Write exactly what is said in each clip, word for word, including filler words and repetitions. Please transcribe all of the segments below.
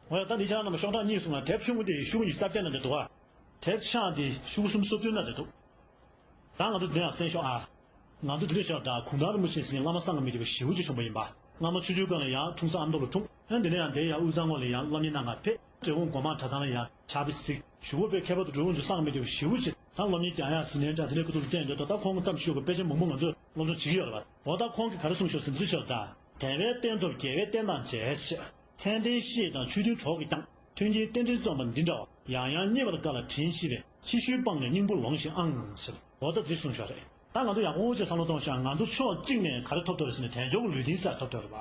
འོ་ཡ། ད་འདི་ཁྱེད་རང་རྣམ་པ་ཤོག་གྲངས་གཉིས་གསུངས་ན། དེབ་ཆུང་ངུ་དེ་ཤོག་གུ་ཉི་ཤུ་རྩ་བརྒྱད་ན་འདི་འདུག་ཨ། དེབ་ཆུང་དེ་ཤོག་གུ་སུམ་ཅུ་སོ་བདུན་ན་འདི་འདུག་ད་ང་ཚོ་འདི་ཡང་གསན་ཤོག་ཨ། ང་ཚོ་འདི་འདྲ་ཤོག་ད་གུང་ཐང་རིན་པོ་ཆེ་ཟེར་མཁན་བླ་མ་བསམ་གྱིས་མི་ཁྱབ་པ་ཞེ་པོ་ཅིག་བྱུང་བ་ཡིན་པ། སྔ་མོ་ཆུ་བཞི་སྒང་ལ་ཡང་འཁྲུངས་ས་ཨ་མདོ་ལ་འཁྲུངས། ཨ་འདི་ནས་ཡང་དེ་ཡང་དབུས་གཙང་ངོས་ལ་ཡང་སློབ་གཉེར་གནང་ག་ཕེབས། འབྲས་སྤུངས་སྒོ་མང་གྲྭ་ཚང་ལ་ཡང་ཕྱག་དཔེ་གཟིགས། གཞུག་གུ་དཔེ་ཁྱད་པར་དུ་འབྲས་སྤུངས་ཆུ་བཞི་སྒང་མི་ཁྱབ་པ་ཞེ་པོ་ཅིག་ད་སློབ་གཉེར་རྒྱག་ཡག་ཟེར་ནས་འདྲ་དེ་འདྲའི་ཁ་ཐུག་ལ་བསྟན་འདུག་ད་ཁོང་གི་མཚམས་ཞུགས་པའི་དཔེ་ཆ་མང་པོ་ང་ཚོས་སློབ་སྦྱོང་བྱེད་ཀྱི་ཡོད་རེད་པ། འོ་ད་ཁོང་གིས་ག་རེ་གསུངས་ཤོག་ཟེར་འདི་འདྲ་ཤོག་ད། དད་པས་བསྟེན་ཐོབ་དགེ་བས་བསྟེན་དང་བྱས་ཞེས། མཚན་ལྡན་བཤེས་དང་ཆོས་མཐུན་གྲོགས་ཀྱིས་བསྐྱངས། མཐུན་རྐྱེན་རྟེན་འབྲེལ་འཛོམས་པ་འདི་འདྲ་བ། ཡང་ཡང་རྙེད་པར་དཀའ་ལ་དྲིན་ཆེ་བས། ཕྱི་བཤོལ་སྤངས་ནས་སྙིང་པོ་ལོངས་ཤིག་ཨང་ཟེར། འོ་ད་འདི་གསུངས་ཤོག་རེད། ད་ང་ཚོ་ཡག་པོ་ཅིག་བསམ་བློ་གཏོང་ཤག་ང་ཚོ་ཕྱོགས་གཅིག་ནས་ག་རེ་ཐོབ་ཐུབ་རེད་ཟེར་ན་དལ་འབྱོར་གྱི་ལུས་རྟེན་ཟེར་ཐོབ་ཐུབ་རེད་པ།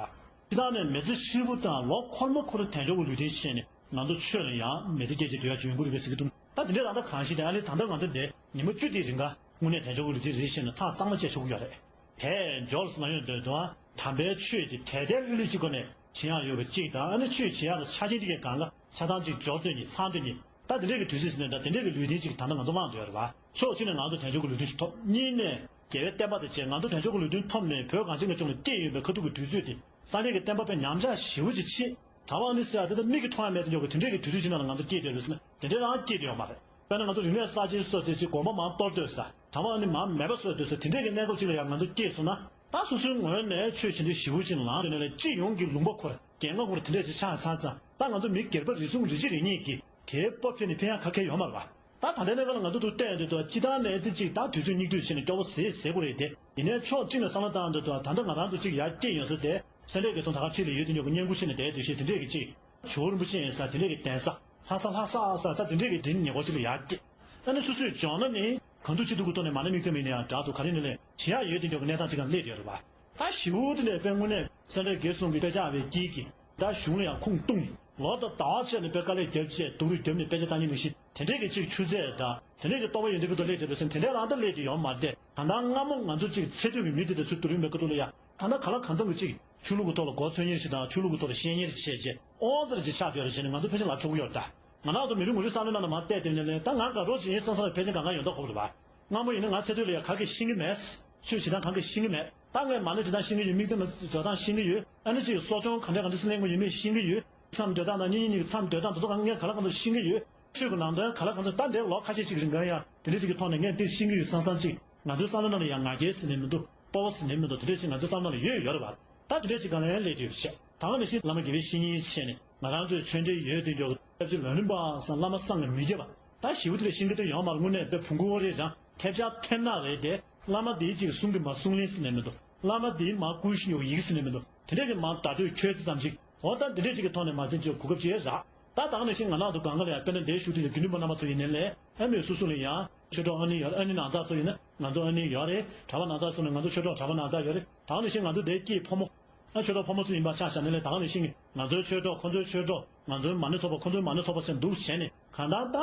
སྤྱིར་བཏང་ནས་མི་ཚེ་ཧྲིལ་པོ་དང་ལོ་འཁོར་མ་འཁོར་དལ་འབྱོར་གྱི་ལུས་རྟེན་བྱས་ནས་ང་ཚོ་ཆོས་ལ་ཡང་མི་ཚེ་སྐྱེལ་བྱེད་སྡོད་ཡག་ཅིག་ཡོང་གི་རེད་པས་ཟེར་གྱི་འདུག་ད་འདི་འདྲའི་རང་ལྟ་གང་ཞིག་དང་ཨ་ནི་ད་ལྟ་ང་ཚོ་འདི་ཉི་མ་བཅུ་དེའི་རིང་ག་དངོས་གནས་དལ་འབྱོར་གྱི་ལུས་རྟེན་རེད་ཟེར་ནས་ཐག་གཙང་མ་བཅད་ཆོག་གི་ཡོད་རེད། དལ་འབྱོར་ཟེར་ན་ཡོང་དུས་དང་དམ་པའི་ཆོས་དེ་དལ་དལ་ལྷོད་ལྷོད་ཅིག་སྒོ་ནས་བྱེད་ཡག་ཡོད་པ་གཅིག་དང་། ཨ་ནི་ཆོས་བྱེད་ཡག་གི་ཆ་རྐྱེན་དེ་གའི་སྒང་ལ་ཆ་ཚང་ཅིག་འབྱོར་སྡོད་མཁན་ཚང་སྡོད་མཁན་ད་དེ་འདྲས་ཀྱི་དུས་ཚོད་ཟེར་ནས་འདྲ་དེ་འདྲས་ཀྱི་ལུས་རྟེན་ཅིག་ད་ལྟ་ང་ཚོ་བླངས་བསྡད་ཡོད་རེད་པ། ཕྱོགས་གཅིག་ནས་ང་ཚོ་དལ་འབྱོར་གྱི་ལུས་རྟེན་ཞིག་ཐོབ། གཉིས་ནས་དགེ་བའི་བསྟན་པ་དེ་བྱས། ང་ཚོ་དལ་འབྱོར་གྱི་ལུས་རྟེན་ཐོབ་ནས་བོད་གངས་ཅན་གྱི་ལྗོངས་ལ་སྐྱེས་ཡོད་པའི་ཁ་ཐུག་གི་དུས་ཚོད་དེ་སངས་རྒྱས་ཀྱི་བསྟན་པ་དཔེ་ཉམས་ཆག་ཞེ་པོ་ཅིག་ཕྱིན། གྲྭ་པ་ཨ་ནི་ཟེར་ཡག་དེ་ད་མིག་གིས་མཐོང་ཡག་མེད་དུ་འགྱུར་གྱི་དེ་འདྲས་ཀྱི་དུས་ཚོད་ཅིག་ནང་ལ་ང་ཚོ་སྐྱེས་བསྡད་ཡོད་པས་ཟེར་ན་དེ་འདྲས་རང་སྐྱེས་བསྡད་ཡོད་མ་རེད། དཔེར་ན་ང་ཚོ་རིག་གནས་གསར་བརྗེའི་སོ་ཟེར་ཅིག་དགོན་པ་མར་གཏོར་སྡོད་ས། གྲྭ་པ་ཨ་ནི་མར་མེད་པ་བཟོས་སྡོད་ས། དེ་འདྲས་ཀྱི་གནས་སྐབས་ཅིག་ལ་ཡང་ང་ཚོ་སྐྱེས་སོང་ན། ད་སོ་སོའི་ངོས་ནས་ཆོས་བྱེད་འདོད་ཞེ་པོ་ཅིག་ལངས་ཡོད་ནའི་ལས་སྤྱི་ཡོངས་ཀྱི་ལུང་པ་ཁོ་ར་རྒྱལ་ཁབ་ཁོ་ར་དེ་འདྲས་ཅིག་ཆགས་ཚར་ཙང་ད་ང་ཚོ་མི་སྒེར་པ་རེ་ཟུང་རེ་གཅིག་རེ་གཉིས་ཀྱིས་དེའི་སྤོབས་ཕེབས་ནས་ཕན་ཡག་ག་གེ་ཡོད་མ་རེད་པ། ད་ད་ལྟའི་གནས་སྐབས་ལ་ང་ཚོ་འདུག་བལྟས་ཡོང་དུས་ད་སྤྱིར་བཏང་ནས་དེ་གཅིག་ད་དུས་ཚོད་སྙིགས་དུས་བྱས་ནས་སྐྱོ་པོ་ཟེར་ཟེར་དགོས་རེད་དེ། ཡིན་ནའི་ཕྱོགས་གཅིག་ནས་བསམ་བློ་བཏང་དུས་ད་ད་ལྟ་ང་རང་ཚོ་གཅིག་ཡར་སྐྱེས་ཡོང་ས་དེ་སེ་འབྲས་དགེ་གསུམ་ད་ག་ཕྱི་ལ་ཡོད་དུས་ཉོ་གི་བསྙེན་བཀུར་བྱས་ནས་བསྡད་དུས་ཤེས་དེ་འདྲས་ཀྱི་གཅིག་ཇོ་བོ་རིན་པོ་ཆེ་ཡིན་ས་དེ་འདྲས་ཀྱི་གདན་ས་ལྷ་ས་ལྷ་ས་ས་ད་དེ་འདྲས་ཀྱི་དེ་ཉེ་འཁོར་གཅིག་ལ་ཡར་སྐྱེས། ཨ་ནི་སོ་སོས་སྦྱོང་ན་ནི་གང་ཐུབ་ཅི་ཐུབ་ཀྱི་ཐོག་ནས་མ་ཎི་དམིགས་བརྩེ་མ་ཡིན་ན་ཡང་འདྲ་འདུག་ག་རེ་ནི་ལས་བྱེད་ཡག་ཡོད་དུས་ཉོ་གི་གནས་སྟངས་གཅིག་ག་སླེབས་ཡོད་རེད་པ། ད་ཞེ་པོ་དེ་ལས་དཔེ་དངོས་གནས་སེ་འབྲས་དགེ་གསུམ་གྱི་དཔེ་ཆ་བའི་དཀྱིལ་གྱི་ད་གཞུང་ལ་ཡང་ཁུངས་གཏུགས་ནས་ལོ་དང་ཟླ་བ་བྱས་ནས་དཔེ་དཀའ་ལས་བརྒྱབ་བྱས་སྡུག་རུས་བརྒྱབ་ནས་དཔེ་ཆ་ལྟ་མཁན་མི་ཤེས་དེ་འདྲས་ཀྱི་ཅིག་ཆུ་ཚད་དང་དེ་འདྲས་ཀྱི་རྟོགས་པ་ཡོན་ཏན་ཕུལ་དུ་སླེབས་བསྡད་པ་ཟེར་དེ་འདྲས་རང་ད་སླེབས་ཀྱི་ཡོད་མ་རེད་དེ། ད་ལྟ་སྔ་མོ་ང་ཚོ་ཅིག་ཚེ་སྟོད་ཀྱི་མི་དེ་དེ་ཚོ་དུ་རིང་བའི་ཁ་ཐུག་ལ་ཡ་ད་ལྟ་ག་ལ་གང་འཚམ་གྱི་ཅིག་ཆོས་ལུགས་ཀྱི་ཐོག་ལ་མགོ་ཚོས་མཁན་ཞིག་དང་ཆོས་ལུགས་ཀྱི་ཐོག་ལ་བཤད་མཁན་ཞིག་བྱས་རྗེས་ཨོ་ཙི་རེ་ཅིག་ཆགས་བསྡད་ཡོད་རེད་བྱས་ནས་ང་ཚོ་ཕལ་ཆེར་ལབ་ཆོག་གི་ཡོད་རེད་ད། ང་རང་ཚོ་མི་རེ་ངོ་རེ་བསམ་བློའི་ནང་ལ་མར་བལྟས་བསྡད་ནས་ལས་ད་ང་དགའ་རོགས་བྱེད་མཁན་སང་སང་ལ་ཕལ་ཆེར་གང་ག་ཡོང་མདོག་ཁ་པོ་རེད་པ། སྔ་མོ་ཡིན་ན་ང་ཚེ་སྟོད་ལ་ཡ་ག་གེ་ཤེས་ཀྱི་མེད། ཆོས་བྱེད་སྟངས་གང་གེ་ཤེས་ཀྱི་མེད། ད་ངས་མ་ཎི་བྲི་སྟངས་ཤེས་ཀྱི་ཡོད། དམིགས་བརྩེ་མ་འདོན་སྟངས་ཤེས་ཀྱི་ཡོད། ཨ་ནི་ཅིག་གསོ་སྦྱོང་ག་འདྲ་ག་འདྲ་སེ་ལེན་དགོས་ཡོད་མེད་ཤེས་ཀྱི་ཡོད། མཚམས་སྡོད་སྟངས་དང་གཉེན་ཉེ་གཉིས་ཀྱི་མཚམས་སྡོད་སྟངས་དེ་ཚོ་གང་ངས་ག་ལ་གང་འཚམ་ཤེས་ཀྱི་ཡོད། ཆོས་ཀྱི་ནང་དོན་ག་ལ་གང་འཚམ་ད་འདིར་ལོ་ཁ་ཤས་ཅིག་རིང་ག་ཡང་དེ་འདྲ་ཅིག་གི་ཐོག་ནས་ངས་འདི་ཤེས་ཀྱི་ཡོད་བསམ་བསམ་ཅིག་ང་ཚོའི་བསམ་བློ་ནང་ལ་ཡང་ང་རྒྱལ་ཟེར་ནས་མི་འདུག་སྤོབས་པ་ཟེར་ནས་མི་འདུག་དེ་འདྲ་ཅིག་ང་ཚོའི་བསམ་བློ་ནང་ལ་ཡོད་ཡོད་རེད་པ། ད་དེ་འདྲ་ཅིག་གང་ལ་ཡང་སླེབས་ཡོད་པ་བྱས་ད་ག་ནང་བཞིན་བླ་མ་དགེ་བའི་བཤེས་གཉེན་བྱས་ནས་ང་རང་ཚོའི་ཆོས་འབྲེལ་ཡོད་དུས་འཇོག་སྐྱབས་རྗེ་ལམ་རིམ་པ་སང་བླ་མ་བསམ་གྱིས་མི་ཁྱབ་པ། ད་ཞེ་པོ་དེ་ལས་ཤེས་ཀྱི་དེ་ཡོད་མ་རེད། དངོས་གནས་དཔེ་བོང་གུ་བོ་རེ་རང་ཐེབས་ཆག་ཐེབས་ནག་རེད་དེ། བླ་མ་དེའི་ཅིག་གསུང་གི་མ་གསུང་ལེན་ཟེར་ནས་མི་འདུག་བླ་མ་དེའི་མ་བསྐུལ་ཞིང་ཡོད་ཡིག་ཟེར་ནས་མི་འདུག་དེ་འདྲས་ཀྱི་མ་བརྡ་སྤྲོད་ཁྱོད་ཚོ་ཙམ་ཞིག་འོ་ད་འདི་འདྲས་ཅིག་གི་ཐོག་ནས་མ་ཚན་ཅིག་གོ་སྐབས་ཅིག་རག་ད་ད་ག་ནང་བཞིན་ང་རང་ཚོ་གང་ག་ལ་ཡང་དཔེར་ན་འདིའི་ཞུ་དུས་ལ་དགེ་འདུན་པ་རྣམ་པ་ཚོ་ཡིན་ནའི་ལས་ཨ་མའི་སོ་སོ་ལ་ཡང་ཆོས་གྲོགས་ཨ་ནི་ཡོད་རེད། ཨ་ནི་ནང་ཚགས་ཚོ་ཡིན་ན་ང་ཚོ་ཨ་ནི་ཡོད་རེད། གྲྭ་པ་ནང་ཚགས་ཚོ་ན་ང་ཚོ་ཆོས་གྲོགས་གྲྭ་པ་ནང་ཚགས་ཡོད་རེད། ད་ག་ནང་བཞིན་ང་ཚོ་འདིའི་སྐྱེས་ཕོ་མོ། ཨ་ཆོས་གྲོགས་ཕོ་མོ་ཚོ་ཡིན་པ་ཆ་བཞག་ན་ལས་ད་ག་ནང་བཞིན་གྱི་ང་ཚོའི་ཆོས་གྲོགས་ཁོ་ཚོའི་ཆོས་གྲོགས་ང་ཚོའི་མ་ཎི་ཚོགས་པ་ཁོ་ཚོའི་མ་ཎི་ཚོགས་པ་ཟེར་འདུག་བྱས་ནས་གང་ལྟར་ད་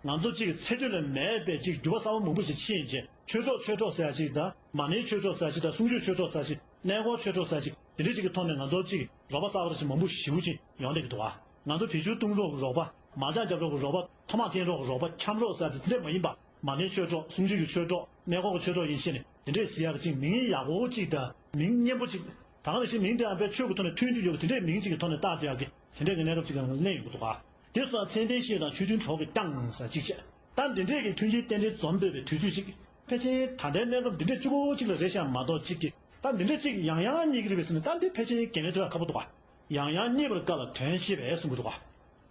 ང་ཚོ་གཅིག་ཚེ་སྟོད་ལ་མེད་པའི་གཅིག་འགྱུར་བ་གསར་པ་མང་པོ་ཞིག་ཕྱིན་རྗེས་ཆོས་གྲོགས་ཆོས་གྲོགས་ཟེར་ཡ་གཅིག་དང་མ་ཎིའི་ཆོས་གྲོགས་ཟེར་ཡ་གཅིག་དང་གསུང་ཆོས་ཆོས་གྲོགས་ཟེར་ཡ་གཅིག་གནས་སྐོར་ཆོས་གྲོགས་ཟེར་ཡ་གཅིག་དེ་འདྲ་གཅིག་གི་ཐོག་ནས་ང་ཚོ་གཅིག་རོགས་པ་གསར་པ་ཞིག་མང་པོ་ཞེ་པོ་ཅིག་ཡོང་བསྡད་ཀྱི་འདུག་ཨ། ང་ཚོ་བེད་སྤྱོད་གཏོང་རོགས་ཀྱི་རོགས་པ། མ་ཅང་རྒྱབ་རོགས་ཀྱི་རོགས་པ། ཐོག་མ་འཐེན་རོགས་ཀྱི་རོགས་པ། འཁྱམ་རོགས་ཟེར་ཡ་དེ་དེ་འདྲས་མ་ཡིན་པ། མ་ཎིའི་ཆོས་གྲོགས། གསུང་ཆོས་ཀྱི་ཆོས་གྲོགས། གནས་སྐོར་གྱི་ཆོས་གྲོགས་ཡིན་ཞེས་ནས་དེ་འདྲས་ཟེར་ཡག་གི་ཅིག་མིང་ཡག་པོ་ཅིག་དང་མིང་སྙན་པོ་ཅིག་ད་ག་ནང་བཞིན་མིང་དེའང་དཔེ་ཆོས་ཀྱི་ཐོག་ནས་ཐོན་རྒྱུ་ཡོད་པ་དེ་འདྲས་མིང་ཅིག་གི་ཐོག་ནས་བཏགས་བསྡད་ཡག་གི་དེ་འདྲས་ཀྱི་གནས་སྐབས་ཅིག་གི་ནང་ལ་གནས་ཡོང་གི་འདུག་ག་དེ་སོགས་མཚན་ལྡན་བཤེས་དང་ཆོས་མཐུན་གྲོགས་ཀྱིས་བསྐྱངས་ཟེར་ཅིག་བྱས། ད་འདི་འདྲས་ཀྱི་མཐུན་རྐྱེན་རྟེན་འབྲེལ་འཛོམས་བསྡད་པའི་དུས་ཚོད་ཅིག་ཕལ་ཆེར་ད་ལྟའི་གནས་སྐབས་འདི་འདྲས་གཅིག་པོ་གཅིག་ལ་རེད་ཤག་མ་གཏོགས་གཅིག་གིས་ད་འདི་འདྲས་གཅིག་ཡང་ཡང་རྙེད་ཀྱི་རེད་པས་ཟེར་ན་ད་འདི་ཕལ་ཆེར་འགན་ལེན་ཐུབ་ཡག་ཁག་པོ་འདུག་ག་ཡང་ཡང་རྙེད་པར་དཀའ་ལ་དོན་ཆེ་བས་གསུང་གི་འདུག་ག་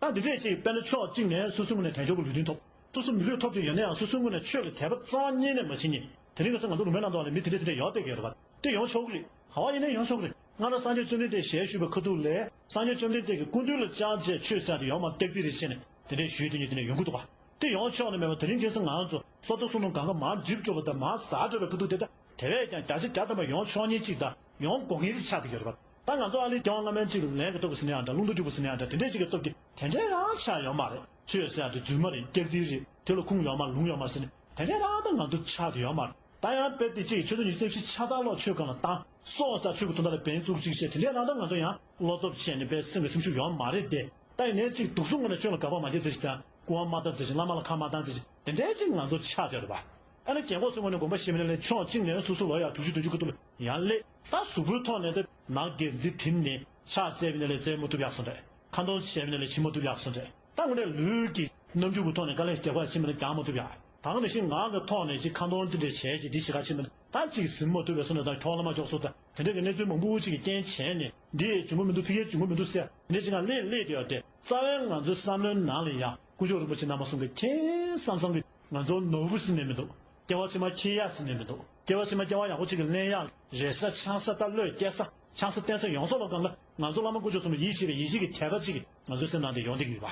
ད་འདི་འདྲས་ཅིག་དཔེར་ན་ཕྱོགས་གཅིག་ནས་སོ་སོའི་ངོས་ནས་དལ་འབྱོར་གྱི་ལུས་རྟེན་ཐོབ། སོ་སོ་མི་ལུས་ཐོབ་ཀྱི་ཡོད་ན་ཡང་སོ་སོའི་ངོས་ནས་ཆོས་ཀྱི་དད་པ་རྩ་བ་ཉིད་ནས་མ་བྱེད་མཁན། དེ་རིང་ཁ་སང་ང་ཚོ་ལུང་པའི་ནང་དུ་བ་ལ་མི་དེ་འདྲས་དེ་འདྲས་ཡོད་བསྡད་ཀྱི་ཡོད་རེད་པ། དེ་ཡོང་ཆོག་གི་རེད། ག་བ་ཡིན་ནའི་ཡོང་ཆོག་གི་རེད། སྔར་སངས་རྒྱས་བཅོམ་ལྡན་འདས་ཞལ་བཞུགས་པའི་ཁ་ཐུག་ལས་སངས་རྒྱས་བཅོམ་ལྡན་འདས་ཀྱི་སྐུ་མདུན་ལ་བཅར་བྱས་ཆོས་ཟེར་དེ་ཡོང་མ་སྟེགས་རྩིས་རེད་བྱས་ནས་དེ་འདྲས་ཞུས་དེ་ཉིད་དེ་འདྲས་ཡོང་གི་འདུག་ག་དེ་ཡོང་ཆོག་ནི་མེད་པ། དེ་རིང་ཁ་སང་ང་རང་ཚོ་སོ་ལྟ་སོ་ནོ་གང་ག་མར་འཇིབ་འགྲོ་བ་དང་མར་ཟག་འགྲོ་བའི་ཁ་ཐུག་དེ་ད་དེ་བས་ཀྱང་བརྒྱ་ཆ་བརྒྱ་ཐམ་པ་ཡོང་ཆོག་མཁན་གཅིག་དང་ཡོང་དགོས་མཁན་གཅིག་ཆགས་བསྡད་ཡོད་རེད་པ། ད་ང་ཚོ་ཨ་ལི་རྒྱལ་བ་བླ་མའི་གཅིག་ལ་ལན་གྱི་སྟོབས་ཀྱིས་ཟེར་ན་ཡང་འདྲ། རླུང་རྟ་རྒྱུག་པ་ཟེར་ན་ཡང་འདྲ། དེ་འདྲའི་གཅིག་གི་སྟོབས་ཀྱིས་དེ་འདྲའི་རང་ཆགས་ཡོད་མ་རེད། ཆོས་ཟེར་ཡག་དེ་རྫུན་མ་རེད། སྐྱག་རྫུན་རེད། དེ་ལ་ཁུངས་ཡོད་མ་རེད། ལུང་ཡོད་མ་རེད་ཟེར་ནས་དེ་འདྲའི་རང་ད་ང་ཚོ་ཆགས་བསྡད་ཡོད་མ་རེད། ད་ཡང་དཔེ་དེ་གཅིག་ཆོས་དང་ཉི་ཤུ་རྩ་བཞི་ཆ་ཚང་ལོག་ཆོས་སྒང་ལ་བཏང་སོགས་ད་ཆོས་ཀྱི་དོན་དག་ལ་འབེན་བཙུགས་གཅིག་བྱས་དེ་འདྲའི་རང་ད་ང་ཚོ་ཡང་བློ་སྟོབས་ཆེ་ནས་དཔེ་སེམས་ཀྱི་སེམས་ཤུགས་ཡོད་མ་རེད་དེ། ད་ཡིན་ནའི་གཅིག་སྡུག་གསུམ་ངོ་ནས་ཆོས་ལ་དགག་པ་མ་བྱེད་ཟེར་ཞིག་དང་སྐུར་བ་མ་བཏབ་ཟེར་ཞིག་བླ་མ་ལ་ཁ་མ་བཏང་ཟེར་ཞིག་དེ་འདྲའི་གཅིག་ང་ཚོ་ཆགས་བསྡད་ཡོད་རེད་པ། ཨ་ནི་རྒན་གོག་ཚོའི་ངོས་ནས་དགོངས་པ་བཞེས་མིན་ལས་ཕྱོགས་གཅིག་ནས་སོ་སོ་ལོ་ཡ་དྲུག་ཅུ་བདུན་ཅུ་ཁ་ཐུག་ལ་ཡང་སླེབས། ད་གཟུགས་པོའི་ཐོག་ནས་ད་ནག་འགེལ་འཛི་དྲིམ་ནས་ཕྱག་བཙལ་བ་ཡིན་ན་ལས་བཙལ་མ་ཐུབ་ཡག་སོང་རེད། ཁ་འདོན་བྱས་པ་ནས་ལས་བྱེད་མ་ཐུབ་ཡག་སོང་རེད། ད་དངོས་གནས་ལུས་ཀྱི་རྣམ་འགྱུར་གྱི་ཐོག་ནས་དཀའ་ལས་རྒྱག་པ་ཕྱིན་པ་ནས་རྒྱག་མ་ཐུབ་ཡག་ད་ག་ནང་བཞིན་ངག་གི་ཐོག་ནས་ཅིག་ཁ་འདོན་འདི་འདྲ་བྱས་ཅིག་འདི་བྱེད་ག་ཕྱིན་པ་ནས་ད་ཅིག་ཟིན་མ་ཐུབ་པའི་སོང་ནས་ད་འཁྱོག་ལ་མ་འཁྱོག་སོང་ད་དེ་འདྲ་གི་གནས་ཚུལ་མང་པོ་ཅིག་གི་རྐྱེན་བྱས་ནས་འདི་འབྱུང་གི་མི་འདུག་ཕ་གིར་འབྱུང་གི་མི་འདུག་ཟེར་འདི་ཅིག་ང་ལས་སླེབས་བསྡད་ཡོད་དེ་རྩ་བའི་ང་ཚོའི་བསམ་བློའི་ནང་ལ་ཡང་དཀོན་མཆོག་རིན་པོ་ཆེ་རྣམ་པ་གསུམ་གྱི་མཁྱེན་བསམ་བསམ་གྱི་ང་ཚོ་ནོར་བུ་ཟིན་ནས་མི་འདུག་སྐྱེ་བ་ཕྱི་མ་འཁྱེར་ཡག་ཟིན་ནས་མི་འདུག་སྐྱེ་བ་ཕྱི་མ་སྐྱེ་བ་ཡག་པོ་ཅིག་གི་ལེན་ཡག་རེ་ས་ཆང་ས་ད་བློས་སྐྱེ་ས་ཆང་ས་བསྟན་ས་ཡོང་ས་ལོ་གང་ལ་ང་ཚོ་བླ་མ་དཀོན་མཆོག་གསུམ་ལ་ཡིད་ཆེས་པའི་ཡིད་ཆེས་ཀྱི་དད་པ་ཅིག་ང་ཚོའི་སེམས་ནང་དེ་ཡོང་བསྡད་ཀྱི་ཡོད་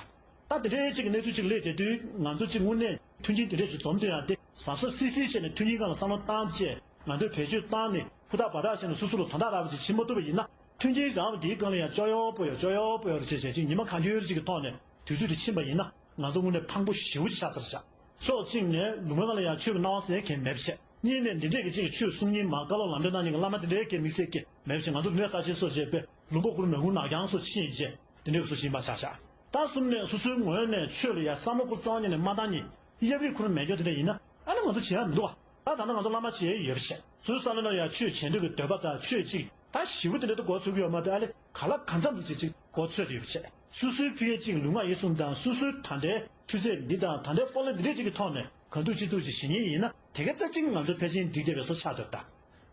པ། ད་དེ་འདྲའི་ཅིག་གི་གནས་ཚུལ་ཅིག་སླེབས་བསྡད་དུས་ང་ཚོ་ཅིག་དངོས་གནས་མཐུན་རྐྱེན་དེ་འདྲས་ཅིག་འཛོམས་དུས་ཡང་དེ་གཟབ་གཟབ་སིལ་སིལ་བྱས་ནས་མཐུན་རྐྱེན་སྒང་ལ་བསམ་བློ་བཏང་བྱས་ང་ཚོས་བེད་སྤྱོད་བཏང་ནས་ཧུར་ཐག་འབད་ཐག་བྱས་ནས་སོ་སོ་ལ་དོན་དག་རག་པ་ཅིག་བྱེད་མ་ཐུབ་པ་ཡིན་ན་མཐུན་རྐྱེན་རག་པ་དེའི་སྒང་ལ་ཡང་སྐྱོ་ཡོ་པོ་ཡོ་སྐྱོ་ཡོ་པོ་ཡོ་རེ་བྱས་བྱས་ཅིག་ཉི་མ་གང་འཁྱོལ་ཅིག་གི་ཐོག་ནས་དུས་ཚོད་དེ་ཕྱིན་པ་ཡིན་ན་ང་ཚོ་དངོས་གནས་ཕངས་པོ་ཞེ་པོ་ཅིག་ཆགས་ས་རེད་ཤག་ཕྱོགས་གཅིག་ནས་ལུང་པ་ནང་ལ་ཡང་ཆོས་ཀྱི་སྣང་བ་ཟེར་མཁན་མེད་པ་བྱས། གཉིས་ནས་འདི་འདྲས་ཀྱི་ཅིག་ཆོས་གསུང་མཁན་མ་བཀའ་སློབ་ལམ་སྟོན་གནང་མཁན་གྱི་བླ་མ་འདི་འདྲས་ཀྱི་དམིགས་བསལ་གྱི་མེད་པ་བྱས། ང་ཚོ་ལུས་ས་ཆེན་སོགས་བྱས་པས་ལུང་པ་ཁུར་མེ་ཁུར་ནག་རྐྱང་སོགས་ཕྱིན་བྱས་འདི་འདྲས་སུ་ཞིག་ཡིན་པ་ཆགས་ཤག་ད་གསུམ་ནས་སོ་སོའི་ངོས་ནས་ཆོས་ལ་ཡ་བསམ་བློ་ཁུར་རྩ་བ་ཉིད་ནས་མ་བཏང་ཉིད་གཡབ་རིགས་ཁུར་མེད་རྒྱུ་དེ་འདྲ་ཡིན་ན་ཨ་ནི་ང་ཚོ་བྱེད་ཡ་མི་འདུག་བ། ད་ད་ལྟ་ང་ཚོ་བླ་མ་བྱེད་ཡ་ཡོད་པ་བྱས་སོ་སོའི་བསམ་བློ་ནང་ཡ་ཆོས་བྱེད་འདོད་ཀྱི་འདོད་པ་དང་ཆོས་གཅིག་ད་ཞི་བོ་དེ་འདྲ་དུ་འགོ་ཚུགས་ཀྱི་ཡོད་མ་རེད། ཨ་ལེ་ག་ལ་གང་འཚམ་དུ་བྱེད་ཅིག་འགོ་ཚུགས་དུ་ཡོད་པ་བྱས། སོ་སོའི་ཕ་གིའི་ཅིག་ལུས་ངག་ཡིད་གསུམ་དང་སོ་སོའི་ད་ལྟའི་ཆུ་ཚད་འདི་དང་ད་ལྟའི་སྤོ་ལོ་འདི་འདྲས་ཅིག་གི་ཐོག་ནས་གང་ཐུབ་ཅི་ཐུབ་ཅིག་བྱེད་ཉེན་ཡིན་ན་དེ་ག་རྩ་གཅིག་ང་ཚོ་ཕལ་ཆེར་འགྲིག་བསྡད་པའི་བཟོ་ཆགས་འདུག་ད་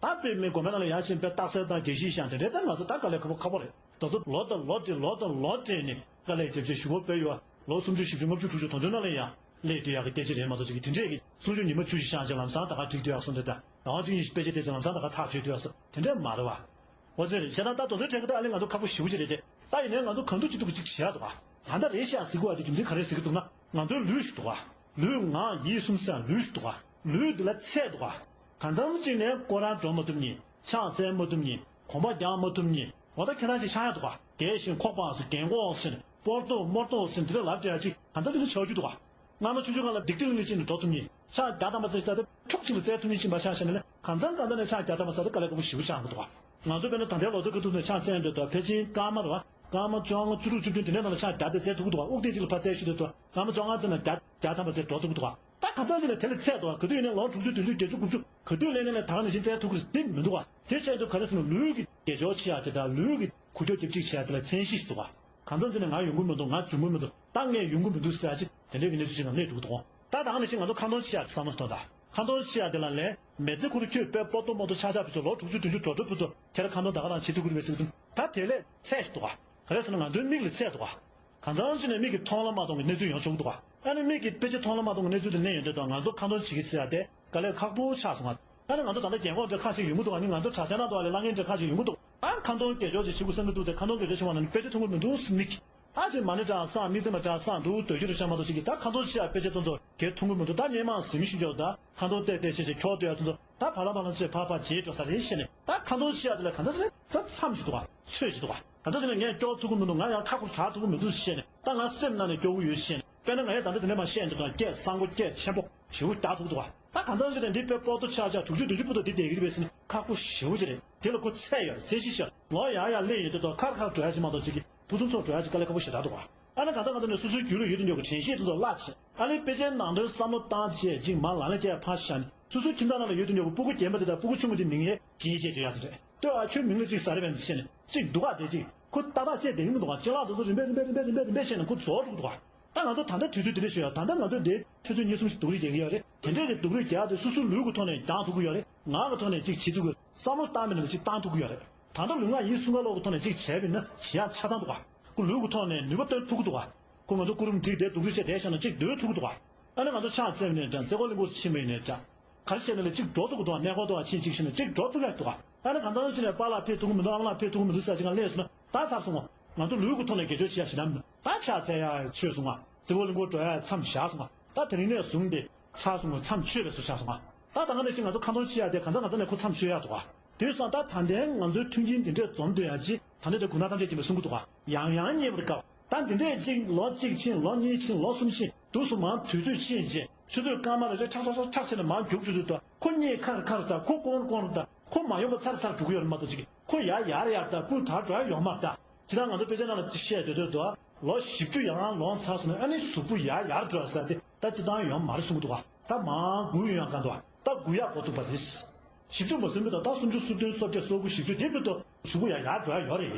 ད་དཔེ་མི་དགོན་པ་ནང་ལ་ཡར་ཕྱིན་པའི་རྟགས་གསལ་དང་དགེ་བཤེས་ཤང་དེ་འདྲས་ད་ང་ཚོ་ད་དཀའ་ལས་ཁག་པོ་ཁག་པོ་རེད། ད་ཚོ་ལོ་དང་ལོ་བགྲེས་ལོ་དང་ལོ་བགྲེས་ནས་དཀའ་ལས་རྒྱབ་བྱས་ཞུ་བ་སྤེལ་ཡོད། ལོ་སུམ་ཅུ་བཞི་བཅུ་ལྔ་བཅུ་དྲུག་ཅུ་དོན་དོན་ནང་ལ་ཡང་སླེབས་བསྡད་ཡག་གི་སྐད་ཆ་རེད་མ་གཏོགས་ཅིག་གི་དེ་འདྲས་ཀྱི་སུམ་ཅུ་ཉི་མ་བཅུ་ཞིག་ཤང་ཅིག་ལམ་སང་ད་ག་འགྲིག་བསྡད་ཡག་སོང་དེ་ད་རང་གཅིག་གཉིས་ཤིག་དཔེ་ཆ་དེ་ཚོ་ལམ་སང་ད་ག་ཐག་ཆོད་བསྡད་ཡག་སོང་དེ་འདྲས་མ་རེད་བ། འོ་ཙི་རེད་བྱས་ན་ད་དོན་དོན་དྲན་གི་ད་ཨ་ལེ་ང་ཚོ་ཁག་པོ་ཞེ་པོ་ཅིག་རེད་དེ། ད་ཡིན་ནའི་ང་ཚོ་གང་ཐུབ་ཅི་ཐུབ་ཀྱི་ཅིག་བྱེད་ཡག་འདུག་ག་ད་ལྟ་རེད་ཤག་ཟེར་གི་བ་དེ་རྒྱུ་མཚན་ག་རེ་ཟེར་གི་འདུག་ན་ང་ཚོའི་ལུས་ཤིག་འདུག་ག་ལུས་ངག་ཡིད་གསུམ་ཟེར་ལུས་ཤིག་འདུག་ག་ལུས་འདི་ལ་ཚད་འདུག་ག་གང་འཚམ་ཅིག་ནས་སྐོར་ར་འགྲོ་མ་ཐུབ་ཉིན་ཕྱག་འཚལ་མ་ཐུབ་ཉིན་གོམ་པ་རྒྱག་མ་ཐུབ་ཉིན་འོ་ད་ཁྱེད་རང་ཅིག་ཆགས་ཡག་འདུག་ག་རྒས་ཤིང་ཁོག་པ་སུ་རྒན་གོག་ཟེར་སྤོར་ཏོ་མོར་ཏོ་ཟེར་འདི་ལ་ལབ་བསྡད་ཡག་ཅིག་གང་འཚམ་ཅིག་ནས་ཆགས་རྒྱུ་འདུག་ག་སྔ་མ་ཆུང་ཆུང་སྒང་ལ་སྡིག་སྒྲིབ་གླིང་ལ་ཅིག་ནས་འགྲོ་ཐུབ་ཉིན་ཕྱག་རྒྱག་དང་པ་ཚེ་ཤི་ད་ལྟ་འཁྱོག་ཅིག་ལ་བཙལ་ཐུབ་ཉིན་ཅིག་མ་ཆགས་ཤག་ནས་ལས་གང་འཚམ་གང་འཚམ་ནས་ཕྱག་རྒྱག་དང་པ་ས་ད་དཀའ་ལས་ཁག་པོ་ཞེ་པོ་ཆགས་འདུག་ག་ང་ཚོ་དཔེར་ན་ད་ལྟའི་ལོ་ཚོད་ཁ་ཐུག་ནས་ཕྱག་འཚལ་འདོད་དོ་ཕལ་ཆེར་སྐར་མ་རེད་བ། སྐར་མ་བཅོ་ལྔ་བཅུ་དྲུག་བཅུ་བདུན་དེ་འདྲའི་ནང་ལ་ཕྱག་བརྒྱ་ཙམ་འཚལ་ཐུབ་ཀྱི་འདུག་ག་དབུགས་ཐེངས་གཅིག་ལ་ཕར་འཚལ་ཤི་འདོད་དོ་སྐར་མ་བཅོ་ལྔ་ཙམ་ནང་བརྒྱ་བརྒྱ་ཐམ་པ་ཙམ་འགྲོ་ཐུབ་ཀྱི་འདུག་ག་ད་གང་འཚམ་ཅིག་ནས་དེ་ལས་ཚད་འདུག་ག་ག་དུས་ཡིན་ནའི་ལོ་དྲུག་ཅུ་བདུན་ཅུ་བརྒྱད་ཅུ་དགུ་བཅུ་ག་དུས་སླེབས་ནའི་ལས་ད་ག་ནང་བཞིན་འཚལ་ཐུབ་ཀྱི་རེད་དེ་མི་འདུག་ག་དེ་བྱས་དུས་ག་རེ་ཟེར་ན་ལུས་ཀྱི་དགེ་སྦྱོར་ཆེ་ཡག་དེ་དང་ལུས་ཀྱི་འགུལ་སྐྱོད་རྒྱབ་ཅིག་བྱེད་ཡག་དེ་ལ་ཚད་གཞི་ཞིག་འདུག་ག་གང་འཚམ་ཅིག་ནས་ང་ཡོང་གི་མི་འདུག་ང་འབྱུང་གི་མི་འདུག་ད་ངས་ཡོང་གི་མི་འདུག་ཟེར་ཡག་ཅིག་དེ་འདྲའི་གི་གནས་ཚུལ་ཅིག་ནང་གནས་འགྲོ་གི་འདུག་ད་ད་ག་ནང་བཞིན་ང་ཚོ་ཁ་འདོན་བྱེད་ཡག་བསམ་བློ་གཏོང་ད། ཁ་འདོན་བྱེད་ཡག་དེ་ལ་ལས་མི་ཚེ་ཁོ་རང་ཁྱོད་དཔེ་སྤོ་ཏོ་སྤོ་ཏོ་ཆགས་ཆགས་བུ་ཚོ་ལོ་དྲུག་ཅུ་བདུན་ཅུ་འགྲོ་འགྲོ་བུ་ཚོ་ཁྱེད་རང་ཁ་འདོན་ད་ག་རང་བྱེད་ཐུབ་ཀྱི་རེད་པས་ཟེར་གི་འདུག་ད་དེ་ལས་ཚད་ཞིག་འདུག་ག་ག་རེ་ཟེར་ན་ང་ཚོའི་མིག་ལ་ཚད་འདུག་ག་གང་འཚམ་ཅིག་ནས་མིག་གིས་མཐོང་ལ་མ་མཐོང་གི་གནས་ཚུལ་ཡོང་ཆོག་གི་འདུག་ག་ཨ་ནི་མིག་གིས་དཔེ་ཆ་མཐོང་ལ་མ་མཐོང་གི་གནས་ཚུལ་དེ་གླེང་ཡོང་དུས་ད་ང་ཚོ་ཁ་འདོན་བྱེད་ཀྱི་ཟེར་ཡག་དེ་དཀའ་ལས་ཁག་པོ་ཆགས་སོང་ང་། ཨ་ནི་ང་ཚོ་ད་ལྟ་རྒན་གོག་འདྲ་ཁ་ཤས་ཡོང་གི་འདུག་ཨ་ནི་ང་ཚོ་གྲྭ་ས་ནང་དུ་ཨ་ལས་གླ་རྔན་འདྲ་ཁ་ཤས་ཡོང་གི་འདུག་ཨ་ཁ་འདོན་དགེ་སྦྱོར་ཅིག་བྱེད་དགོས་བསམ་གྱི་འདུག་དེ་ཁ་འདོན་དགེ་སྦྱོར་བྱེད་པ་ན་ནི་དཔེ་ཆ་མཐོང་གི་མི་འདུག་ཟེར་མིག་གིས། ད་ཅིག་མ་ཎི་བགྲང་སང་མིག་རྩེ་མ་བགྲང་སང་འདུག་སྡོད་རྒྱུ་རེད་ཤག་མ་གཏོགས་ཅིག་གིས་ད་ཁ་འདོན་བྱེད་ཡག་དཔེ་ཆ་དེ་ཚོ་གས་མཐོང་གི་མི་འདུག་ད་སྔས་མ་ཟིན་ཞིག་འཇོག་ད་ཁ་འདོན་བལྟས་བལྟས་བྱས་བྱས་འཁྱོག་སྡོད་ཡག་དེ་ཚོ་ད་བར་ལ་བར་ལ་ཚོས་ཕར་ཕར་བརྗེད་འགྲོ་ས་རེད་ཤེས་ནས་ད་ཁ་འདོན་བྱེད་ཡག་དེ་ལ་གང་འཚམ་ཚོད་མཚམས་ཞིག་འདུག་ག་ཚོད་ཅིག་འདུག་ག་གང་འཚམ་ཚོད་ནས་ངས་སྐྱོར་ཐུབ་ཀྱི་མི་འདུག་ང་ཡང་ཁ་ཁུར་དྲག་ཐུབ་ཀྱི་མི་འདུག་ཟེར་བཤད་ནས་ད་ང་སེམས་ནང་ནས་སྐྱོ་བོ་ཡོད་ཟེར་བཤད་ནས་དཔེར་ན་ང་ཡང་ད་ལྟ་དེ་འདྲ་མ་བཤད་འདུག་དང་སྐད་གསང་པོ་སྐད་ཆེན་པོ་ཞེ་པོ་རྒྱག་ཐུབ་ཀྱི་འདུག་ག་ད་གང་འཚམ་ཚོད་ནས་འདི་དཔེ་སྤོ་ཏོ་ཆགས་ཆགས་དྲུག་ཅུ་བདུན་ཅུ་བུ་ཏོ་འདི་བསྡད་ཀྱི་རེད་པས་ཟེར་ནས་ཁག་པོ་ཞེ་པོ་ཅིག་རེད། དེ་ལ་ཁོ་ཚད་ཡོད་རེད། ཚད་གཞི་ཤར་ལོ་ཡར་ཡར་སླེབས་ཡོང་དུས་ད་ཁར་ཁར་འགྲོ་ཡག་ཅིག་མ་གཏོགས་ཅིག་གི་ཕུ་ཚུགས་ཚུགས་འགྲོ་ཡག་ཅིག་དཀའ་ལས་ཁག་པོ་ཞེ་དྲག་འདུག་ག་ཨ་ནི་གང་ལྟར་གང་ལྟར་ནས་སོ་སོའི་རྒྱུད་ལ་ཡོད་དུ་འཇོག་གི་དྲན་ཤེས་དེ་ཚོ་བརླག་བྱས་ཨ་ནི་དཔེ་ཆའི་ནང་དོན་བསམ་བློ་བཏང་བྱས་ཅིག་མར་ལམ་ལ་སྐྱེལ་ཕར་བཞག་ནས་སོ་སོའི་ཁྱིམ་ཚང་ནང་ལ་ཡོད་དུ་འཇོག་གི་སྤུ་གུ་རྒན་པ་དེ་དང་སྤུ་གུ་ཆུང་ངུ་དེ་མིང་ཡས་ཅིག་བྱས་བསྡད་ཡོད་དེ་རེད། ལྟོས་ཨ་ཁྱོད་མིང་ལ་ཅིག་ཟ་རེ་བས་ཟེར་ནས་ཅིག་འདུག་ག་དེ་ཅིག་ཁོ་ཏག་ཏག་བྱས་བསྡད་ཀྱི་མི་འདུག་ག་ཅི་ལག་དེ་ཚོ་རིམ་པས་རིམ་པས་རིམ་པས་རིམ་པས་རིམ་པས་བྱས་ནས་ཁོ་རྫོགས་འགྲོ་གི་འདུག་ག་ད་ང་ཚོ་ད་ལྟ་དུས་ཚོད་འདི་འདྲ་ཞིག་ཡོད་ད་ལྟ་ང་ཚོ་འདི་ཆུ་ཚོད་ཉི་ཤུ་ཞིག་སྡུག་རུས་རྒྱག་གི་ཡོད་རེད། དེ་འདྲས་ཀྱི་སྡུག་རུས་རྒྱག་དུས་སོ་སོའི་ལུས་ཀྱི་ཐོག་ནས་རྒྱག་ཐུབ་ཀྱི་ཡོད་རེད། ངག་གི་ཐོག་ནས་ཅིག་བྱེད་ཐུབ་ཀྱི་བསམ་བློ་བཏང་མེད་ན་ཅིག་བཏང་ཐུབ་ཀྱི་ཡོད་རེད། ད་ལྟ་ལུས་ངག་ཡིད་གསུམ་ཀ་ལོག་གི་ཐོག་ནས་ཅིག་བྱས་པ་ཡིན་ན་ཞེ་དྲག་ཆགས་སྡང་འདུག་ག་ཁོ་ལུས་ཀྱི་ཐོག་ནས་ནུས་པ་བཏོན་ཐུབ་ཀྱི་འདུག་ག་ཁོ་ང་ཚོ་སྐུ་རིམ་བསྒྲིགས་ཏེ་སྡུག་རུས་བྱས་བསྡད་བཞག་ན་ཅིག་སྡོད་ཐུབ་ཀྱི་འདུག་ག་ཨ་ནི་ང་ཚོ་ཕྱག་འཚལ་བ་ནས་འདྲ་རྩེ་ཁོག་གླིང་སྐོར་ཕྱིན་པ་ཡིན་ནའི་འདྲ། ག་རེ་བྱས་ན་ལས་གཅིག་འགྲོ་ཐུབ་ཀྱི་འདུག་ནས་ཁོ་ཏོ་ཕྱིན་གཅིག་ཕྱིན་ན་གཅིག་འགྲོ་ཐུབ་ཡག་འདུག་ཨ་ནི་གང་ཚང་ཕྱིན་ནས་པཱ་ལགས་ཕེབས་ཐུབ་ཀྱི་མི་འདུག་ཨ་མ་ལགས་ཕེབས་ཐུབ་ཀྱི་མི་འདུག་ཟེར་གཅིག་གང་སླེབས་སོང་ན་ད་ཚར་སོང་ངོ་། ང་ཚོ་ལུས་ཀྱི་ཐོག་ནས་དགེ་སྦྱོར་བྱེད་ཡག་ཞེ་དྲག་མི་འདུག་ད་ཕྱག་འཚལ་ཡག་ཆོད་སོང་ང་། རྩེ་ཁོག་གླིང་སྐོར་འགྲོ་ཡག་མཚམས་བཞག་སོང་ང་། ད་དེ་རིང་ནས་བཟུང་སྟེ་ཚར་སོང་ངོ་། མཚམས་ཆོད་པའི་བཟོ་ཆགས་སོང་ང་། ད་ད་ག་ནང་བཞིན་ང་ཚོ་ཁ་འདོན་བྱེད་ཡག་དེ་གང་ཚང་གང་ཚང་ནས་ཁོ་མཚམས་ཆོད་ཡག་འདུག་ག་དེ་སོང་ད་ད་ལྟའི་ང་ཚོའི་མཐུན་རྐྱེན་འདི་འདྲས་འཛོམས་སྡོད་ཡག་ཅིག་ད་ལྟ་དེ་གུང་ཐང་ཐམས་ཅད་མཁྱེན་པས་གསུང་གི་འདུག་ག་ཡང་ཡང་རྙེད་པར་དཀའ་བ། ད་འདི་འདྲས་ཅིག་ལོ་གཅིག་ཕྱིན་ལོ་གཉིས་ཕྱིན་ལོ་གསུམ་ཕྱིན་དུས་སུ་མང་དུས་ཚོད་ཕྱིན་རྗེས་ཆུ་ཚོད་སྐར་མ་རེ་རེ་ཁྲག་ཁྲག་ཁྲག་ཁྲག་བྱས་ནས་མང་རྒྱུག་རྒྱུག་རྒྱུག་དང་ཁོ་རྙེད་ཁར་ཁར་དང་ཁོ་སྐོར་སྐོར་དང་ཁོ་མ་ཡོང་བ་ཚར་ཚར་འགྲོ་གི་ཡོད་རེད་མ་གཏོགས་ཅིག་ཁོ་ཡར་ཡར་ཡར་དང་ཀུན་དར་འགྲོ་ཡ་ཡོད་མ་རེད་ད། ཇི་ལྟར་ང་ཚོ་དཔེ་ཆ་ནང་ལ་བཤད་སྡོད་སྡོད་དུ་ལོ་བཞི་བཅུ་ཡར་ལངས་ཚར་སོང་ན་ཨ་ནི་གཟུགས་པོ་ཡར་ཡར་འགྲོ་ས་དེ་ད་སྤྱིར་བཏང་ཡོད་མ་རེད་གསུང་གི་འདུག་ག་ད་མང་དགུ་ཡོང་ཡག་ག་འདུག་ག་ད་དགུ་ཡག་འགོ་ཚུགས་པ་རེད། བཞི་བཅུ་མ་ཟིན་པའི་ཐོག་ད་སུམ་ཅུ་སོ་བདུན་སོ་བརྒྱད་སོ་དགུ་བཞི་བཅུ་དེ་བར་དུ་གཟུགས་པོ་ཡར་ཡར་འགྲོ་ཡག་ཡོད་རེད།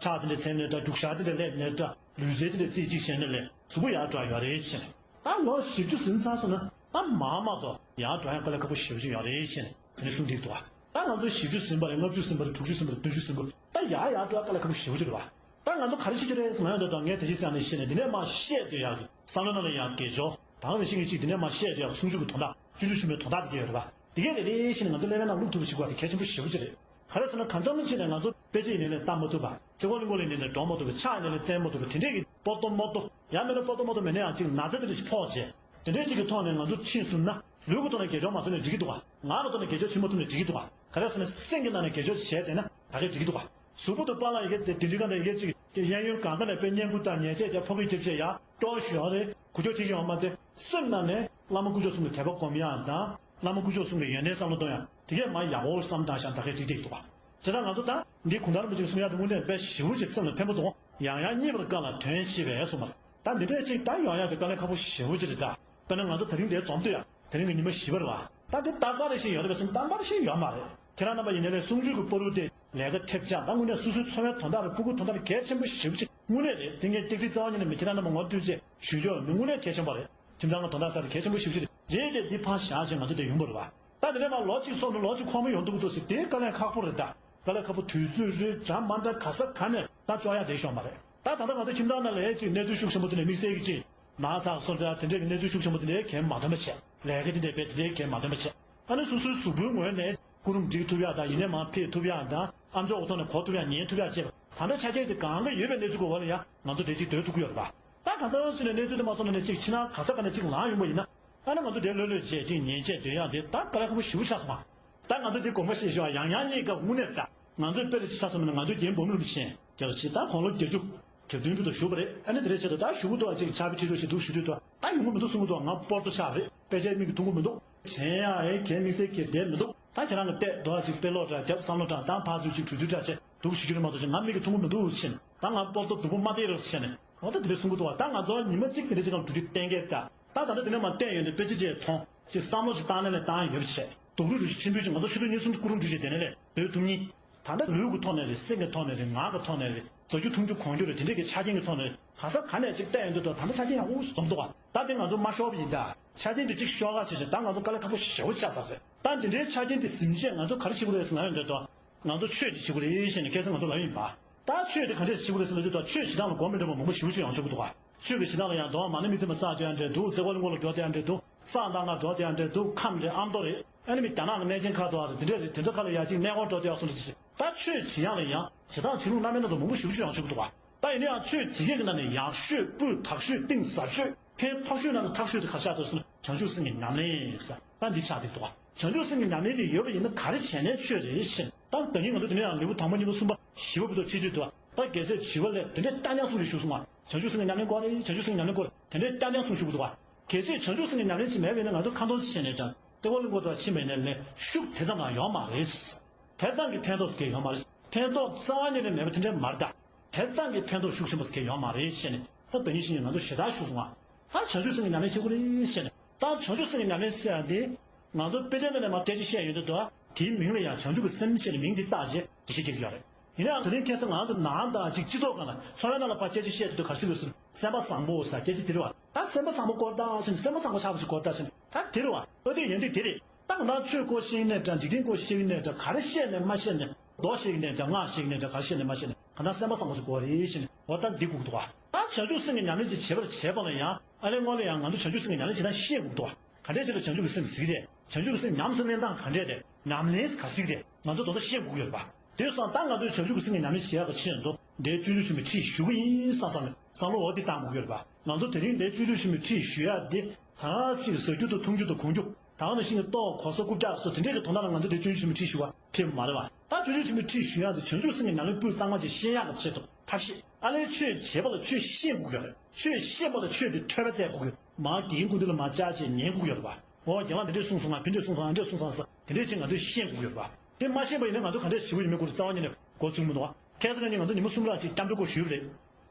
ཕྱག་དེ་འདྲ་འཚལ་ནའི་འདྲ་རྒྱུག་ཤར་དེ་འདྲ་སླེབས་ནའི་འདྲ། ལུས་རྩལ་དེ་འདྲ་རྩེ་གཅིག་བྱས་ནས་ལས་གཟུགས་པོ་ཡར་འགྲོ་ཡ་ཡོད་རེད་ཟེར་ནས། ད་ལོ་བཞི་བཅུ་ཟིན་ཚར་སོང་ན་ད་མར་མ་གཏོགས་ཡར་འགྲོ་ཡ་དཀའ་ལས་ཁག་པོ་ཞེ་པོ་ཅིག་ཡོད་རེད་ཟེར་ནས་དེ་འདྲ་གསུངས་བསྡད་འདུག་བ། ད་ང་ཚོ་བཞི་བཅུ་ཟིན་པ་རེད། ལྔ་བཅུ་ཟིན་པ་རེད། དྲུག་ཅུ་ཟིན་པ་རེད། བདུན་ཅུ་ཟིན་པ་རེད། ད་ཡར་ཡར་འགྲོ་ཡ་དཀའ་ལས་ཁག་པོ་ཞེ་པོ་ཅིག་རེད་བ། ད་ང་ཚོ་ག་རེ་བྱེད་རྒྱུ་རེད་ཟེར་ན་ཡང་དེ་དང་ངས་དེ་རྗེས་ཟེར་ནས་བཤད་ནས་འདི་ནས་མར་བཤད་སྡོད་ཡག་གི་བསམ་བློ་ནང་ལ་ཡང་དགེ་སྦྱོར་དང་ནི་ཤིང་གི་གཅིག་འདི་ནས་མར་བཤད་སྡོད་ཡག་གི་གསུང་ཆོས་ཀྱི་དོན་དག་སྤྱོད་འཇུག་ཆེན་མོའི་དོན་དག་དེ་ག་ཡོད་རེད་བ། དེ་གས་དེ་རེ་བཞིན་ང་ཚོ་ཀླད་པའི་ནང་བླུག་ཐུབ་པ་ཞིག་དགོས་པ་དེ་གལ་ཆེན་པོ་ཞེ་པོ་ཅིག་རེད། ག་རེ་ཟེར་ན་གང་འཚམ་ཅིག་ནས་ང་ཚོ་དཔེ་ཆ་ཡིན་ནའི་ལས་ལྟ་མ་ཐུབ་པ། རྩེ་མོ་གླིང་སྐོར་ལ་ཡིན་ནའི་ལས་འགྲོ་མ་ཐུབ་པ། ཕྱག་ཡིན་ནའི་ལས་བཙལ་མ་ཐུབ་པ། དེ་འདྲས་ཀྱི་སྤོ་ཏོ་རྨོ་ཏོ་ཡང་མིན་ན་སྤོ་ཏོ་རྨོ་ཏོ་མེད་ན་ཡང་ཅིག་ན་ཚ་དེ་འདྲ་ཞིག་ཕོག་བྱས། དེ་འདྲས་ཅིག་གི་ཐོག་ནས་ང་ཚོ་ཕྱིན་སོང་ན་ལུས་ཀྱི་ཐོག་ནས་དགེ་སྦྱོར་མ་ཐུབ་ནས་འགྲིག་གི་འདུག་ག་ངག་གི་ཐོག་ནས་དགེ་སྦྱོར་བྱེད་མ་ཐུབ་ནས་འགྲིག་གི་འདུག་ག་ག་རེ་ཟེར་ན་སེམས་ཀྱི་ནང་ནས་དགེ་སྦྱོར་བྱས་བསྡད་ན་ད་གས་འགྲིག་གི་འདུག་ག་གཟུགས་པོ་དང་པཱ་ལགས་ཡི་གེ་དེ་དེ་འདྲི་ག་འདྲ་ཡི་གེ་ཅིག་གི་གཡས་གཡོན་གང་ག་ནས་དཔེ་བསྙེན་བཀུར་དང་ཉལ་ཆས་ཀྱང་ཕོ་སྐྱེས་སྐྱེས་ཆས་ཡག་སྤྲོ་ཞོར་རེ་གུ་ཅོ་ཐིག་ཡོང་མ་དེ་སེམས་ནང་ནས་བླ་མ་དཀོན་མཆོག་གསུམ་གྱི་དད་པ་སྒོམ་ཡག་དང་། བླ་མ་དཀོན་མཆོག་གསུམ་གྱི་ཡོན་ཏན་བསམ་བློ་གཏོང་ཡག་དེ་གས་མ་ཡག་པོ་བསམ་བཏང་ཤག་ད་གས་འགྲིག་འགྲིག་འདུག་ག་བྱས་ཙང་ང་ཚོ་ད་འདི་གུང་ཐང་རིན་པོ་ཆེས་གསུང་ཡག་དེ་དངོས་གནས་དཔེ་ཞེ་པོ་ཅིག་སེམས་ལ་ཕན་པོ་འདུག་ཡང་ཡང་རྙེད་པར་དཀའ་ལ་དོན་ཤེས་པས་གསུངས་པ་རེད། ད་འདི་འདྲས་ཅིག་ད་ཡོང་ཡག་གི་དཀའ་ལས་ཁག་པོ་ཞེ་པོ་ཅིག་རེད་ད། དཔེར་ན་ང་ཚོ་དེ་རིང་འདིར་འཛོམས་དུས་ཡང་དེ་རིང་གི་ཉི་མ་བཞི་པ་རེད་བ། ད་འདི་རྟག་པར་རེ་བཞིན་ཡོད་རེད་པས་སེམས་རྟག་པར་རེ་བཞིན་ཡོད་མ་རེད། ཁྱེད་རང་རྣམ་པ་ཡིན་ནའི་ལས་གསུང་ཆོས་ཀྱི་བར་དུ་དེ་ལས་ཀ་ཐེབས་ཆག་ད་དངོས་གནས་སོ་སོའི་འཚོ་བའི་དོན་དག་ལ་ཕྲུ་གུ་དོན་དག་ལ་གལ་ཆེན་པོ་ཞེ་པོ་ཅིག་དངོས་གནས་རེད། དེ་ངས་ཏིག་ཏིག་རྩ་བ་ཉིད་ནས་མི་ཁྱེད་རང་རྣམ་པ་ངོ་བསྟོད་ཅེས་ཞུ་རྒྱུ་མི་དངོས་གནས་གལ་ཆེན་པོ་རེད། ཁྱིམ་ཚང་གི་དོན་དག་ས་དེ་གལ་ཆེན་པོ་ཞེ་པོ་ཅིག་རེད། རེད་དེ་འདི་ཕར་བཞག་བྱས་ང་ཚོ་དེ་ཡོང་པ་རེད་བ། ད་དེ་ནས་མར་ལོ་གཅིག་འཚོགས་ནས་ལོ་གཅིག་ཁོམ་པ་ཡོང་ཐུབ་ཀྱི་འདུག་ཟེར་དེ་དཀའ་ལས་ཁག་པོ་རེད་ད། དཀའ་ལས་ཁག་པོ་དུས་ཚོད་རེད་འདྲ་མ་འདྲ་ག་ས་ག་ནས་ད་ལྕོགས་ཡག་དེ་ཤོར་མ་རེད། ད་ད་ལྟ་ང་ཚོ་ཁྱིམ་ཚང་ནང་ལ་ཨེ་ཅིག་གནས་ཚུལ་ཤུགས་ཆེན་པོ་དེ་ནས་དམིགས་བསལ་གྱི་ཅིག་ན་ཚ་སོ་འདྲ་དེ་འདྲས་ཀྱི་གནས་ཚུལ་ཤུགས་ཆེན་པོ་དེ་འདྲས་གས་མ་ཐོན་པ་བྱས། ལས་ཀ་དེ་འདྲས་དཔེ་དེ་འདྲས་གས་མ་ཐོན་པ་བྱས། ཨ་ནི་སོ་སོའི་གཟུགས་པོའི་ངོས་ནས་སྐུ་རུམ་སྒྲིག་ཐུབ་ཡག་དང་ཡིན་ནའི་མར་ཕེབས་ཐུབ་ཡག་དང་ཨ་མཆོག་གི་ཐོག་ནས་གོ་ཐུབ་ཡག་ཉན་ཐུབ་ཡག་བཅས་པ་ད་ལྟ་ཆ་རྐྱེན་དེ་གང་ག་ཡོད་པའི་གནས་ཚུལ་གྱི་འོག་ལ་ཡང་ང་ཚོ་དེ་གཅིག་སྡོད་ཐུབ་ཀྱི་ཡོད་རེད་པ། ད་གང་ལྟར་ཅིག་ནས་གནས་ཚུལ་དེ་མ་སོང་ན་ནས་ཅིག་ཕྱི་ནང་ག་ས་ག་ནས་ཅིག་ལངས་ཡོང་པ་ཡིན་ན། ཨ་ནི་ང་ཚོ་དེ་ལྷོད་ལྷོད་བྱས་ཅིག་ཉན་བྱས་སྡོད་ཡག་དེ་ད་དཀའ་ལས་ཁག་པོ་ཞེ་པོ་ཆགས་སོང་བ། ད་ང་ཚོ་དེ་དགོངས་པ་བཞེས་ཤོག་ཡང་ཡང་རྙེད་སྐབས་དངོས་གནས་ད་ང་ཚོས་དཔེ་རེ་ཆ་ཚང་མིན་ན་ང་ཚོའི་རྒན་འབུམ་རིན་པོ་ཆེ་རྒྱལ་བ་ཞིག་ད་དགུང་ལོ་བརྒྱད་ཅུ་གྱ་བདུན་བར་དུ་བཞུགས་པ་རེད། ཨ་ནི་དེ་རེད་བྱས་ཏེ་ད་བཞུགས་གི་འདུག་ཨ་ཅིག་ཕྱག་དཔེ་ཁྲིད་རོགས་ཞེས་འདུག་ཞུ་དུས་དུ་ད་ཡོང་གི་མི་འདུག་གསུང་གི་འདུག་ང་སྤོར་ཏོ་ཆགས་རེད། དཔེ་ཆའི་མིག་གིས་མཐོང་གི་མི་འདུག་དྲན་ཡག་ཨེ་གའི་དམིགས་བསལ་གྱི་བསྡད་མི་འདུག་ད་ཁྱེད་རང་གི་ལྟས་འདུག་ཨ་ཅིག་དཔེ་ཀློག་འདྲ་རྒྱབ་བསམ་བློ་འདྲ་ད་ཕར་ཚུར་ཅིག་གྲོས་བསྡུར་འདྲ་བྱས་འདུག་ཞུ་རྒྱུ་རེད་མ་གཏོགས་ཅིག་ང་མིག་གིས་མཐོང་གི་མི་འདུག་ཟེར་ནས་ད་ང་སྤོར་ཏོ་སྡུག་པོ་མ་བསྡད་རོགས་ཟེར་ནས་འོ་ད་དེ་འདྲ་གསུང་གི་འདུག་བ། ད་ང་ཚོ་ཉི་མ་གཅིག་དེ་འདྲ་ཅིག་གང་གྲུ་འདི་གཏན་འཁེལ་ད། ད་ད་ལྟ་དེ་ནས་མར་བལྟས་ཡོང་དུས་དཔེ་ཆ་ཅིག་མཐོང་། ཅིག་བསམ་བློ་ཅིག་བཏང་ནས་ལས་བཏང་ཡོད་པ་བྱས། སྡུག་རུས་རུ་ཆེན་པོ་ཅིག་ང་ཚོ་ཆུ་ཚོད་གཉིས་གསུམ་གྱི་སྐུ་རུམ་འགྲིག་ཅིག་དེ་ནས་ལས་སྡོད་ཐུབ་ཉིན། ད་ལྟ་ལུས་ཀྱི་ཐོག་ནས་རེད། སེམས་ཀྱི་ཐོག་ནས་རེད། ངག་གི་ཐོག་ནས་རེད། བཟོ་རྒྱུ་འཐུང་རྒྱུ་གོན་རྒྱུ་རེད། དེ་འདྲས་ཀྱི་ཆ་རྐྱེན་གྱི་ཐོག་ནས་རེད། ག་ས་ག་ནས་ཅིག་བལྟས་ཡོང་དུས་ད་ད་ལྟ་ཆ་རྐྱེན་ཡག་པོ་འཛོམས་འདུག་བ། ད་དེ་ང་ཚོ་མ་ཤོར་བ་ཡིན་ད། ཆ་རྐྱེན་དེ་ཅིག་ཤོར་ག་བྱས་བྱས་ད་ང་ཚོ་དཀའ་ལས་ཁག་པོ་ཞེ་པོ་ཆགས་ཚར་རེད། ད་འདི་འདྲའི་ཆ་རྐྱེན་དེ་ཟིན་རྗེས་ང་ཚོ་ག་རེ་བྱེད་དགོས་རེད་ཟེར་ན་ཡོང་དུས་ད། ང་ཚོ་ཆོས་ཅིག་བྱེད་དགོས་རེད་ཞེས་ནས་ཁ་སང་ང་ཚོ་ལབ་ཡིན་པ། ད་ཆོས་དེ་ག་འདྲས་བྱེད་དགོས་རེད་ཟེར་ན་ཡོང་དུས་ད་ཆོས་བྱེད་སྟངས་ལ་མགོ་མི་འགྲོ་བ་མང་པོ་ཞེ་པོ་ཅིག་ཡོང་ཆོག་གི་འདུག་ག་ཆོས་ཀྱི་བྱེད་སྟངས་ལ་ཡང་མདོ་བ་མ་ཎི་དམིགས་བརྩེ་མ་བསགས་དེ་ཡང་འདྲ་འདུག་རྩ་བ་ཉིད་ནས་འགྲོ་དེ་ཡང་འདྲ་འདུག་སངས་བདག་ལ་འགྲོ་དེ་ཡང་འདྲ་འདུག་ཁམས་རེད། ཨ་མདོ་རེད། ཨ་ནི་མི་རྒྱ་ནག་གི་གནས་ཆེན་ཁག་ཏུ་ཨ་རེད། དེ་འདྲ་རེད། དེ་ཚོ་ཁ་ལ་ཡ་གཅིག་གནས་སྐོར་འགྲོ་དེ་ཡང་སོང་འདྲ་ཞིག་ད་ཆོས་བྱེད་ཡག་ལ་ཡང་བྱེད་སྟངས་བྱེད་ལུགས་སྣ་མིན་སྣ་ཚོགས་མང་པོ་ཞེ་པོ་ཅིག་ཡོང་ཆོག་གི་འདུག་ག་ད་ཡིན་ན་ཡང་ཆོས་བྱེད་མཁན་གྱི་ནང་ནས་ཡག་ཤོས་སྤུས་དག་ཤོས་གཏིང་ཟབ་ཤོས་ཕན་ཐོགས་ཤོས་ནང་ནས་ཐོགས་ཤོས་དེ་ག་ཆགས་འདུག་ཟེར་ན་བྱང་ཆུབ་སེམས་ཀྱི་ཉམས་ལེན་ཟེར་ད་འདི་ཆགས་བསྡད་འདུག་ག་བྱང་ཆུབ་སེམས་ཀྱི་ཉམས་ལེན་དེ་ཡོད་པ་ཡིན་ན་ག་རེ་བྱས་ནའི་ཆོས་རེད་ཟེར། ད་ད་ནི་ང་ཚོ་དེ་ནས་ཡང་ལེའུ་དང་པོ་གཉིས་པ་གསུམ་པ་བཞི་པ་བར་དུ་ཁྲིད་དུས་འདུག་ད་རྒྱལ་སྲས་བྱིས་པ་ལས་དེ་འདྲའི་རྐྱང་རྐྱང་གསུང་ཞིག་ཞུ་སོང་ང་། བྱང་ཆུབ་སེམས་ཀྱི་ཉམས་ལེན་དགོས་རེད། བྱང་ཆུབ་སེམས་ཀྱི་ཉམས་ལེན་དགོས་རེད། དེ་འདྲའི་རྐྱང་རྐྱང་གསུང་ཞུ་གི་འདུག་ག་གལ་སྲིད་བྱང་ཆུབ་སེམས་ཀྱི་ཉམས་ལེན་ཅིག་མེད་པ་ཡིན་ན་ང་ཚོ་ཁ་འདོན་བྱས་ནས་ཀྱང་ཏེ་ཝོ་ལིང་གོ་དང་ཕྱིན་པ་ཡིན་ན་ལས་ཤུགས་དེ་ཙམ་ཡང་ཡོད་མ་རེད། དེ་ཙམ་གྱི་ཕན་ཐོགས་སུ་གལ་ཡོད་མ་རེད། ཕན་ཐོགས་རྩ་བ་ཉིད་ནས་མེད་པ་དེ་འདྲའི་མ་རེད་ད། དེ་ཙམ་གྱི་ཕན་ཐོགས་ཤུགས་ཆེན་པོ་ཞིག་ཡོད་མ་རེད་ཞེས་ནས་ད་ད་ཉིད་ཤིང་ང་ཚོ་ཞེ་དྲག་ཞུ་སོང་ང་། ད་བྱང་ཆུབ་སེམས་ཀྱི་ཉམས་ལེན་བྱེད་དགོས་རེད་ཞེས་ནས་ད་བྱང་ཆུབ་སེམས་ཀྱི་ཉམས་ལེན་ཟེར་ཡ་དེ་ང་ཚོ་དཔེ་ཆ་ནང་ནས་མར་སྐད་ཆ་བཤད་ཡོང་དུས་ད་དེའི་མིང་ལ་ཡང་བྱང་ཆུབ་ཀྱི་སེམས་ཞེས་ནས་མིང་འདི་བཏགས་རྗེས་འགྲེལ་བཤད་རྒྱག་གི་ཡོད་རེད། ཡིན་ནའང་ད་རིང་ཁ་སང་ང་ཚོ་ནང་དང་ཅིག་སྤྱི་ཚོགས་སྒང་ལ་འཚོ་བའི་ནང་ལ་ཕར་སྐད་ཆ་བཤད་དུས་ག་རེ་ཟེར་དགོས་ཟེར་ན་སེམས་པ་བཟང་པོ་ཟེར་སྐད་ཆ་དེ་རེད་བ། ད་སེམས་པ་བཟང་པོ་སྐོར་ད་ཟེར་ནས་སེམས་པ་བཟང་པོ་ཆགས་པ་ཞིག་སྐོར་ད་ཟེར་ནས་ད་དེ་རེད་བ། ཨ་དེ་ཡིན་དུས་དེ་རེད། ད་ང་རང་ཆོས་སྐོར་བཤད་ནས་འདྲ་འཇིག་རྟེན་སྐོར་བཤད་ནས་འདྲ་ག་རེ་བཤད་ནས་མ་བཤད་ནས་མདོ་བཤད་ནས་འདྲ་སྔགས་བཤད་ནས་འདྲ་ག་རེ་བཤད་ནས་མ་བཤད་ནས་གང་ལྟར་སེམས་པ་བཟང་པོ་ཞིག་དགོས་རེད་ཞེས་ནས་འོ་ད་འདི་སྒུག་འདུག་བ། ད་བྱང་ཆུབ་སེམས་ཀྱི་ཉམས་ལེན་ཅིག་བྱེད་པར་བྱེད་པ་ལ་ཡང་ཨ་ལས་སྔོན་ལ་ཡང་ང་ཚོ་བྱང་ཆུབ་སེམས་ཀྱི་ཉམས་ལེན་བྱེད་སྟངས་ཤེས་དགོས་འདུག་བ། ག་འདྲས་ཅིག་ལ་བྱང་ཆུབ་ཀྱི་སེམས་ཟེར་གྱི་རེད། བྱང་ཆུབ་ཀྱི་སེམས་ཉམས་སུ་ལེན་སྟངས་ག་འདྲས་རེད། ཉམས་ལེན་ག་ཟེར་གྱི་རེད། ང་ཚོ་ད་ལྟ་ཤེས་དགོས་ཀྱི་ཡོད་རེད་པ། དེ་སོང་ཙང་ད་ང་ཚོས་བྱང་ཆུབ་ཀྱི་སེམས་ཀྱི་ཉམས་ལེན་བྱེད་ཡག་གི་ཆེད་དུ་འདིར་སྤྱོད་འཇུག་ཆེན་མོའི་ཁྲིད་ཞུ་གི་ཡིན་བསམ་བསམ་ནས་བསམ་བློ་འོ་དེ་བཏང་དགོས་ཀྱི་ཡོད་རེད་པ། ང་ཚོ་དེ་རིང་འདིར་སྤྱོད་འཇུག་ཆེན་མོའི་ཁྲིད་ཞུ་ཡག་འདི་ད་ཅིག་ཟ་རྒྱུ་དང་འཐུང་རྒྱུ་དང་གོན་རྒྱུ་དང་ནང་བཞིན་གྱི་ལྟོ་གོས་སོགས་རྐུབ་བཀྱག་སོགས་དེ་འདྲས་ཀྱི་དོན་དག་ལ་ང་ཚོ་འདིར་སྤྱོད་འཇུག་ཆེན་མོའི་ཁྲིད་ཞུ་བར་ཕེབས་པ་མ་རེད་པ། ད་སྤྱོད་འཇུག་ཆེན་མོའི་ཁྲིད་ཞུ་ཡག་འདི་བྱང་ཆུབ་སེམས་ཀྱི་ཉམས་ལེན་སྤུས་གཙང་མ་ཅིག་ཤེས་ཡག་གི་ཆེད་དུ་ཐབས་ཤེས། ཨ་ལས་ཆོས་བྱེད་པ་ལ་ཆོས་ཤེས་དགོས་ཀྱི་ཡོད་རེད། ཆོས་ཤེས་པ་ལ་ཆོས་དེ་ཐོས་པ་བཙལ་དགོས་ཀྱི་ཡོད། མར་དགེ་རྒན་སྐུ་མདུན་ལ་མར་བཅར་བྱས་ཉན་དགོས་ཀྱི་ཡོད་རེད་པ། འོ་རྒན་ལགས་འདི་འདྲས་གསུངས་སོང་ང་། ཕི་འདྲས་གསུངས་སོང་། ཨ་འདྲས་གསུངས་སོང་ཟེར་དེ་འདྲས་ཅིག་ང་ཚོས་ཤེས་དགོས་ཀྱི་ཡོད་རེད་པ། དེ་མ་ཤེས་པ་ཡིན་ན་ང་ཚོ་ག་འདྲས་བྱེད་དགོས་ཡོད་མེད་སྐོར་རྩ་བ་ཉིད་ནས་མགོ་ཚོད་ཀྱི་མི་འདུག་ག་ཁ་སང་ཉིན་ང་ཚོ་ཉི་མ་གསུམ་རང་ཅིག་སྐྱབས་འགྲོ་སྐོར་ཞུས་པ་རེད།